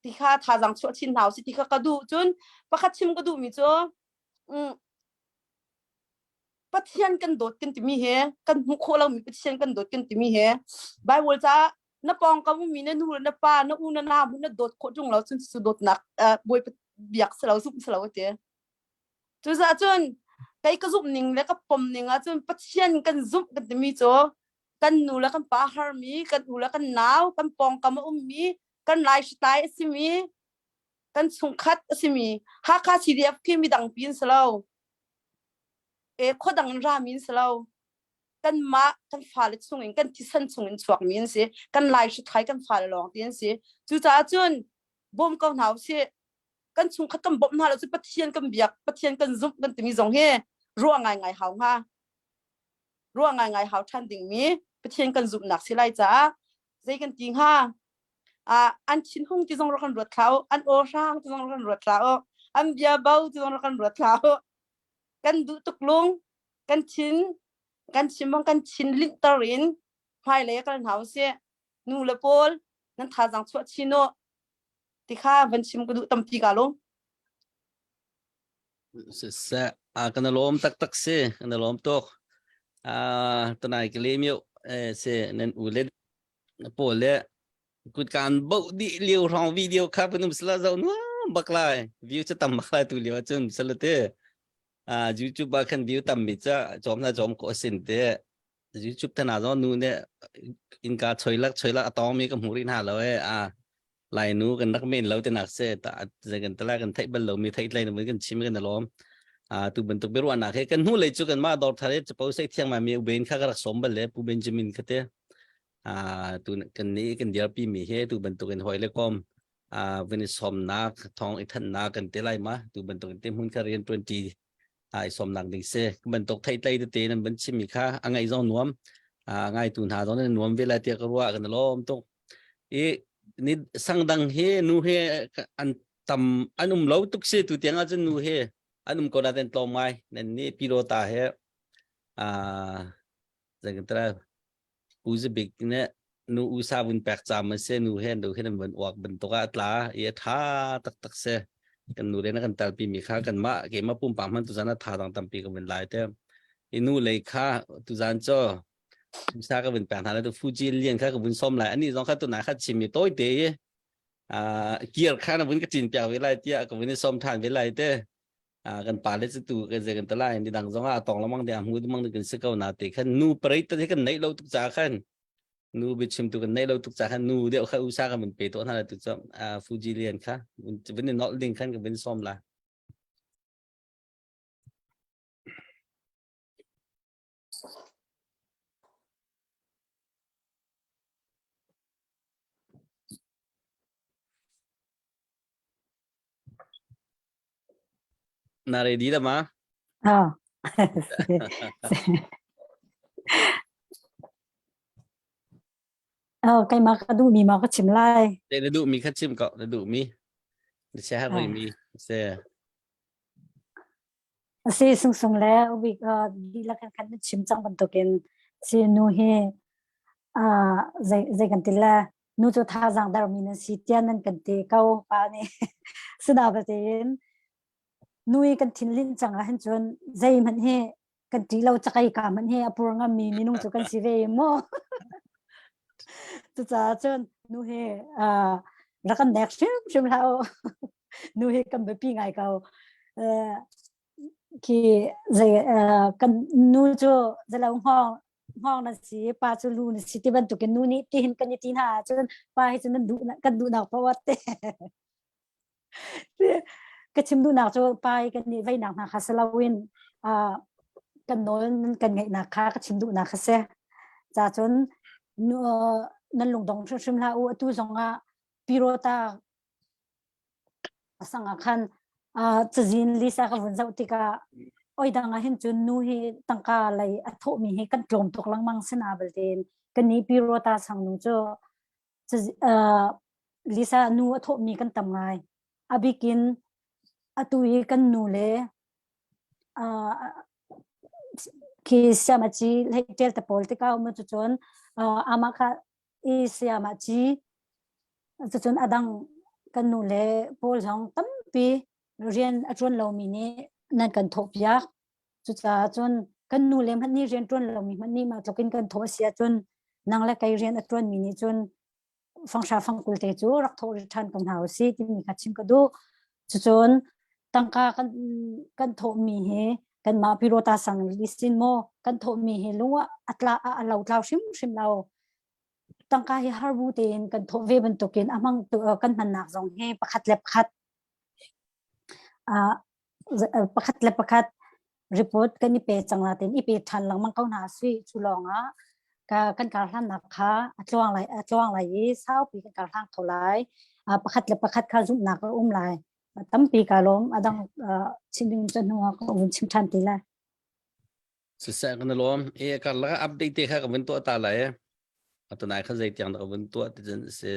S13: ti kha thazaang chuah chin hna usih ti kha ka duh cun pakhat chim ka duhmi cu mm, Pathian kan dawt kan timi he kan hmuh khawh lomi Pathian kan dawt kan timi he Bible caah na pawngkam ummi na nu le na pa na u na nau na dawt khawh ṭung lo cun cu dawtnak Bawipa biak si lo zumh si lo a ti. Cucaah cun kei ka zumh ning le ka pom ning ah cun Pathian kan zumh kan timi cu kan nu le kan pa harmi kan u le kan nau kan pawngkam a ummi kan lai hritlai a simi kan chungkhat a simi Hakha CDF khi midang pi an si lo e khua dang in rami an si lo kanmah kan fale chungin kan thisen chungin chuakmi an si kan lai hrithlai kan fale lawng ti an si cucaah cun bawm ko hna usih kan chungkhat kan bawmh hna lo cu Pathian kan biak Pathian kan zumh kan timi zong hi ruah ngai ngai hau hnga ruah ngai ngai hau ṭhan dingmi Pathian kan zumhnak si lai caah zei kan ti hnga ah an thinhung ti zong rak kan ruat thlau an aw hrang ti zong rak kan ruat thlau an bia bo ti zong rak kan ruat thlau kan duh tuk lung kan thin kan chim bang kan thin linhter in hmailei kal hna usih nu le pawl nan thazaang chuah chin u ti kha van chim ka duh tampi ka lung
S8: Siseh, a kan lawm taktak si, kan lawm tuk. A tunai ka lem yo eh se nan u le pawl le kutkaan boh dih lio hrawng video kha panum sala zo nuam bak lai view cu tam bak lai tu lio ahcun salate ah YouTube ah khan view tam mi ca chom na chom ko sin te YouTube tana zo nu ne inka choilak choilak atong mi ka hmu ri hna lo e a lai nu kan rak men lo te nak se ta kan tala kan theih bal lo mi theih tlai na kan chim kan lom a tu bantuk biaruahnak he kan hnu lei cu kan mah dor thar e chapo sei thiang ma mi uben kha ka rak som bal le pu Benjamin kha te a tu kan ni kan dirpi mi he tu bantuk in hoi le kom a vin i somnak thong i thannak kan te lai ma tu bantuk in te hmun kha rian 20 a i somnak ding se bantuk thei tlei tete nan ban chim mi kha a ngai zong nuam a ngai tu hna zong nan nuam ve lai tiah ka ruah kan lawm tuk i ni sangdang he nu he an tam an um lo tuk si tu tiang ah cun nu he an um ko na ten tlawm ngai nan ni pilota he a zangtara Pu Za Bik nih nu usa vun pek cam a si nu he nu he nan vun uak bantuk ah a tla i a ṭha taktak si kan nu le na kan talpi mi kha kanmah keimah pumpak hmanh tuzan a tha dang tampi ka vun lai te i nu lei kha tuzan cu usa ka vun pek hna le tu Fuji lian kha ka vun som lai ani zong kha tunai kha chim mi tawi te i kir kha na vun ka cin piak ve lai tiah ka vun i som ṭhan ve lai te kan pa le cu tu kan ze kan talai ni dang zong ah tong lamang de hmu mang kan si ko na te khan nu parei te kan nei lo tuk cha khan nu bi chim tu kan nei lo tuk cha khan nu deuh kha usa kan pe to na tu cha Fuji lian kha vin nol ding khan kan vin som la Na ready da ma?
S2: Ah. Oh, keimah ka duhmi ma ka chim lai.
S8: Te na duhmi kha chim ko, na duhmi. Na sia har mi se.
S2: Si sung sung le ubik dihlak kan khan na chim cang bantukin si nu hi ah zei zei kan ti le. Nu cu thazaang dermi nan si tiah nan kan ti ko pa nih. Sinain nu i kan thinlinh cang ah hin cun zeihmanh hi kan ṭih lo cakei ka hmanh hi a pur ngammi minung cu kan si ve mu. Cucaah cun nu hi uh, rak kan nek hrimhrim hlah u. nu hi kan biapi ngai ko. Uh, khi zei uh, kan nu cu zalo hngawng hngawng na si pa cu lu na si ti bantukin nu nih tihin kan i ti hna ahcun pa hi cu nan duh kan duhnak paoh te ka chim duhnak cu pa i kan nih veinak hna kha si loin uh, kan nawl kan ngeihnak kha ka chim duhnak kha si. Ca cun nan lungdong hrimhrim hlah u atu zongah pirota sang ah khan uh, cazin lisa ka vun zoh tikah oi dang ah hin cun nu hi tangka lei a thawhmi hi kan tlawm tuk lengmang sina baltein kan ni pirota sang nu cu Lisa nu a thawhmi kan tam ngai. A bikin atu i kan nu le khi siamaci hlei ṭel te pawl tikah um cucun amah kha i siamaci cucun a dang kan nu le pawl zong tampi rian a ṭuan lomi nih nan kan thawhpiak. Cucaah cun kan nu le hmanh nih rian ṭuan lomi hmanh nih mah tluk in kan thawh a si ahcun nang le kei rian a ṭuanmi nih cun fanghra fangkul te cu rak thawh rih ṭhan ko hna usih timi kha chim ka duh. Cucun tangka kan kan thawhmi hi kanmah Pirota sang lisin maw kan thawhmi hi lung ah a tla a lo tlau hrimhrim lo. Tangka hi harbu tein kan thawh ve bantukin a hmang kan hmannak zong hi pakhat le pakhat pakhat le pakhat report kan i pe cang la tin i pe ṭhan lengmang ko hna sui cu lawng ah ka kan kar hlannak kha a tluang lai a tluang lai i saupi kan kar hlang kho lai pakhat le pakhat kha zumhnak a um lai tampi ka lawm adang chim ding cu hnu ah ka vun chim ṭhan ti lai
S8: Siseh kan lawm e kar laka update te kha ka vun tuah ta lai atunai kha zei tiang dah ka vun tuah ti cun si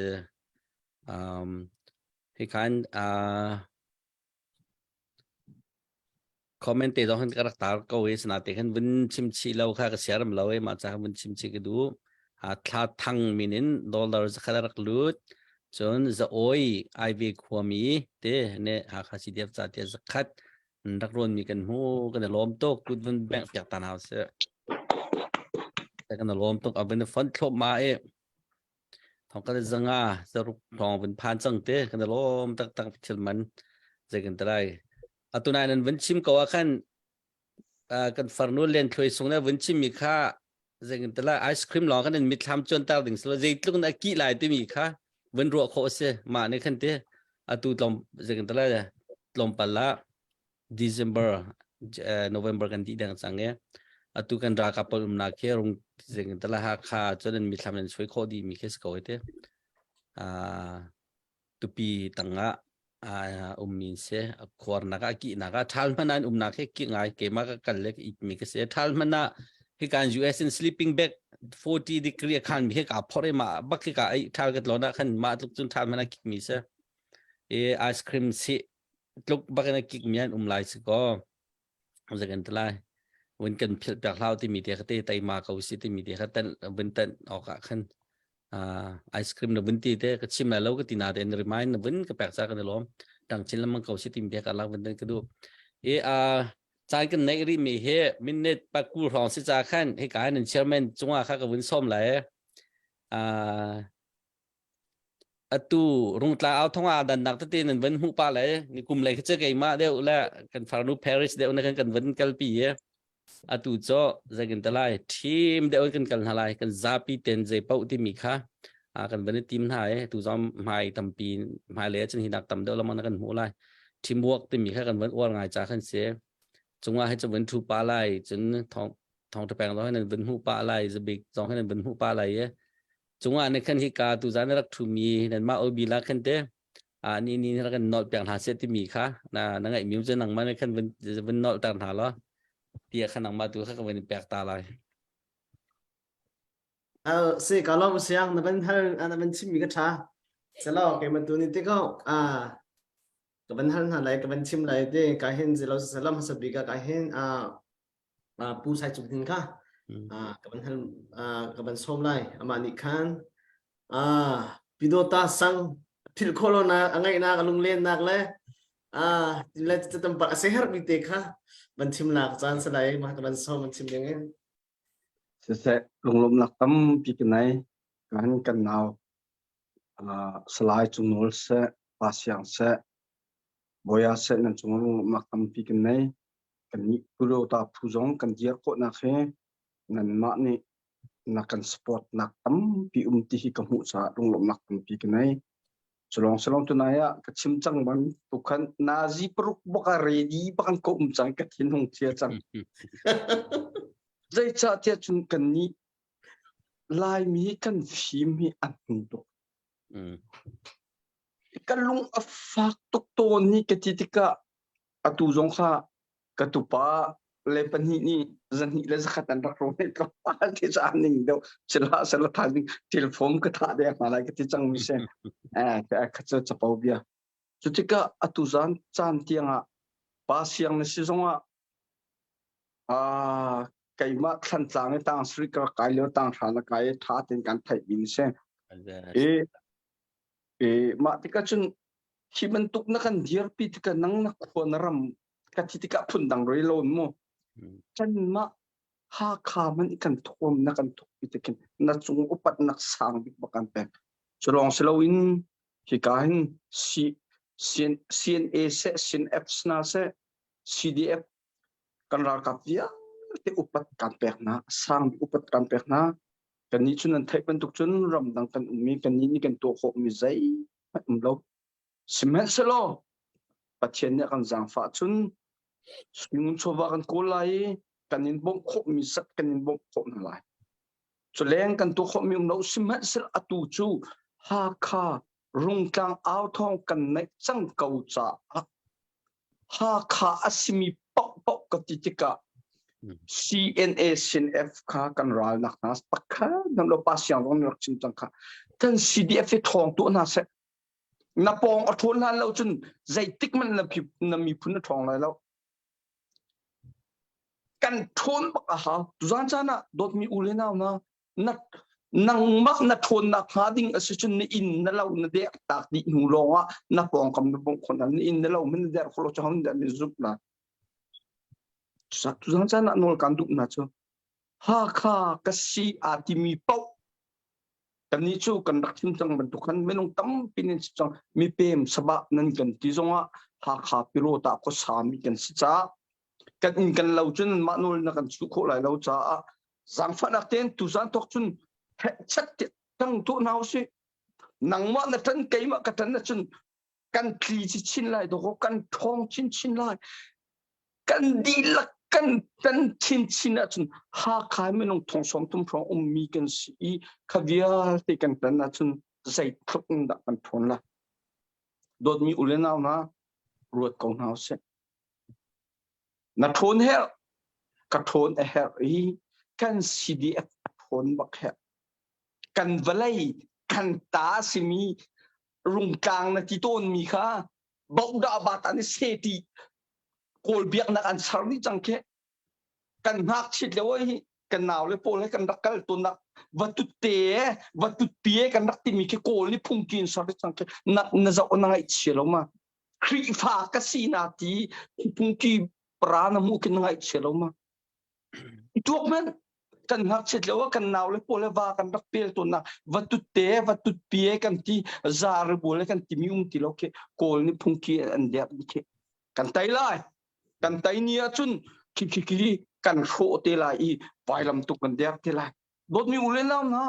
S8: um hi khan uh Comment te zong hin ka rak tar ko i sinate khan vun chim chih lo kha ka siaram lo i mah ca vun chim chih ka duh. Thla thang min in dollar zakhat a rak lut. Cun za oi IV khuami te ne Hakha CDF ca te zakhat rak rawn mi kan hmu kan i lawm tuk kut vun bengh piak ta hna usih. Kan i lawm tuk a vun font thlop ma i Thong kan zanga zaruk thong vun phan cang te kan lawm taktak thil man zei kan talai atunai nan vun chim ko ah khan kan farnu len thloi sung na vun chim mi kha zei kan talai ice cream lawng kan in mithlam chuan tar ding selo zeitluk na ki lai timi kha vun ruah khawh si mah ne khan te atu tlom zei kan talai tlawmpal la December November kan dih deng cang i atu kan ralkap pawl umnak khi rung zing tala Hakha cun an mithlam an suai khawh dih mi khi si ko te tupi tangah ummi si khuarnak ah kihnak ah ṭhal hmanh an umnak hi ki ngai keimah ka kal le ka it mi ka si ṭhal hmanh ah hi kan US in sleeping bag 40 degree a khan mi hi ka phor i mah bak hi ka ai ṭhal ka tlon ah khan mah tluk cun ṭhal hmanh a kik mi si i ice cream si tluk bakin a kik mi an um lai si kaw zakan te lai vun kan philh piak hlau timi te kha te teima ko si timi te kha tan vun tan awk ah khan ice cream na vun ti te ka chim lai lo ka ti na te remind na vun ka pek cha kan lom tang chin lamang ko si timi te ka lak vun tan ka du e a caan kan neih ri mi he minute pakul hrawng si cha khan he ka nan chairman chungah kha ka vun som lai a Atu rungtla au thong ah dannak tete nan van hmuh pa le ni kum lei kha cu keimah deuh le kan farnu Paris deuh na kan kan van kalpi i atu cu zei kan te lai team deuh in kan kal hna lai kan zapi ten zei paoh timi kha kan van i tim hna i tu zong hmai tampi hmai lei ahcun hi nak tam deuh lamang na kan hmuh lai teamwork timi kha kan van uar ngai ca khan si cungah hi cu van thu pa lai cun thong thong peng zong hin nan van hmuh pa lai zabik zong hin nan van hmuh pa lai i cungah ne khan hika tuzan rak ṭhumi nanmah obi la khan te a ni ni rak kan nolh piak hna seh timi kha na na ngaih mi cu nangmah ne khan vun vun nolh ter hna law tia kha nangmah tu kha ka vun pek ta lai
S3: Al se ka lo siang na van hal na van chim mi ka tha selo ke man tu ni te ko a ka van hal hna lai ka van chim lai te ka hin zelo salam hasabi ka ka hin a Pu Sai Cung Hnin kha ka van hal ka van sawm lai amah nih khan. Pidota sang philh khawh lonak a ngaihnak a lunglennak le a le tampak a seher mi te kha van chim lak caan salai mah ka van som van chim ding in.
S12: Siseh lunglawmhnak tampi ka nei kan kan nau Salai Cung Nawl seh Pa Siang seh Bawia seh nan cung lunglawmhnak tampi kan nei. Kannih Pulota phu zong kan dir khawhnak hi nanmah nih na kan support nak tampi um ti hi ka hmuh caah lunglawmhnak tampi ka nei. Culong salong tunai ah ka chim cang bang tukhan nazi paruk baka ready bakan ko um cang ka thin hung thia cang. Zeicah tiah cun kan nih Laimi kan fim hi a hnu tuk. Ka lung a fak tuk tawn ni ka ti tikah atu zong kha ka tupa le pahnih nih zahnih le zakhat an rak rawn i tlawmpal te cu an ning deuh sila sela thaizing thilfom ka thah deng hna lai ka ti cang mi si eh kha cu capo bia cu tikah atu zan caan tiang ah pa siang na si zongah ah keimah thlantlang i tang sri ka kai lio tang hra na kai tha ten kan theih mi si i i mah tikah cun hi bantuk na kan dirpi tikah nang na khua na ram ka thi tikah phundang roi lo mu kanmah Hakha man kan thuam na kan thukpi tikin na cung upat nak sang bik bak kan pek culong siloin hika hin C CNA seh CNF na seh CDF kan ralkap vialte upat kan pek na sang bik upat kan pek na kan nih cun nan theih bantuk cun ramdang kan ummi kan nih nih kan tuah khawh mi zei hmanh um lo Sihmanhsehlaw Pathian nih a kan zaangfah cun ngun chawva kan kawl lai i kan in bawmh khawhmi zat kan in bawmh khawh hna lai. Culeng kan tuah khawhmi um lo sihmanhsehlaw atu cu Hakha Rungtlang authawng kan neih cang ko caah Hakha a simi paohpaoh ka ti tikah CNA CNF kha kan ralnak hna pakhat nan lo pa siang zong rak chim cang kha kan CDF hi thawng tuah hna seh na pawng a ṭhawn hlan lo cun zeitik hmanh na, na miphun a ṭhawng lai lo kan ṭhawn bak a hau tuzan caan ah dawtmi u le nau na na nangmah na ṭhawnnak hnga ding a si cun na inn na lo na dek tak dih hnu lawng ah na pawngkam na bawmh khawh na inn na lo min na der khawh lo cu hon der min zumh la tuzan caan ah nawl kan duh na cu Hakha ka si aa timi paoh Kannih cu kan rak chim cang bantuk khan minung tampi nan si cang. Mipem sabah nan kan ti zongah Hakha Pyrawta khuasa mi kan si caah kan inn kan lo cun mah nawl na kan chuh khawh lai lo caah zaangfahnak tein tuzan thawk cun chat tang tuah hna usih. Nangmah na ṭan keimah ka ṭan ahcun kan tli chin lai dawkaw kan ṭhawng chinchin lai. Kan dihlak kan tan chinchin ahcun Hakha minung thong 30 hrawng ummi kan si i kha vialte kan tan ahcun zeitluk in dah kan ṭhawn lai. Dawtmi u le nau hna ruat ko hna usih. Na ṭhawn herh, ka ṭhawn a herh i kan CDF a ṭhawn bak herh. Kan vawlei kan ta simi rungtlang na ti tawnmi kha bohdah bat an i seti kawl biaknak an ser dih cang khi kan ngakchiat lio hi kan nau le pawl he kan rak kal tawnnak va tutte va tutpi kan rak timi khi kawl nih phungki in ser dih cang khi na na zoh na ngaihchia lo ma Khrihfa ka si na ti phungki pra na hmuh khi na ngaihchia lo ma tuak men kan ngakchiat lio ah kan nau le pawl le va kan rak pel tawnnak va tutte va tutpi kan ti zar bu le kan timi um ti lo khi kawl nih phungki an der khi kan tai lai kan tai ni ahcun khi khi khi kan hrawh te lai i vailam tuk kan der te lai dawtmi u le nau hna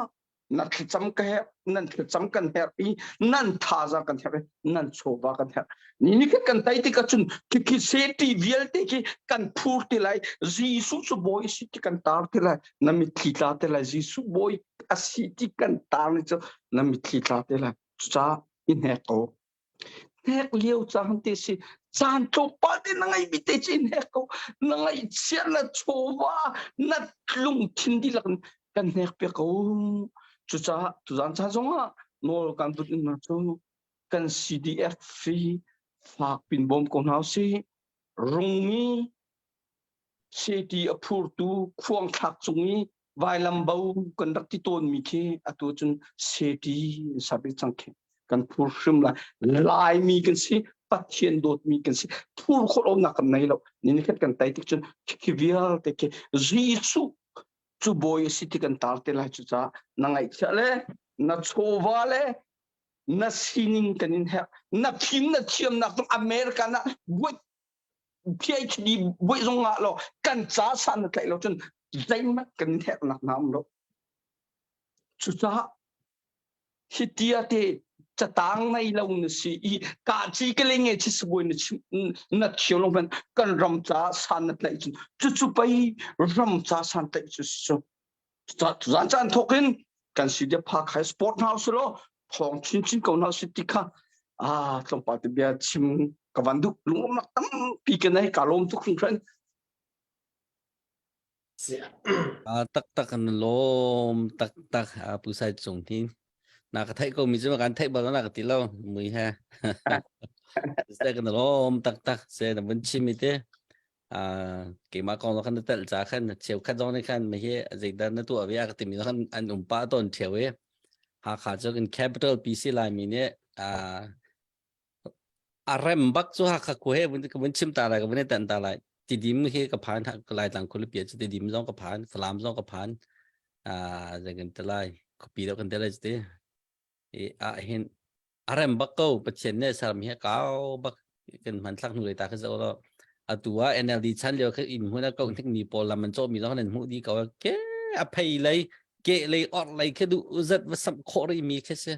S12: na thlacam ka herh nan thlacam kan herh i nan thazaang kan herh i nan chawva kan herh ni ni kan tai tik ahcun khi safety vialte khi kan phur ti lai Jesuh cu bawi si ti kan tar ti lai na mitthli tla te lai Jesuh bawi a si ti kan tar ni cu na mitthli tla te lai cucaah i hnek ko Hnek lio caan te si caan tlawmpal te na ngeih mi te cu in hnek ko na ngaihchiat na chawva na lungthin dihlak in kan hnek piak ko cucaah tuzaan caan zongah nawl kan dut in na cu kan CDF hi fak pin bawm ko hna usih rungmi seti a phurtu khuang thlak cung i. Vailam bo kan rak ti tawn mi khi atu cun seti sabi cang khi kan phur hrim lai. Laimi kan si, Pathian dawtmi kan si. Phur khawh lonak kan nei lo. Ni khat kan tai tik cun khi vialte khi Jesuh cu bawi a si ti kan tar te lai cu caah na ngaihchiah le na chawva le na sining kan in herh na fim na thiamnak zong American ah buai PhD buai zong ngah lo kan ca san na tlaih lo cun zeihmanh kan in herhnak na um lo cucaah hi tia te catang nei lo na si i ka chi ka le nge chi sabuai na chim na thiam lo man kan ram ca san na tlaih cun cucu pei ram ca san tlaih cu si cu zan caan thawk in kan si dia pha khai sport hna usih law thawng chinchin ko hna usih ti kha ah tlawmpal te bia chim ka van duh lunglawmhnak tampi ka nei ka lawm tuk hringhran
S8: Ah, taktak kan lawm taktak a pu sai cung hi na ka theih ko mi cu kan theih bal na ka ti lo mui he se kan lawm taktak se na vun chim mi te ah keimah kong khan na tel ca khan cheukhat zong nih khan mi hi zeidah na tuah ve a ka timi khan an um pah tawn theo i Hakha cu kan capital PC Laimi nih ah a rem bak cu Hakha khua he vun ka vun chim ta lai ka vun i tan ta lai Tidim hi ka phan Laitlang khualipi cu Tidim zong ka phan Falam zong ka phan ah zei kan ti lai khuapi deuh kan ti lai ti i ah hin a rem bak ko Pathian nih saram hi a kau bak kan hmanthlak hnu lei ta kha zoh law atu ah NLD chan lio kha inn hmun a ko hnik mi pawl lam an cawh mi zong nan hmuh dih ko ke a phei lei ke lei or lei kha duh zat va samh khawh rih mi khi si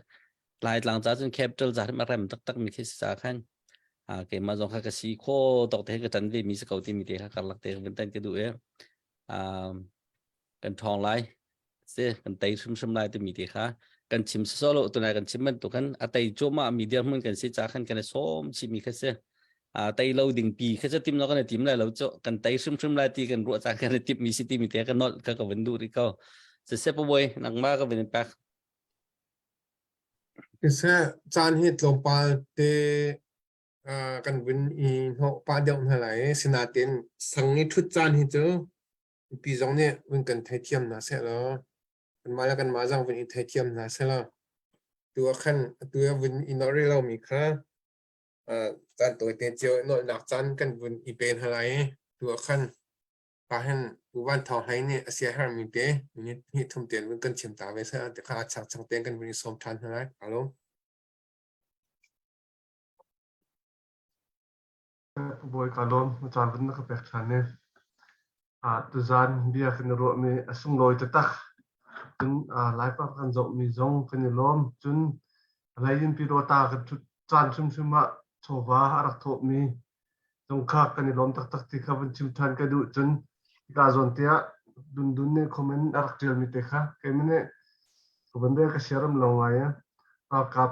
S8: Laitlang ca cun capital ca hrim a rem taktak mi khi si ca khan a keimah zong kha ka si kho tawk te ka tan ve mi si ko ti mi te kha karlak te vun tan ka duh e um kan ṭhawng lai si kan tei hrimhrim lai timi te kha kan chim sawsawh lo tunai kan chim bantuk khan a tei cuahmah mi dirhmun kan si ca khan kan i sawm chihmi kha si a tei lo ding pi kha cu tim lo kan i tim lai lo cu kan tei hrimhrim lai ti kan ruah caan kan i timh mi si timi te ka nolh ka ka vun duh rih ko siseh pabawi nangmah ka vun in pek
S4: Siseh caan hi tlawmpal te kan vun i hnawh pah deuh hna lai i sinain sang i ṭhut caan hi cu mipi zong nih vun kan theithiam hna sehlaw kanmah le kanmah zong vun i theithiam hna sehlaw tu ah khan atu ah vun i nolh rih lomi kha caan tawite cio i nolhnak caan kan vun i pe hna lai i tu ah khan pa hin Pu Van Thawng Hlei nih a siaherhmi te minute hnih thum tein vun kan chim ta ve seh ti kha a changchang tein kan vun i sawm ṭhan hna lai. Alo.
S7: Bawi ka lawm na caan vun na ka pek ṭhan i tuzaan bia kan i ruahmi a sunglawi taktak. Cun Laipa kan zohmi zong kan i lawm. Cun hlei in Pyidawta kan ṭhut caan hrimhrim ah chawva a rak thawhmi zong kha kan i lawm taktak ti kha vun chim ṭhan ka duh. Cun hika zawn tiah Dundun nih comment a rak ṭialmi te kha keimah nih ka van rel ka siaram lo ngai i ralkap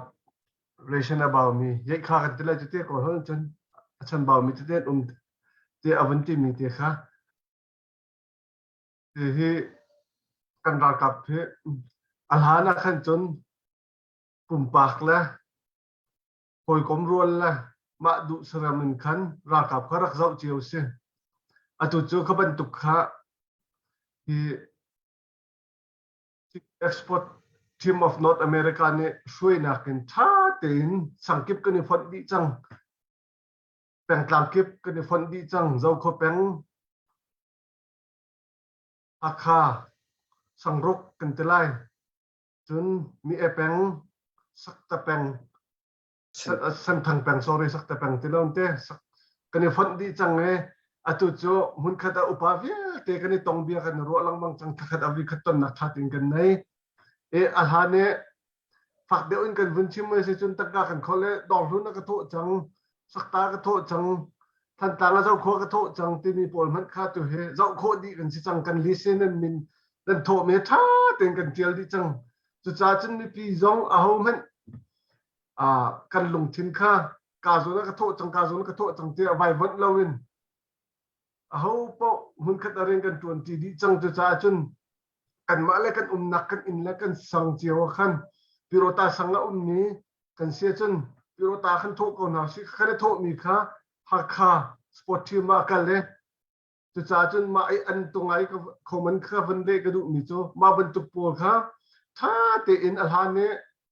S7: ration a baumi yeikha kan ti lai cu te ko hon cun a chan baumi tete an um te a vun timi te kha hi kan ralkap hi a hlan ah khan cun pumpak le hawikom rual le mah duh saram in khan ralkap kha rak zoh cio si atu cu kha bantuk kha hi Export Team of North America nih hruainak in ṭha tein sangkip kan i fonh dih cang. Pengtlang kip kan i fonh dih cang. Zokhua peng, Hakha, Sangruk kan ti lai. Cun Mi-e peng, Sakta peng, Senthang peng sorry Sakta peng ti lo te kan i fonh dih cang i atu cu hmunkhat ah upa vialte kan i tong bia kan i ruah lengmang cang thakhat a vi khat tonnak ṭha tein kan nei i a hlan i fak deuh in kan vun chim mai si cun tangka kan khol i dawrhlun a ka thawh cang sakta ka thawh cang Thantlang a zohkhua ka thawh cang timi pawl hmanh kha tu hi zoh khawh dih kan si cang kan list in nan min nan thawh mi ṭha tein kan ṭial dih cang cucaah cun mipi zong aho hmanh kan lungthin kha ka zawn ah ka thawh cang ka zawn ah ka thawh cang tiah vaivuanh loin aho paoh hmunkhat ah rian kan ṭuanṭi dih cang cucaah cun kanmah le kan umnak kan inn le kan sang cio ah khan Pirota sang a ummi kan si ahcun Pirota kan thawh ko hna usih kan i thawhmi kha Hakha sport team ah kal i. Cucaah cun mah i an tungai ka khoman kha van leh ka duhmi cu mah bantuk pawl kha ṭha tein a hlan i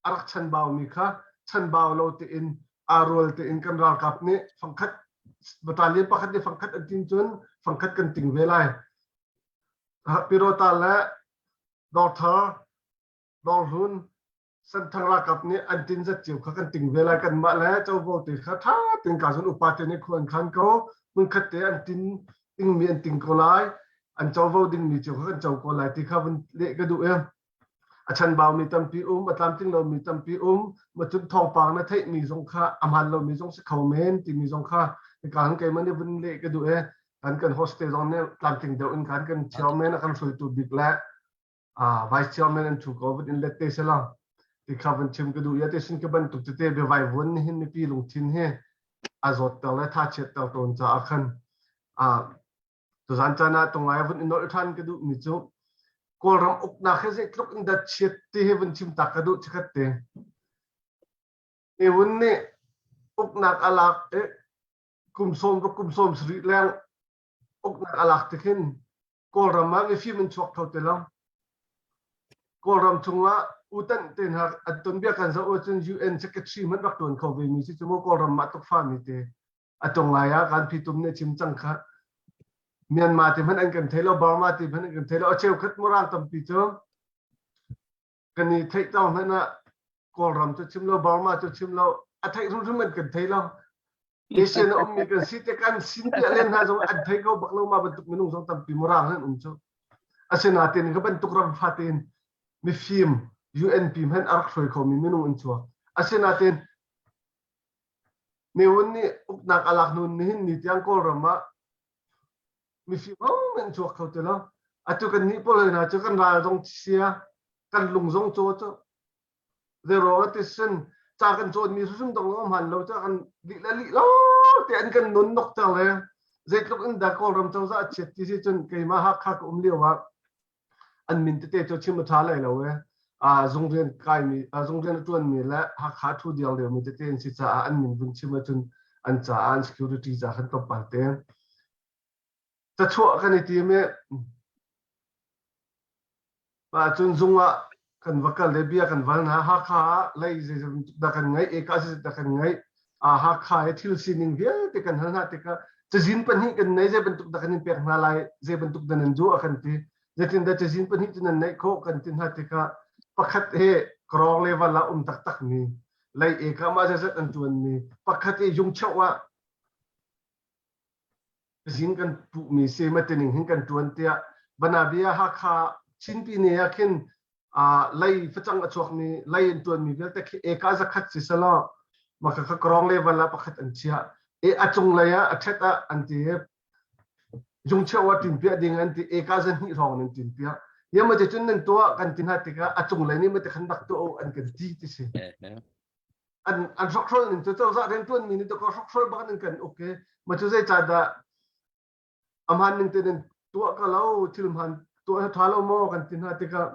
S7: a rak chanbaumi kha chanbau lo tein aa rual tein kan ralkap nih fangkhat battalion pakhat nih fangkhat an tin cun fangkhat kan ting ve lai. Pirota le Dawrthar, Dawrhlun, Senthang ralkap nih an tin zat cio kha kan ting ve lai kanmah le covo te kha ṭha tein ka cun upa te nih khua an khan ko hmunkhat te an tin tingmi an ting ko lai an covo dingmi cio kha kan co ko lai ti kha vun leh ka duh i a chanbaumi tampi um a tlamtling lomi tampi um ma cun thawngpang na theihmi zong kha a hmaan lomi zong si kho men timi zong kha hika han keimah nih vun leh ka duh i kan kan host te zong nih tlamtling deuh in kan kan chairman a kan hruaitu bik le uh, vice chairman an thu ko vun in let te sela ti kha vun chim ka duh ya te sin ka bantuk tete be vai vun ni hin mipi lungthin hi a zawt ter le tha chiat ter tawn ca ah khan a tuzan caan ah tungai vun in nolh than ka duh mi cu kawlram uknak he zeitluk in dat chiat ti hi vun chim tak ka duh chikhat te Ewun nih uknak a lak i kum sawm ruk kum sawm sarih leng uknak a lak tik hin Kawlram ah mifim in chuak kho ti lo. Kawlram chungah utan te hna an tonbia kan zoh ahcun UN secretary hmanh rak tuan kho ve mi si cu mu Kawlram mah tuk fa mi te a tung ngai ah kan phitum nih chim cang kha Myanmar ti hmanh an kan thei lo Burma ti hmanh an kan thei lo a cheukhat murang tampi cu kan i theih to hmanh ah Kawlram cu chim lo Burma cu chim lo a theih hrimhrim an kan thei lo Asian a ummi kan si te kan sin piah len hna zong an thei ko bak lo ma bantuk minung zong tampi murang an um cu asinain ka bantuk ram fatin mifim UNP hmanh a rak hruai khomi minung an chuak asinain Ne Win nih uknak a lak hnu nihin ni tiang Kawlram ah mifim an chuak kho ti lo atu kan nih pawl hna cu kan ral zong sia kan lung zong caw cu Zeiruang ah tisin ca kan cawnmi hrimhrim dong lo hmaan lo ca kan lih le lih lo te an kan nun nok ter le zeitluk in dah Kawlram cozah a chiat ti si cun keimah Hakha ka um lio ah an min tete cu chim a ṭha lai lo e zung rian kaimi zung rian a ṭuanmi le Hakha ṭhu diar liomi tete an si caah an min vun chim ahcun an caah an security ca khan tlawmpal te cachuah kan i tim i Mah cun zung ah kan va kal le bia kan val hna. Hakha ah lei zeibantuk dah kan ngeih, eka zeibantuk dah kan ngeih, Hakha i thil sining vialte kan hal hna tikah cazin pahnih kan nei zei bantuk dah kan in pek hna lai, zei bantuk dah nan duh a kan ti. Zeitindah cazin pahnih cu nan neih khawh kan ti hna tikah pakhat hi krawng level ah um taktakmi, lei eka mah zeizat an ṭuanmi, pakhat hi yungcheuh ah zing kan puhmi si matining hin kan tuan tiah banabia Hakha Chinpi ne ah khin lei facang a chuakmi lei an tuanmi vialte khi eka zakhat si selaw maka kha krong level ah pakhat an chiah e a cung lei ah a thet ah an ti jung cheu ah tin piah ding an ti eka zan hnih hrawng nan tin piah ya ma cun nan tuah kan ti hna tikah a cung lei nih ma te khan rak tuah an kan ti ti si an an hrokhrol ning cu cozah riantuan mi nih to hrokhrol bak in kan uk i ma cu zei ca dah a hmaan ning tein tuah ka lo thil hmaan tuah tha lo maw kan ti hna tikah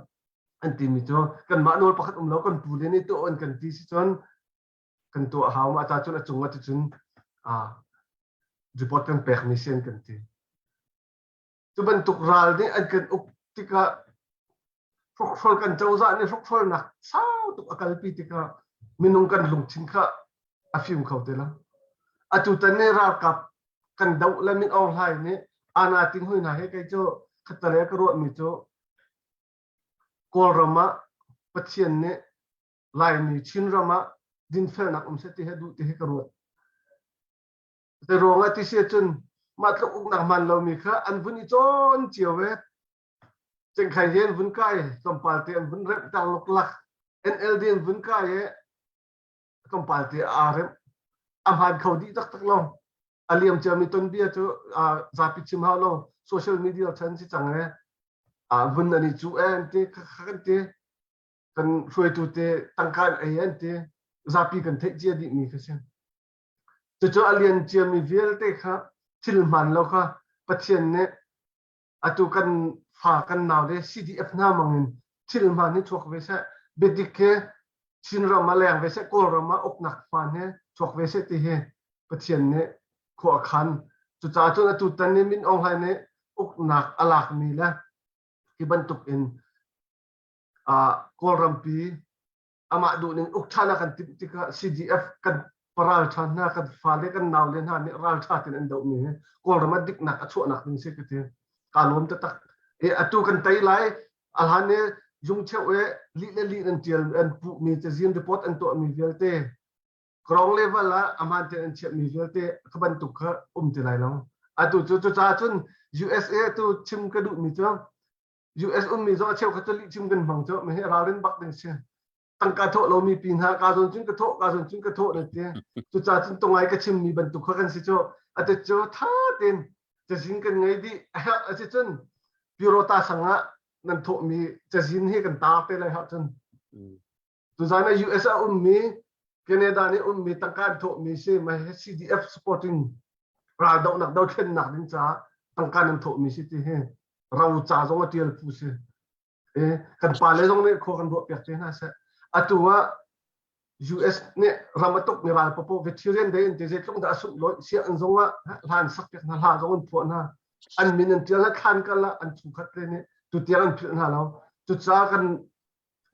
S7: an ti mi cu kanmah nawl pakhat um lo kan pu le nih tuah an kan ti si cun kan tuah hau ma ta cun a cung ah cun a report kan pek mi si an kan ti Cu bantuk ral nih an kan uk tikah hrokhrol kan cozah nih hrokhrolnak sau tuk a kalpi tikah minung kan lungthin kha a fim kho ti lo. Atu tan nih ralkap kan doh le Min Aung Hlaing nih ana ting hui hna he kei cu khattale ka ruahmi cu Kawlram ah Pathian nih Laimi Chinram ah dinfelnak um seh ti he duh ti he ka ruat. Zeiruang ah ti si ahcun mah tluk uknak hmaan lomi kha an vun i cawn cio ve. Cengkhai hi an vun kai, tlawmpal te an vun remh ter luklak. NLD an vun kai i tlawmpal te aa remh. A hmaan kho dih taktak lo. A liam ciami tonbia cu zapi chim hau lo. Social media chan si cang e. Vun an i cu e an ti, khakha kan ti. Kan hruaitu te tangka an ei an ti. Zapi kan theih cia dihmi kha si. Cucu a lian ciami vialte kha thil hmaan lo kha Pathian nih atu kan fa kan nau le CDF hna mangin thil hmaan hi chuak ve seh biadik he Chinram ah leng ve seh Kawlram ah uknak hmaan he chuak ve seh ti hi Pathian nih khua a khan. Cucaah cun atu tan ni Min Aung Hlaing nih uknak a lakmi le hi bantuk in Kawlrampi amah duhning uk ṭhan a kan timh tikah CDF kan paral ṭha hna kan fale kan naule hna nih ralṭha tein an dohmi hi Kawlram ah diknak a chuahnak ding si ka ti. Kaa lawm taktak. E atu kan tei lai a hlan i zungcheu e lih le lih an ṭial an puhmi cazin report an tuahmi vialte ground level ah a hmaan tein an chiahmi vialte kha bantuk kha um ti lai lo. Atu cu cucaah cun USA tu chim ka duhmi cu US ummi zong a cheukhat cu lihchim kan hmang cu mi hi ralrin bak ding si. Tangka thawh lomi pi hna ka zawn cun ka thawh ka zawn cun ka thawh na ti. Cucaah cun tungai ka chimmi bantuk kha kan si cu atu cu tha tein cazin kan ngei dih a herh a si cun Pyrota sang ah nan thawhmi cazin hi kan tar te lai hah cun. Tuzan ah US ah ummi Canada nih ummi tangka an thawhmi si mah hi CDF supporting raldohnak dothlennak ding caah tangka nan thawhmi si ti hi ro ca zong a tial phu si. Kan pale zong nih khua kan ruah piak te hna seh. Atu ah US nih ram a tuk mi ral papo veteran day in te zeitluk dah a sungh lawi sia an zong ah hlan sak piak hna hla zong an phuah hna an min an tial thlan kal ah an chungkhat le nih tutiang an philh hna lo cucaah kan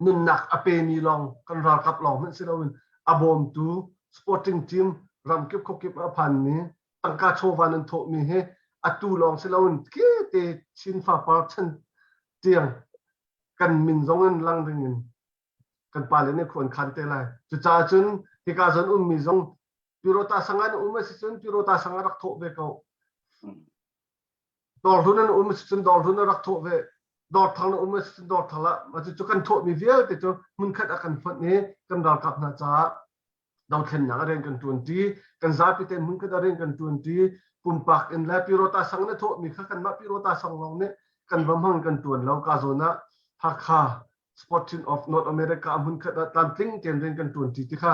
S7: nunnak a pemi lawng kan ralkap lawng hmanh si loin a bawmtu sporting team ramkip khuakip a phanmi tangka chawva nan thawhmi hi atu lawng si loin te Chin fapar chan tiang kan min zong in lang ding in kan pale nih khuan khan te lai. Cucaah cun hika zawn ummi zong Pyrota sangan um a si cun Pyrota sanga rak thawh ve ko. Dawrhlun an um cun dawrhlun a rak thawh ve. Dawrthang na um cun dawrthang ah cucu kan thawhmi vialte cu hmunkhat a kan fonh i kan ralkap hna caah dothlennak a rian kan ṭuanṭi. Kan zapi tein hmunkhat a rian kan ṭuanṭi. Pumpak in le Pyrota sang na thawhmi kha kanmah Pyrota sang lawng nih kan va hmang kan ṭuan lo. Ka zawn ah Hakha Sport Team of North America hmunkhat ah tlamtling tein rian kan ṭuanṭi ti kha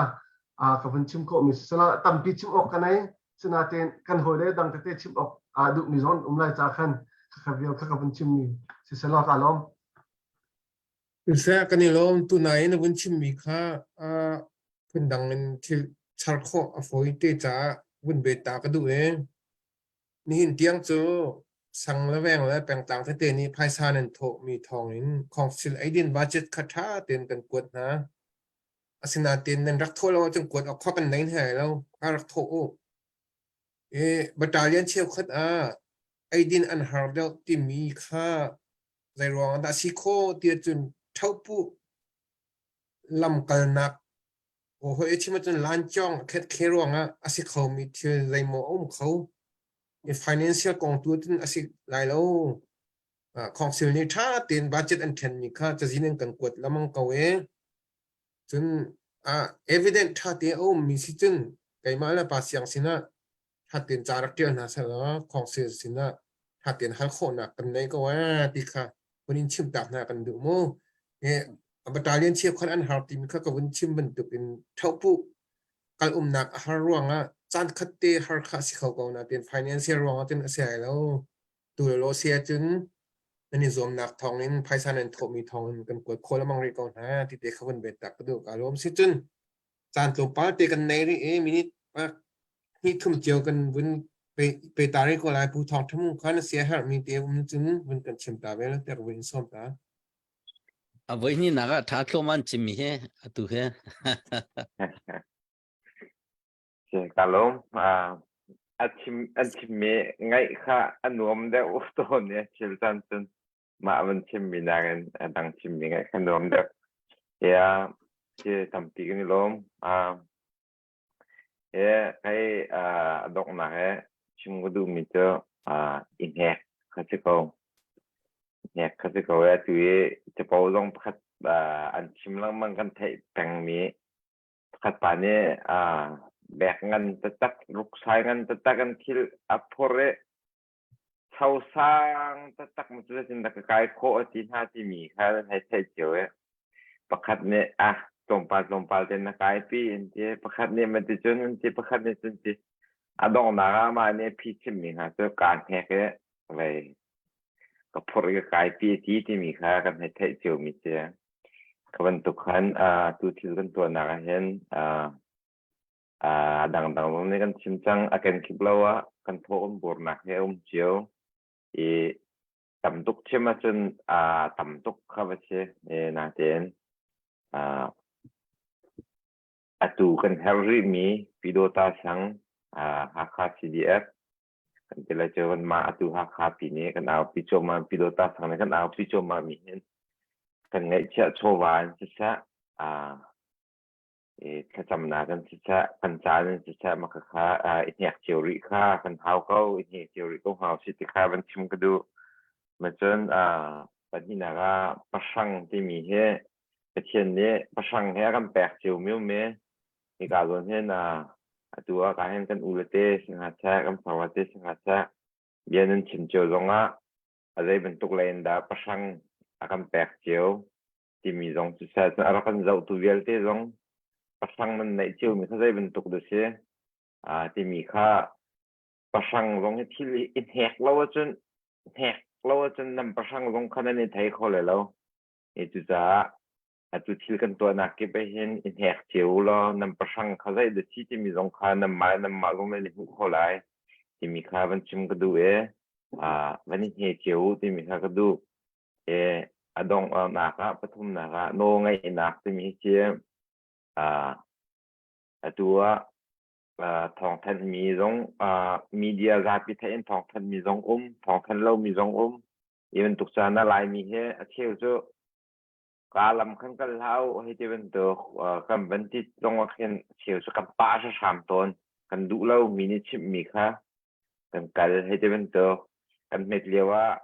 S7: ka vun chim khawhmi si. Tampi chim awk ka nei. Sinain kan hawile dang tete chim awk aa duhmi zong um lai ca khan khakha vial kha ka vun chimmi si selaw ka lawm.
S4: Siseh kan i lawm tunai na vun chimmi kha phundang in thil char khawh a fawi te caah vun bet ta ka duh i nihin tiang cu sang le veng le pengtlang tete nih phaisa nan thawhmi thawng in council eidin budget kha ṭha tein kan kuat hna. Asinain nan rak thawh lo ahcun kuat awk kha kan nei hna lo. Kha rak thawh u. I battalion cheukhat ah eidin an har deuh timi kha zeiruang ah dah si khawh ti ahcun ṭhopuh lamkalnak aw hoi chim ahcun lancawng a khetkhe ruangah a si khomi thil zeimaw a um kho. I financial kong tu cun a si lai lo. Council nih ṭha tein budget an ṭhenmi kha cazin in kan kuat lamang ko i cun evidence ṭha te a ummi si cun keimah le pa siang sinah ṭha tein ca rak ṭial hna sehlaw council sinah ṭha tein hal khawhnak kan nei ko ee ti kha vun in chimh tak hna kan duh mu. Battalion cheukhat an har timi kha ka vun chim bantuk in ṭhohpuh kal umnak a har ruangah caan khat te har kha a si kho ko nain financial ruangah cun a si ai lo. Tu le law si ahcun nan i zuamnak thawngin phaisa nan thawhmi thawngin kan kuat khawh lengmang rih ko hna ti te kha vun bet tak ka duh ka lawm si cun caan tlawmpal te kan nei rih i minute hnih thum cio kan vun pe pe ta rih ko lai pu thawng thamu kha na sia herhmi te um cun vun kan chim ta ve te ka vun sawm ta
S8: A voi hnih nak ah tha thlawm an chimmi he atu he.
S10: Ka lawm. A chim an chimmi ngaih kha a nuam deuh tawn i thil caan cun mah van chimmi nakin a dang chimmi ngaih kha nuam deuh. Tiah thil tampi kan i lawm. He hei a donghnak he chim ka duhmi cu i hnek kha si ko. Hnek kha si ko. Atu i capo zong pakhat an chim lengmang kan theih pengmi Pakhat pa nih bek ngan taktak, ruksai ngan taktak in thil a phor i chosang taktak mu cu zeitin dah ka kai khawh a ti hna timi kha hei theih cio i pakhat nih ah tlawmpal tlawmpal tein na kai pi an ti pakhat nih ma ti cun an ti pakhat nih cun ti a donghnak ah mah nih phi chimmi hna cu kaa hnek i vei ka phorh i ka kai pi a ti timi kha kan hei theih cio mi si. Ka bantuk khan tu thil kan tuahnak ah hin a dangdang zong nih kan chim cang. A kenkip lo ah kan thaw kan burnak hi a um cio. I tam tuk chim ahcun aa tam tuk kha va si. E, natein aa atu kan herh rihmi Pyidawta sang aa Hakha CDF kan ti lai cu kanmah atu Hakha pi nih kan aupi cuahmah Pyidawta sang nih kan aupi cuahmah mi hin kan ngeihchiah chawva in siseh aa i thlacamnak in siseh kan caan in siseh mah khakha i hnek cio rih kha kan hau ko i hnek cio rih ko hau si ti kha van chim ka duh. Macun pahnihnak ah pahrang timi hi Pathian nih pahrang he a kan pek cio mi um i hika zawn hin atu ah ka hin kan u le te si hnga seh kan farle te si hnga seh bia nan chim cio zongah a zei bantuk lei in dah pahrang a kan pek cio timi zong siseh cun a rak kan zohtu vialte zong pahrang nan neih ciomi kha zei bantuk dah si timi kha pahrang zong hi thil i hnek lo ahcun hnek lo ahcun nan pahrang zong kha nan i thei kho lai lo. I cucaah atu thil kan tuahnak kip ah hin i hnek cio u law nan pahrang kha zei dah si timi zong kha nanmah le nanmah zong nan i hmuh kho lai timi kha van chim ka duh i van i hne cio u timi kha ka duh. I a donghnak ah pathumnak ah nawlngeihnak timi hi cu atu ah thawngthanhmi zong media zapi theih in thawngthanhmi zong um thawngthanh lomi zong um hi bantuk caan ah Laimi hi a cheu cu ka lam khan kal hlah u hei ti bantuk kan van ti zong ah khin a cheu cu kan pah hram tawn kan duh lo mi nih chimhmi kha kan kal hei ti bantuk kan hmet lio ah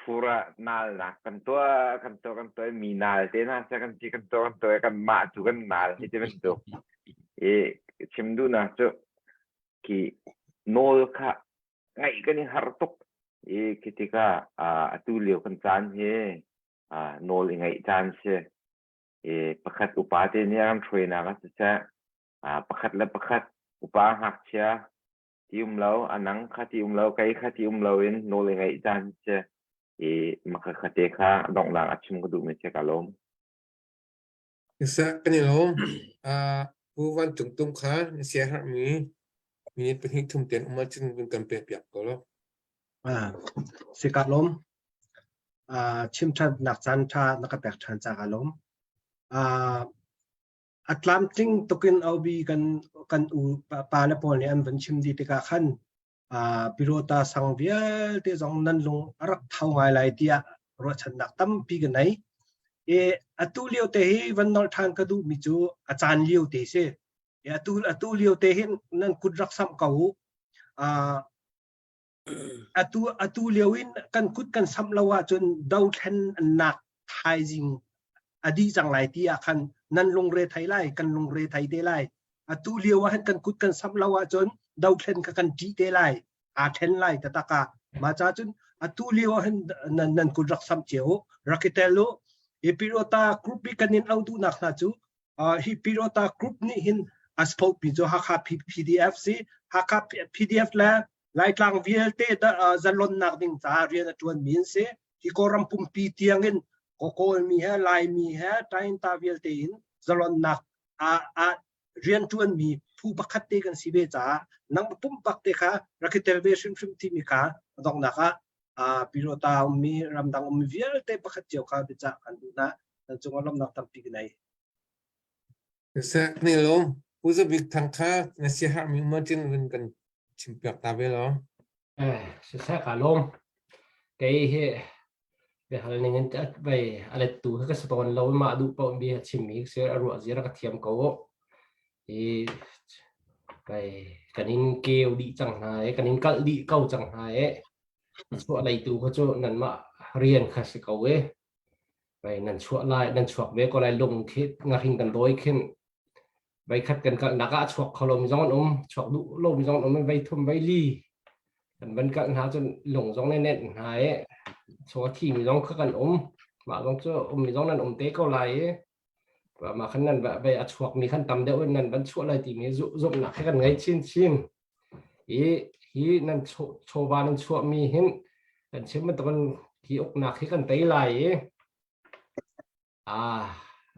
S10: Fur ah nalnak kan tuah kan tuah kan tuah mi nal te hna seh kan ti kan tuah kan tuah kan mah cu kan nal hi ti bantuk i chim duhnak cu khi nawl kha ngaih kan i har tuk i khi tikah atu lio kan caan hi nawl i ngaih caan si i pakhat upa te nih a kan hruainak ah siseh pakhat le pakhat upa ngakchia ti um lo a nang kha ti um lo kei kha ti um lo in nawl i ngeih caan si i maka kha te kha donghnak a chim ka duh mi si ka lawm.
S4: Isa kan i lawm. Uh, Pu Van Cung Tum kha na sia herhmi minute pahnih thum ten um ahcun vun kan pek piak ko lo.
S5: Ah, si ka lawm. Ah, chim ṭhan nak caan ṭha na ka pek ṭhan ca ka lawm. Ah, a tlamtling tukin Obi kan kan u pa le pawl nih an van chim dih tikah khan Pirota sang vialte zong nan lung a rak tho ngai lai tiah ruahchannak tampi ka nei. E atu lio te hi van nolh ṭhan ka duhmi cu a caan lio te si. E atu atu lio te hin nan kut rak samh ko u. Atu atu lio in kan kut kan samh lo ahcun dothlennak thaizing a dih cang lai ti ah khan nan lungre thei lai kan lungre thei te lai. Atu lio ah hin kan kut kan samh lo ahcun dothlen kha kan ṭih te lai aa ṭhen lai taktak ah mah ca cun atu lio ah hin nan, nan kut rak samh cio u rak i tel u. Hi Pirota group i kan in auh duhnak hna cu hi Pirota group nih hin a support mi cu Hakha PDF si Hakha PDF le Laitlang vialte zalonnak ding caah rian a ṭuanmi an si. Hi Kawlram pumpi tiangin Kawlmi he Laimi he Tainta vialte in zalonnak ah rian ṭuanmi phu pakhat te kan si ve caah nang pumpak te kha rak i tel ve hrimhrim timi kha donghnak ah Pirota ummi ramdang ummi vialte pakhat cio kha biacah kan duh hna. Nan cungah lawmhnak tampi ka nei.
S4: Seh ne lo Pu Za Bik Thang kha na siaherhmi um ahcun vun kan chimpiak ta ve law.
S1: Eh, siseh ka lawm. Kei hi biahal ning in vei a lettu hi ka si tawn lo mah duh paoh bia chimmi si a ruah zia ka thiam ko. I kai kan in keu dih cang hna i kan in kalh dih ko cang hna i chuah leitu kha cu nanmah rian kha si ko i Vei nan chuah lai nan chuak ve ko lai lung khi ngahring kan dawi khin vei khat kan kalnak ah a chuak kho lomi zong an um chuak duh lomi zong an um vei thum vei li kan van kal hna cun lung zong ne nenh hna i chung a thimi zong kha kan um mah zong cu ummi zong nan um te ko lai i mah khan nan vei a chuakmi khan tam deuh in nan van chuah lai timi zumhnak khi kan ngei chinchin i hi nan chawva nan chuahmi hin kan chim bantukin hi uknak hi kan tei lai i ah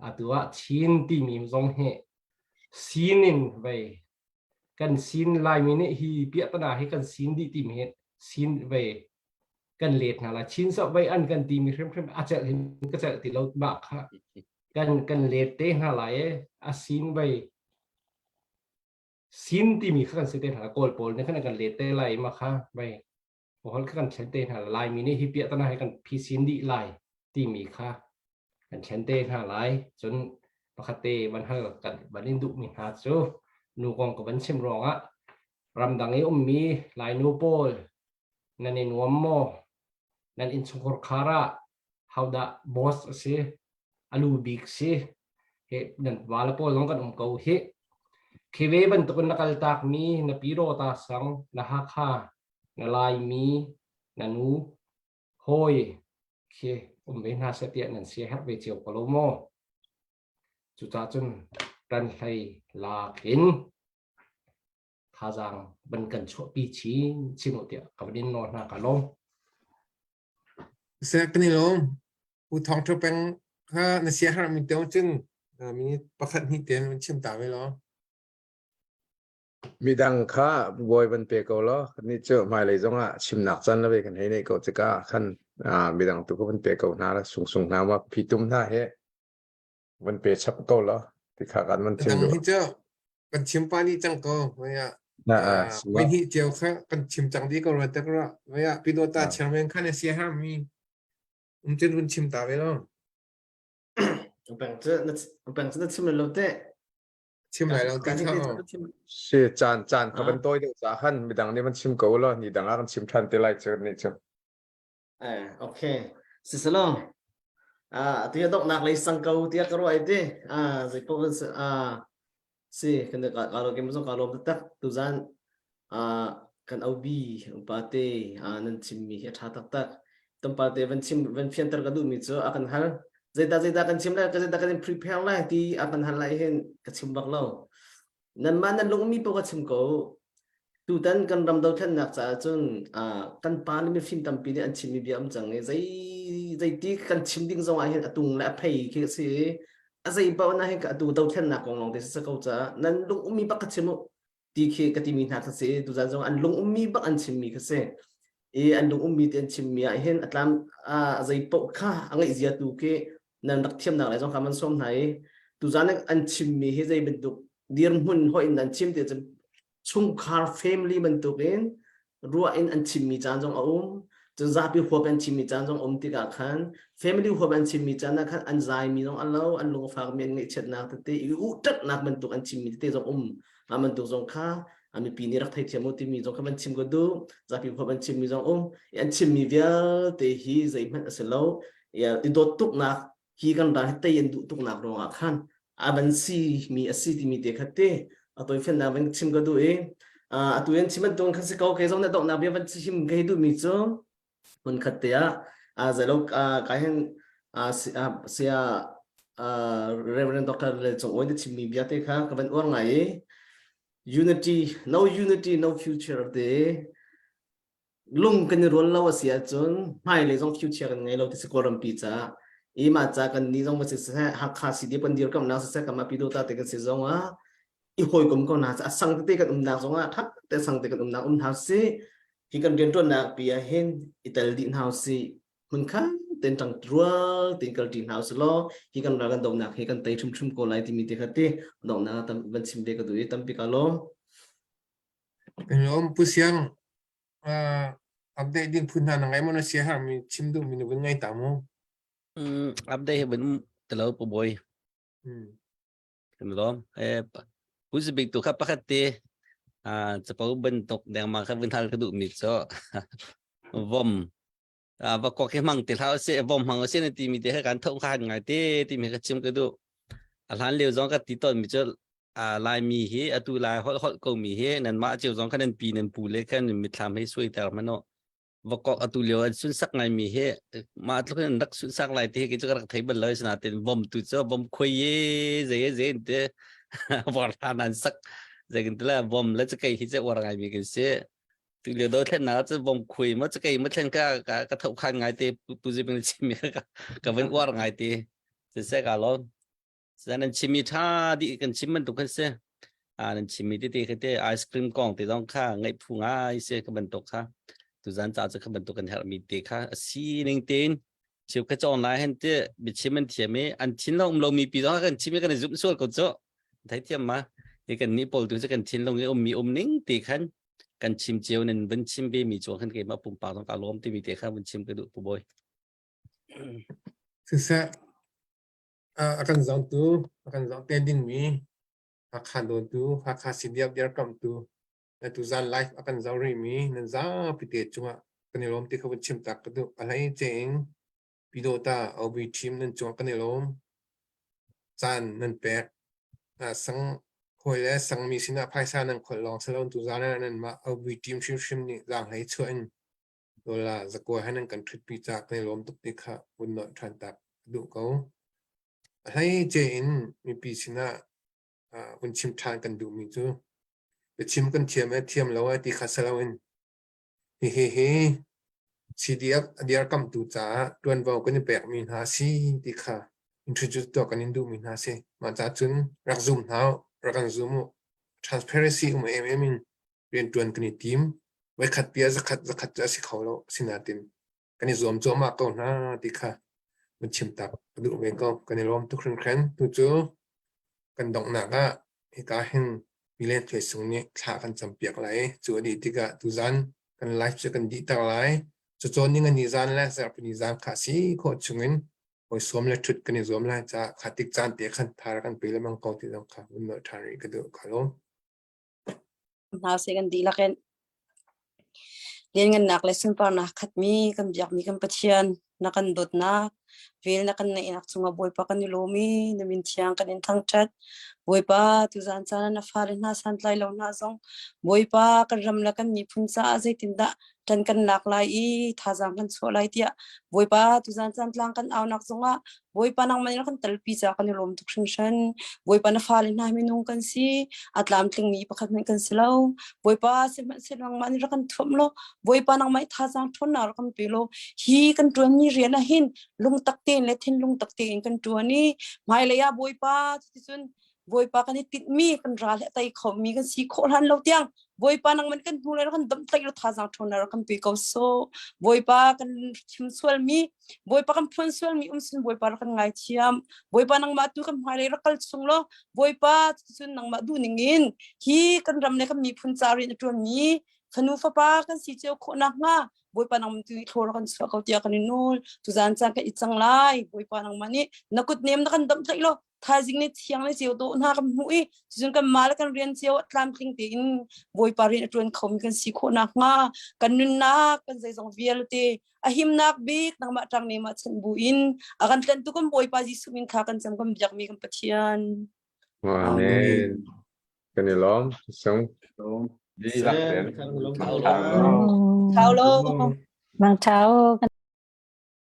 S1: atu ah Chin timi zong hi sin in vei kan sin Laimi nih hi piahtana hi kan sin dih timi hi sin vei. Kan let hna lai. Chin so vai an kan timi hrimhrim a celh hin ka celh ti lo mah kha kan kan let te hna lai e. A sin vai sin timi kha kan si te hna Kawl pawl nih khan kan let te lai ma kha vai hol kha kan thlen te hna lai mi nih hi piah tana hi kan phisin dih lai timi kha kan thlen te hna lai. Cun pakhat te van hal kan van in duh mi hna cu nu kong ka van chim ruangah ramdang i ummi Lainu pawl nan i nuam maw? Nan innchungkhar khar ah hodah boss a si? A lu bik si? He nan vala pawl zong kan um ko hi. Khi ve bantukin na kaltak mi na Pyidawta sang, na Hakha, na Laimi, na nu, hawi khi um ve hna seh tiah nan sia herh ve cio ko lo maw? Cucaah cun ran hlei lak in thazaang van kan chuahpi chin chin u tiah ka van in nawl hna ka lawm.
S4: Seh kan i lawm. U Thawng Tho Peng kha na sia har mi teo cun mi pakhat hnih ten van chim ta ve law.
S6: Midang kha bawi van pe ko law ni cu hmailei zongah chimnak caan le ve kan hei nei ko cika khan midang tu ka van pe ko hna la sung sung hna ma phitum hna he van pe chap ko la ti kha kan van chim
S4: dang hi cu kan chim pa ni cang ko maya wai hi tiao kha kan chim cang di ko ra tak ra maya pidota chairman khan si ha mi um chen vun chim ta ve lo
S3: peng cu na peng cu na chim lo te
S4: chim lai lo ti kha
S6: si caan caan kha van toi deuh ca khan midang nih van chim ko lo ni dang ah kan chim than te lai chu ni chu
S3: Eh, okay. Sisalo. Ah, tu ya dok nak lei sang ko tia ka ruai te. Ah, zei po kan ah si kan ka ka ro kem zong ka lom tak tu zan ah kan obi upa te ah nan chim mi hi a tha tak tak. Tampal te van chim van fianter ka duh mi cu a kan hal. Zeita zeita kan chim lai ka zeita kan prepare lai ti a kan hal lai hin ka chim bak lo. Nanmah nan lungmi paoh ka chim ko. Tutan kan ram dothlennak caah cun kan pa le mifim tampi nih an chimmi bia um cang i zei zeiti kan chim ding zong ah hin a tung le a phei khi a si i a zei paoh na hin atu dothlennak kong lawng te si ko caah nan lung ummi bak ka chim u ti khi ka timi hna kha si tuzan zong an lung ummi bak an chimmi kha si i an lung ummi te an chimmi ah hin a tlam a zei paoh kha a ngaih zia tu khi nan rak thiamnak lai zong kha man sawm hna i tuzan an chimmi hi zei bantuk dirhmun hoi in an chim ti cu chungkhar family bantuk in ruah in an chimmi caan zong a um cun zapi huap an chimmi caan zong um tikah khan family huap an chimmi caan ah khan an zaimi zong an lo an lungfak mi an ngaihchiatnak tete i uhṭatnak bantuk an chimmi tete zong um mah bantuk zong kha mipi nih rak theithiam u timi zong kha van chim ka duh zapi huap an chimmi zong um an chimmi vialte hi zeihmanh a si lo i dawt tuknak hi kan ral hi tei an duh tuknak ruangah khan a van si mi a si timi te kha te a toifiannak van chim ka duh i atu in chim bantuk khan si ko kei zong na donghnak bia van chim ka hi duh mi cu hmun khat te ah zelo kai hin sia Reverend Dr. Le Cung Oi na chimmi bia te kha ka van uar ngai i unity no unity no future te lung kan i rual lo a si ahcun hmailei zong future kan ngei lo ti si Kawlrampi caah i mah ca kan ni zong va si seh Hakha CD kan dirkamnak siseh kanmah Pyidawta te kan si zong ah i hawikom ko hna a sang tete kan umnak zong ah ṭha te sang te kan umnak um hna sih hi kan rianṭuannak pi ah hin i tel dih hna usih hmunkhat ten ṭang rual tein kal ṭi hna usih law hi kan ral kan dohnak hi kan tei hrimhrim ko lai timi te kha ti donghnak ah van chim ve ka duh i tampi ka lawm.
S4: Kan lawm Pu Siang uh, update ding phun hna na ngai maw na sia har mi chim duh mi na vun ngai ta mu?
S8: Mm, update hi vun telo pu boy.
S4: Mm.
S8: Kan lawm. Eh pu bik tu kha pakhat te ah chapo bantuk deng ma kha vun hal ka duh mi cho vom va kok hi mang ti hlah se vom hmang se na ti mi te kha kan tho khan ngai te ti mi ka chim ka duh a hlan lio zong ka ti ton mi cu a laimi hi atu lai holh holh ko mi hi nan mah cio zong khan nan pi nan pu le khan mithlam hei suai ter mano va kok atu lio an sun sak ngai mi hi mah tluk in rak sun sak lai te hi cu ka rak thei bal lo sina tin vom tu cu vom khoi ye ze ze te vor hlan an sak ze kin tla vom le chu kai hi che war ngai mi kan si tu lio do thlen na cu vom khui ma chu kai ma thlen ka ka ka thau khan ngai te pu zi ping chim mi ka ka van uar ngai te se se ka lo San nan chimmi ṭha dih kan chim bantuk kan si. Ah nan chimmi tete khi te ice cream kong te zong kha ngaih phu ngai si ka bantuk kha. Tuzan ca cu kha bantuk kan herhmi te kha a sining tein cheu kha cawng lai hen ti biachim an thiam i an thin lo um lomi pi zong kan chim i kan i zumh sual ko cu. Thei thiam ma? Hi kan nih pawl tu cu kan thinlung i ummi um ning ti khan kan chim cio nan vun chim ve mi cu khan keimah pumpak zong ka lawm timi te kha vun chim ka duh pu bawi.
S4: Siseh a kan zongtu a kan zong te dingmi Hakha dawntu Hakha CDF dirkamhtu na tuzan live a kan zoh rihmi nan zapi te cungah kan i lawm ti kha vun chim tak ka duh. A hlei cein Pyidawta OB team nan cungah kan i lawm. Caan nan pek. Sang hawi le sangmi sinah phaisa nan kholh lawng si lo tuzan ah nanmah OB team hrimhrim nih zaanghlei chuah in dollar zakua he nan kan ṭhutpi caah kan i lawm tuk ti kha vun nolh ṭhan tak ka duh ko. A hleice in mipi sinah vun chim ṭhan kan duhmi cu biachim kan thiam e thiam lo e ti kha si loin hihi hi CDF a dirkamhtu caah ṭuanvo kan i pekmi hna a si ti kha introduce tuah kan in duhmi hna a si. Mah caah cun rak zum hna u, rak kan zum u. Transparency um emem in rianṭuan kan i tim. Voikhat pi ah zakhat zakhat cu a si kho lo. Asinain kan i zuam cuahmah ko hna ti kha vun chim tak ka duh ve ko. Kan i lawm tuk hringhran. Tu cu kan donghnak ah hika hin Milen Thluai Sung nih thla kan campiak lai. Cu a dih tikah tuzan kan live cu kan dih tak lai. Cucawn ning ni zan le zarhpini zan kha si khawh chungin hawi sawm le ṭhut kan i zuam lai caah kha tik caan te khan thar kan pe lengmang ko ti zong kha vun nolh ṭhan rih ka duh. Ka lawm.
S11: Hna seh kan dihlak in lianngannak le sunparnak khatmi kan biakmi kan Pathian na kan dawtnak vel na kan neihnak cungah Bawipa kan i lawm i na min thiang kan in thangṭhat. Bawipa tuzaan caan ah na fale hna santlai lo hna zong Bawipa kan ram le kan miphun caah zeitindah ṭan kan lak lai i thazaang kan chuah lai tiah Bawipa tuzaan caan tlang kan aunak zongah Bawipa nangmah nih kan telpi caah kan i lawm tuk hringhran. Bawipa na fale hna minung kan si, a tlamtlingmi pakhat hmanh kan si lo. Bawipa sihmanhsehlaw nangmah nih rak kan thuamh law, Bawipa nangmah i thazaang ṭhawnnak rak kan pe law, hi kan ṭuanmi rian ah hin lungtak tein le thinlung tak tein kan ṭuan i hmailei ah Bawipa cuticun Bawipa kan i tinhmi kan ral he tei khomi kan si khawh hlan lo tiang Bawipa nangman kan hnu le kan damtlaih lo thazaang ṭhawnnak rak kan pe ko so Bawipa kan chim sualmi Bawipa kan phuan sualmi um sin Bawipa rak kan ngaithiam Bawipa nangmah tu kan hmailei rak kal chung law Bawipa cun nangmah duh ning in hi kan ram le kan miphun ca rian a ṭuanmi fanu fapa kan si cio khawh nakhnga Bawipa nangmah tu thlor kan chuah ko tiah kan i nul tuzaan caan kan i cang lai Bawipa nangmah nih na kut nem na kan damh tlaih law thaizing nih thiang le ceu dawh hna kan hmuh i cun kan mah le kan rian cio tlamtling tein Bawipa rian a ṭuan khomi kan si khawh nakhnga kan nunnak kan zeizong vialte a himnak bik nangmah ṭang ne mah chanh bu in a kan tlanhtu kan Bawipa Jesuh min kha kan cam kan biakmi kan Pathian.
S6: Amen. Kan i lawm. Sung. Dihlak ten.
S2: Thau lo. Mang thau.